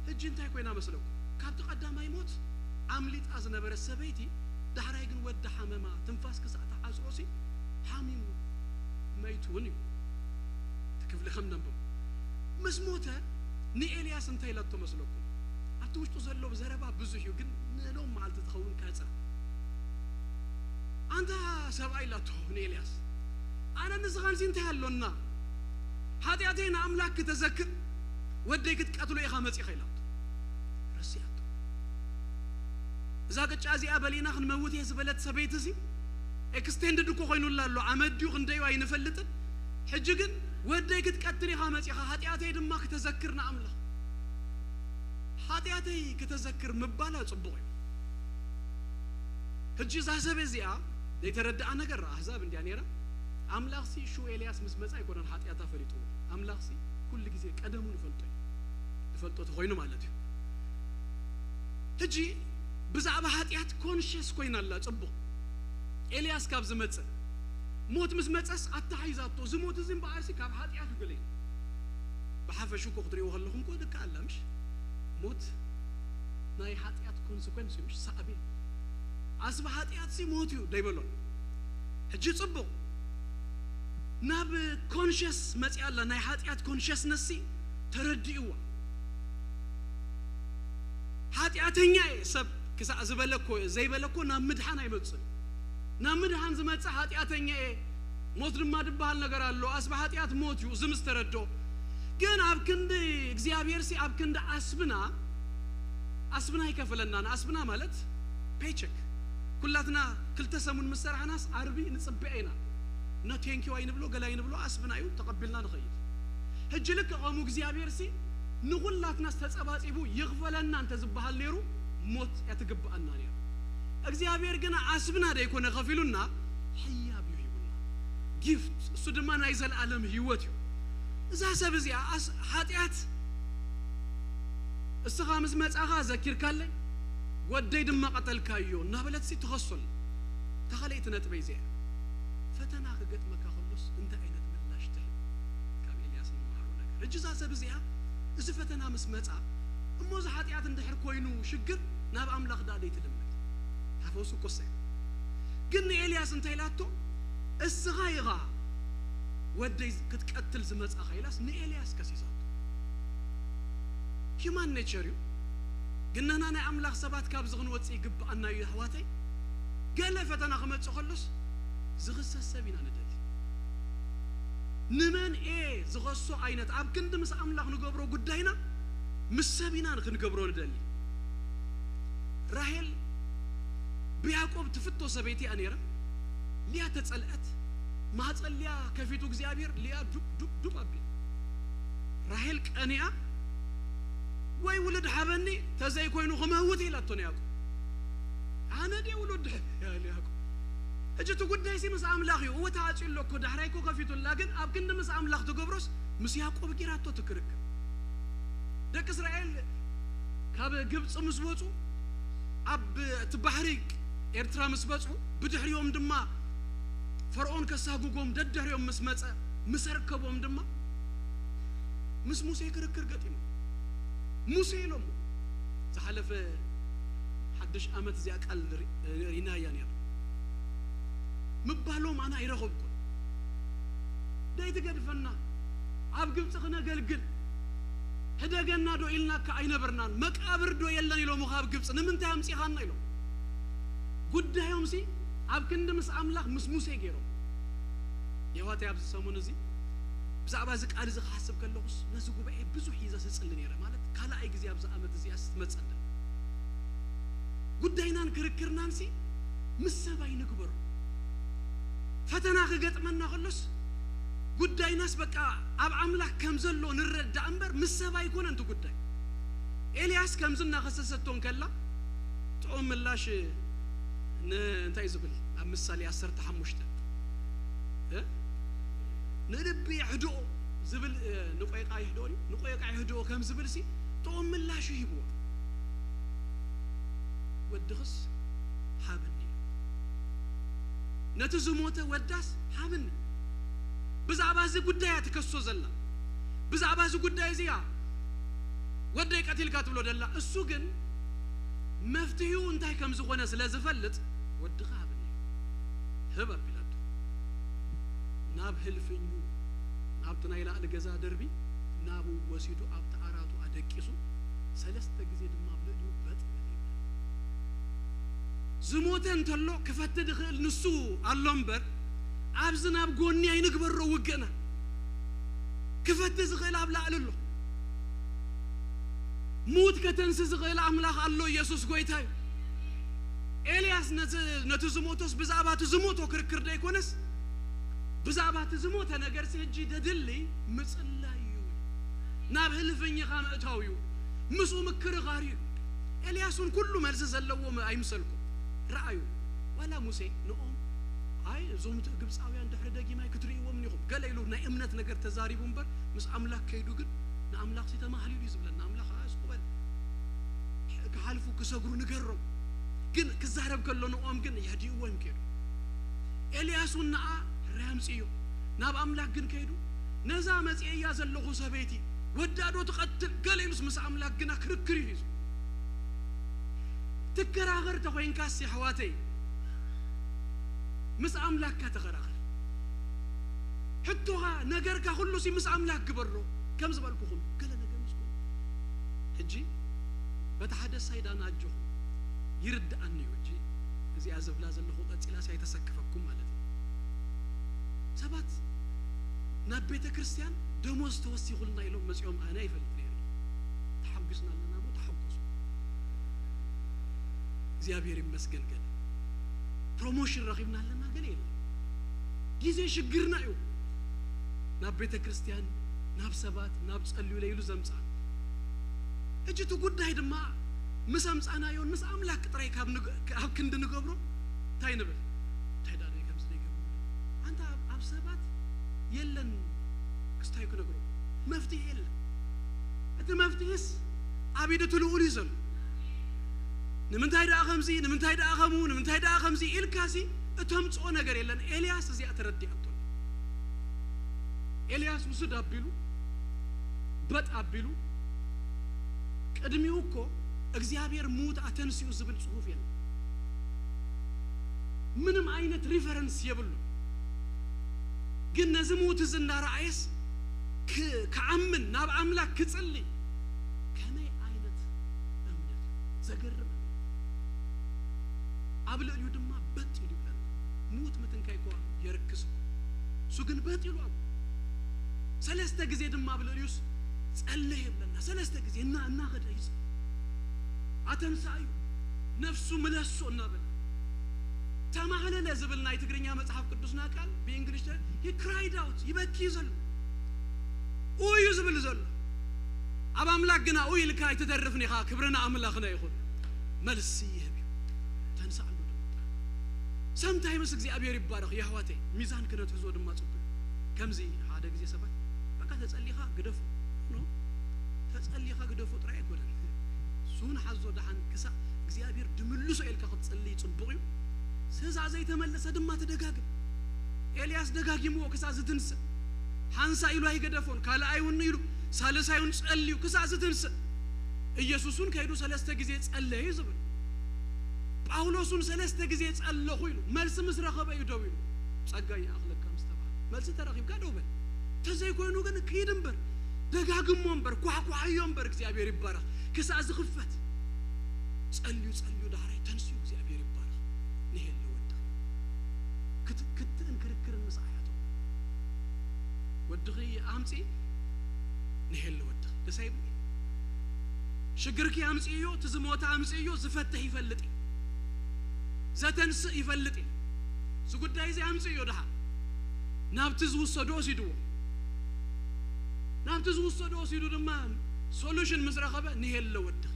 ሕጂ እንታይ ኮይና መስለኩም? ካብቲ ቀዳማይ ሞት ኣምሊጣ ዝነበረት ሰበይቲ ዳሕራይ ግን ወዲ ሓመማ ትንፋስ ክሳዕ ተዓጽኦሲ ሓሚሙ መይቱ እውን እዩ። እቲ ክፍሊ ከም ነንብብ ምስ ሞተ ንኤልያስ እንታይ ኢላቶ መስለኩም? ኣብቲ ውሽጡ ዘሎ ዘረባ ብዙሕ እዩ፣ ግን ንሎም መዓልቲ ትኸውን ከጽር ኣንታ ሰብኣይ ኢላቶ ንኤልያስ፣ ኣነ ንስኻንሲ እንታይ ኣሎና? ሓጢኣተይ ንኣምላክ ክተዘክር ወደይ ክትቀትሎ ኢኻ መጺኻ ኢላቶ። ረሲኣቶ። እዛ ቅጫ እዚኣ በሊና ክንመውት እየ ዝበለት ሰበይትሲ ኤክስቴንድድ እኮ ኮይኑላ ኣሎ። ኣመት ድዩ ክንደዩ ኣይንፈልጥን። ሕጂ ግን ወደይ ክትቀትል ኢኻ መጺኻ፣ ሓጢኣተይ ድማ ክተዘክር ንኣምላኽ። ሓጢኣተይ ክተዘክር ምባላ ጽቡቕ እዩ። ሕጂ እዛ ሰብ እዚኣ ዘይተረድኣ ነገር ኣህዛብ እንድያ ነይራ። ኣምላኽሲ ሽው ኤልያስ ምስ መጻ ኣይኮነን ሓጢኣታ ፈሊጥዎ። ኣምላኽሲ ኩሉ ግዜ ቀደሙ ንፈልጦ እዩ። ንፈልጦ ተኾይኑ ማለት እዩ። ሕጂ ብዛዕባ ሓጢኣት ኮንሽስ ኮይና ኣላ። ጽቡቕ። ኤልያስ ካብ ዝመጽእ ሞት ምስ መጸስ ኣተሓይዛቶ፣ እዚ ሞት እዚ እምበኣርሲ ካብ ሓጢኣት እዩ ገለ ኢሉ። ብሓፈሹ እኮ ክትርእይዎ ከለኹም እኮ ደቂ ኣላ ምሽ ሞት ናይ ሓጢኣት ኮንስኮንስ እዩ ምሽ ሳዕቤን። ኣስቢ ሓጢኣት ሲ ሞት እዩ ደይበሎን። ሕጂ ጽቡቕ ናብ ኮንሽስ መጺኣ ኣላ። ናይ ሓጢኣት ኮንሽስነስ ሲ ተረዲእዋ። ሓጢኣተኛ እየ ሰብ ክሳዕ ዝበለ እኮ ዘይበለ እኮ ናብ ምድሓን ኣይመጽእን። ናብ ምድሓን ዝመጽእ ሓጢኣተኛ እየ። ሞት ድማ ዝበሃል ነገር ኣሎ። ኣስቢ ሓጢኣት ሞት እዩ። እዚ ምስ ተረድኦ ግን ኣብ ክንዲ እግዚኣብሔር ሲ ኣብ ክንዲ ኣስብና ኣስብና ኣይከፈለናን። ኣስብና ማለት ፔቸክ ኩላትና ክልተ ሰሙን ምስ ሰራሕናስ ዓርቢ ንጽበያ ኢና። ኖ ቴንኪው ኣይንብሎ ገላ ኣይንብሎ ኣስብና እዩ ተቐቢልና ንኸይድ። ሕጂ ልክዕ ከምኡ እግዚኣብሔር ሲ ንኹላትና ዝተጸባጺቡ ይኽፈለና እንተ ዝበሃል ነይሩ ሞት እያ ትግብኣና ነይሩ። እግዚኣብሔር ግና ኣስብና ደይኮነ ከፊሉና ሕያብ እዩ ሂቡና። ጊፍት እሱ ድማ ናይ ዘለኣለም ህይወት እዩ። እዛ ሰብ እዚኣ ኣስ- ሓጢኣት እስኻ ምስ መጻኻ ዘኪርካለይ ወደይ ድማ ቀተልካዮ እናበለትሲ ትኸሶል። ተኻለይቲ ነጥበይ እዚኣ ፈተና ክገጥመካ ከሎስ እንታይ ዓይነት ምላሽ ትህብ? ካብ ኤልያስ ንመሃሮ ነገር። ሕጂ እዛ ሰብ እዚኣ እዚ ፈተና ምስ መጻ እሞ እዚ ሓጢኣት እንድሕር ኮይኑ ሽግር ናብ ኣምላኽ ደኣ ደይትልምድ። ተፈውሱ እኮ እሳ እያ። ግን ንኤልያስ እንታይ ኢላቶ? እስኻ ኢኻ ወደይ ክትቀትል ዝመጻኻ ኢላስ ንኤልያስ ከሲሳቶ። ሂማን ኔቸር እዩ። ግን ንሕና ናይ ኣምላኽ ሰባት ካብዚ ክንወጽእ ይግብኣና እዩ ኣሕዋተይ። ገለ ፈተና ክመጽእ ከሎስ ዝኽሰስ ሰብ ኢና ንደሊ። ንመን እየ ዝኸሶ ዓይነት ኣብ ክንዲ ምስ ኣምላኽ ንገብሮ ጉዳይና ምስ ሰብ ኢና ክንገብሮ ንደሊ። ራሄል ብያዕቆብ ትፍቶ ሰበይቲ እያ ነይራ። ሊያ ተጸልአት። ማህጸን ሊያ ከፊቱ እግዚኣብሔር ሊያ ዱብ ዱብ ዱብ ኣቢል። ራሄል ቀኒኣ ወይ ውሉድ ሓበኒ ተዘይኮይኑ ክመውት ኢላቶ ንያዕቆብ። ኣነ ድየ ውሉድ ያዕቆብ? ሕጂ እቲ ጉዳይሲ ምስ ኣምላኽ እዩ። እወ ተዓጽዩ ኣሎ እኮ፣ ዳሕራይ እኮ ከፊቱላ፣ ግን ኣብ ክንዲ ምስ ኣምላኽ ትገብሮስ ምስ ያዕቆብ ጌራቶ ትክርክር። ደቂ እስራኤል ካብ ግብፂ ምስ ወፁ ኣብ እቲ ባሕሪ ኤርትራ ምስ በፅሑ ብድሕሪኦም ድማ ፈርዖን ከሳጉጎም ደድሕሪኦም ምስ መፀ ምስ ኣርከቦም ድማ ምስ ሙሴ ክርክር ገጢሞም። ሙሴ ኢሎሞ ዝሓለፈ ሓድሽ ዓመት እዚኣ ቃል ሪ- ሪናያ ነይራ። ምባሎም ኣነ ኣይረኸብኩን። ደይትገድፈና ኣብ ግብፂ ክነገልግል ሕደገና ዶ ኢልናካ ኣይነበርናን? መቃብር ዶ የለን ኢሎምኻ ኣብ ግብፂ ንምንታይ ኣምፂኻና ኢሎም። ጉዳዮምሲ ኣብ ክንዲ ምስ ኣምላኽ ምስ ሙሴ ገይሮም። የዋተይ ኣብዚ ሰሙን እዚ ብዛዕባ እዚ ቃል እዚ ክሓስብ ከለኹስ፣ ነዚ ጉባኤ ብዙሕ ሒዘ ስጽሊ ነይረ። ማለት፣ ካልኣይ ግዜ ኣብዚ ዓመት እዚኣ ስትመጸልና። ጉዳይናን ክርክርናንሲ ምስ ሰብ ኣይንግበሮ። ፈተና ክገጥመና ከሎስ፣ ጉዳይናስ በቃ ኣብ ኣምላኽ ከም ዘሎ ንረዳእ እምበር፣ ምስ ሰብ ኣይኮነን እቲ ጉዳይ። ኤልያስ ከምዚ እናኸሰሰቶ እንከላ፣ ጥዑም ምላሽ ን-፣ እንታይ እዩ ዝብል? ኣብ ምሳሌ ዓሰርተ ሓሙሽተ፣ እ? ንልቢ የሕድኦ ዝብል፣ እ፣ ንቆይቃ የሕድኦ ድዩ? ንቆይቃ የሕድኦ ከም ዝብል ሲ፣ ጥዑም ምላሽ ሂብዎ። ወድኽስ ሃብኒ፣ ነቲ ዝሞተ ወዳስ ሃብኒ። ብዛዕባ እዚ ጉዳይ እያ ትከሶ ዘላ። ብዛዕባ እዚ ጉዳይ እዚ እያ ወደይ ቀቲልካ ትብሎ ደላ። እሱ ግን መፍትሒኡ እንታይ ከም ዝኾነ ስለ ዝፈልጥ፣ "ወድኻ ሃብኒ፣ ህብ" ኣቢላቶ። ናብ ህልፍኙ፣ ናብቲ ናይ ላዕሊ ገዛ ደርቢ፣ ናብኡ ወሲዱ ኣብቲ ዓራቱ ኣደቂሱ፣ ሰለስተ ግዜ ድማ ኣብ ልዕሊኡ በጥ በለ ይብላል። ዝሞተ እንተሎ ክፈቲ ዝኽእል ንሱ ኣሎ እምበር፣ ኣብዚ ናብ ጎኒ ኣይንግበሮ ውግእና። ክፈቲ ዝኽእል ኣብ ላዕሊ ኣሎ። ሙት ከተንስ ዝኽእል ኣምላኽ ኣሎ፣ ኢየሱስ ጎይታ እዩ። ኤልያስ ነቲ፣ ነቲ ዝሞቶስ ብዛዕባ እቲ ዝሞቶ ክርክር ደይኮነስ፣ ብዛዕባ እቲ ዝሞተ ነገርሲ ሕጂ ደድሊ ምጽላይ እዩ። ናብ ህልፍኝኻ ምእታው እዩ። ምስኡ ምክርኻር እዩ። ኤልያስ እውን ኩሉ መልሲ ዘለዎ መ-፣ ኣይምሰልኩም። ረኣዩ። ዋላ ሙሴ ንኦም፣ "ኣይ፣ እዞም ት-፣ ግብፃውያን ድሕሪ ደጊማይ ክትርእይዎም እኒኹም" ገለ ኢሉ ናይ እምነት ነገር ተዛሪቡ እምበር፣ ምስ ኣምላኽ ከይዱ ግን ንኣምላኽ ሲ ተማህሊሉ እዩ ዝብለና። ኣምላኽ፣ "ኣይ፣ ስቕ በል፣ ክሓልፉ ክሰግሩ ንገሮም" ግን ክዛረብ ከሎ ንኦም ግን የህድእዎ እዮም ከይዱ። ኤልያስ እውን ንኣ ሕራይ ኣምፅእዮ። ናብ ኣምላኽ ግን ከይዱ፣ "ነዛ መፅኤያ ዘለኹ ሰበይቲ ወዳ ዶ ትቐትል?" ገለ ኢሉስ ምስ ኣምላኽ ግና ክርክር እዩ ሒዙ። ትከራኸር ተኾይንካስ የሕዋተይ፣ ምስ ኣምላኽካ ተኸራኸር። ሕቶኻ፣ ነገርካ ኩሉ ሲ ምስ ኣምላኽ ግበሮ። ከም ዝበልኩኹም፣ ገለ ነገር ምስ ኮነ፣ ሕጂ በቲ ሓደ ሳይድ ኣነ ኣጆኹም፣ ይርድኣኒ እዩ። ሕጂ እዚኣ ዝብላ ዘለኹ ቀጺላ ሲ ኣይተሰክፈኩም ማለት እዩ። ሰባት ናብ ቤተ ክርስቲያን ደሞዝ ተወሲኹልና ኢሎም መጺኦም ኣነ ኣይፈልጥ ነይረ። ተሓጒስና ኣለና እሞ ተሓጎሱ። እግዚኣብሔር ይመስገን። ገለ ፕሮሞሽን ረኺብና ኣለና፣ ገለ የለን። ግዜ ሽግርና እዩ። ናብ ቤተ ክርስቲያን፣ ናብ ሰባት፣ ናብ ጸልዩለይ ኢሉ ዘምጽኣና። ሕጂ እቲ ጉዳይ ድማ ምስ ኣምጻእናዮን ምስ ኣምላኽ ጥራይ ካብ ንግ-፣ ኣብ ክንዲ ንገብሮ እንታይ ንብል? እንታይ ደኣ ከምዚ ዘይገብሩ? ኣንታ ኣብ፣ ኣብ ሰባት የለን ክስታይ ክነግሮ። መፍትሒ የለን። እቲ መፍትሒስ ኣብ ኢድ እቲ ልኡል እዩ ዘሎ። ንምንታይ ደኣ ከምዚ፣ ንምንታይ ደኣ ከምኡ፣ ንምንታይ ደኣ ከምዚ ኢልካሲ እተምጽኦ ነገር የለን። ኤልያስ እዚኣ ተረዲኣቶ። ኤልያስ ውስድ ኣቢሉ፣ በጥ ኣቢሉ፣ ቅድሚኡ እኮ እግዚኣብሔር ምዉት ኣተንሲኡ ዝብል ጽሑፍ የለን። ምንም ዓይነት ሪፈረንስ የብሉ። ግን ነዚ ምዉት እዚ እናረኣየስ ክ-፣ ክኣምን፣ ናብ ኣምላኽ ክጽሊ፣ ከመይ ዓይነት እምነት እዩ? ዘገርም እምነት። ኣብ ልዕሊኡ ድማ በጥ ኢሉ ይብለና። ምዉት ምትንካይ እኳ የርክስ እኮ። እሱ ግን በጥ ኢሉ ኣብ ሰለስተ ግዜ ድማ ኣብ ልዕሊኡስ ጸለየ ይብለና። ሰለስተ ግዜ እና-፣ እናኸደ ይጽ-፣ ኣተንሳእዩ፣ ነፍሱ ምለሶ እናበለ ተማህለለ ዝብል ናይ ትግርኛ መጽሓፍ ቅዱስና ቃል ብእንግሊሽ ተ-፣ he cried out፣ ይበኪ እዩ ዘሎ። ኡ እዩ ዝብል ዘሎ። ኣብ ኣምላኽ ግና ኡ ኢልካ ኣይትተርፍን ኢኻ። ክብሪ ንኣምላኽና ይኹን። መልሲ ይህብ እዩ። ተንሳእሉ ድማ። ሰምታይምስ እግዚኣብሔር ይባረኽ። የሕዋተይ፣ ሚዛን ክነትሕዞ ድማ ጽቡቅ። ከምዚ ሓደ ግዜ ሰባት፣ በቃ ተጸሊኻ ግደፎ። ኖ፣ ተጸሊኻ ግደፎ ጥራይ ኣይኮነን። ሱን ሓዞ ደሓን ክሳዕ እግዚኣብሔር ድምልሶ ኢልካ ክትጸልይ ጽቡቅ እዩ። ስዛ ዘይተመለሰ ድማ ትደጋግም። ኤልያስ ደጋጊምዎ ክሳዕ ዝትንስእ። ሓንሳእ ኢሉ ኣይገደፎን፣ ካልኣይ እውን ኢሉ፣ ሳልሳይ እውን ጸልዩ ክሳዕ ዝትንስእ። ኢየሱስ እውን ከይዱ ሰለስተ ግዜ ጸለየ እዩ ዝብል። ጳውሎስ እውን ሰለስተ ግዜ ጸለኹ ኢሉ፣ መልሲ ምስ ረኸበ እዩ ደው ኢሉ። ጸጋ ይኣኽለካ ምስ ተባህለ፣ መልሲ ተረኺብካ ደው በል። ተዘይኮይኑ ግን ክይድ እምበር፣ ደጋግሞ እምበር፣ ኳሕኳሕዮ እምበር፣ እግዚኣብሔር ይባረኽ። ክሳዕ ዝኽፈት። ጸልዩ፣ ጸልዩ፣ ዳሕራይ ተንስኡ፣ እግዚኣብሔር ይባረኽ። ንሄሎ ወድኻ። ክት-፣ ክትእን ክርክርን ምስ ኣያቶ። ወድኺ ኣምጺ፣ ንሄለ ወድኺ ደስ ኣይብል። ሽግርኪ ኣምጺእዮ፣ እቲ ዝሞተ ኣምጺእዮ፣ ዝፈትሕ ይፈልጥ እዩ፣ ዘተንስእ ይፈልጥ እዩ። እዚ ጉዳይ እዚ ኣምጺእዮ፣ ድሓ ናብቲ ዝውሰዶ ወሲድዎ። ናብቲ ዝውሰዶ ወሲዱ ድማ ሶሉሽን ምስ ረኸበ፣ ንሄለ ወድኺ።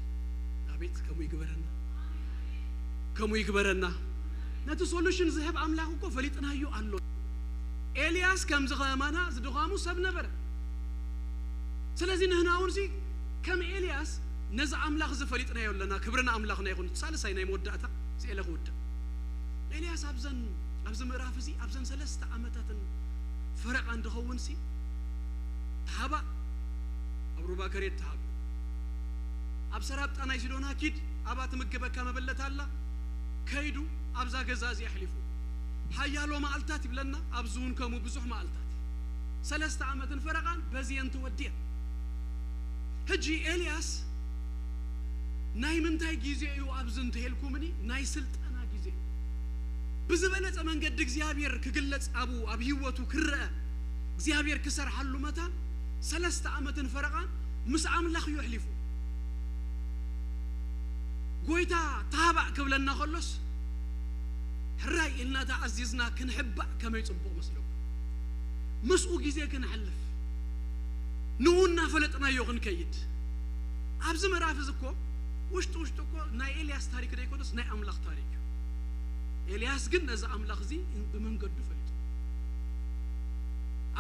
ኣቤት ከምኡ ይግበረና፣ ከምኡ ይግበረና። ነቲ ሶሉሽን ዝህብ ኣምላኽ እኮ ፈሊጥናዮ ኣሎ። ኤልያስ ከምዚ ከማና ዝድኻሙ ሰብ ነበረ። ስለዚ ንህና እውን ሲ ከም ኤልያስ ነዚ ኣምላኽ እዚ ፈሊጥናዮ ኣለና። ክብሪ ንኣምላኽና ይኹን። ሳልሳይ ናይ መወዳእታ እዚ ኤለ ክውድእ። ኤልያስ ኣብዘን፣ ኣብዚ ምዕራፍ እዚ ኣብዘን ሰለስተ ዓመታትን ፈረቓን ድኸውን ሲ ተሃባ ኣብ ሩባ ከሬት ተሃብ። ኣብ ሰራብጣ ናይ ሲዶና ኪድ፣ ኣብኣ ትምግበካ መበለት ኣላ። ከይዱ ኣብዛ ገዛ እዚ ኣሕሊፉ። ሓያሎ መዓልታት ይብለና፣ ኣብዚ እውን ከምኡ ብዙሕ መዓልታት። ሰለስተ ዓመትን ፈረቓን በዚየን ተወዲየን። ሕጂ ኤልያስ ናይ ምንታይ ግዜ እዩ ኣብዚ እንተሄልኩምኒ፣ ናይ ስልጠና ግዜ እዩ። ብዝበለጸ መንገዲ እግዚኣብሔር ክግለጽ ኣብኡ፣ ኣብ ህይወቱ ክረአ፣ እግዚኣብሔር ክሰርሓሉ መታን ሰለስተ ዓመትን ፈረቓን ምስ ኣምላኽ እዩ ኣሕሊፉ። ጎይታ ተሃባእ ክብለና ከሎስ ሕራይ ኢልና ተኣዚዝና ክንሕባእ ከመይ ጽቡቕ መስለኩም። ምስኡ ግዜ ክነሕልፍ፣ ንኡ እናፈለጥናዮ ክንከይድ። ኣብዚ ምዕራፍ እዚ እኮ ውሽጢ ውሽጢ እኮ ናይ ኤልያስ ታሪክ ዘይኮነስ ናይ ኣምላኽ ታሪክ እዩ። ኤልያስ ግን ነዚ ኣምላኽ እዚ ብመንገዱ ፈሊጡ።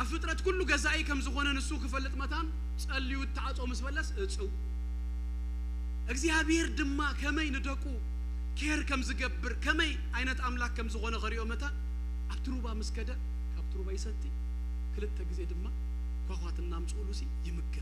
ኣብ ፍጥረት ኩሉ ገዛኢ ከም ዝኾነ ንሱ ክፈልጥ መታን ጸልዩ ተዓጾ ምስ በለስ እጽው። እግዚኣብሔር ድማ ከመይ ንደቁ ኬር ከም ዝገብር፣ ከመይ ዓይነት ኣምላኽ ከም ዝኾነ ከሪኦ መታን ኣብቲ ሩባ ምስ ከደ፣ ካብቲ ሩባ ይሰቲ፣ ክልተ ግዜ ድማ ኳኳት እናምጽኡሉ ሲ ይምገብ።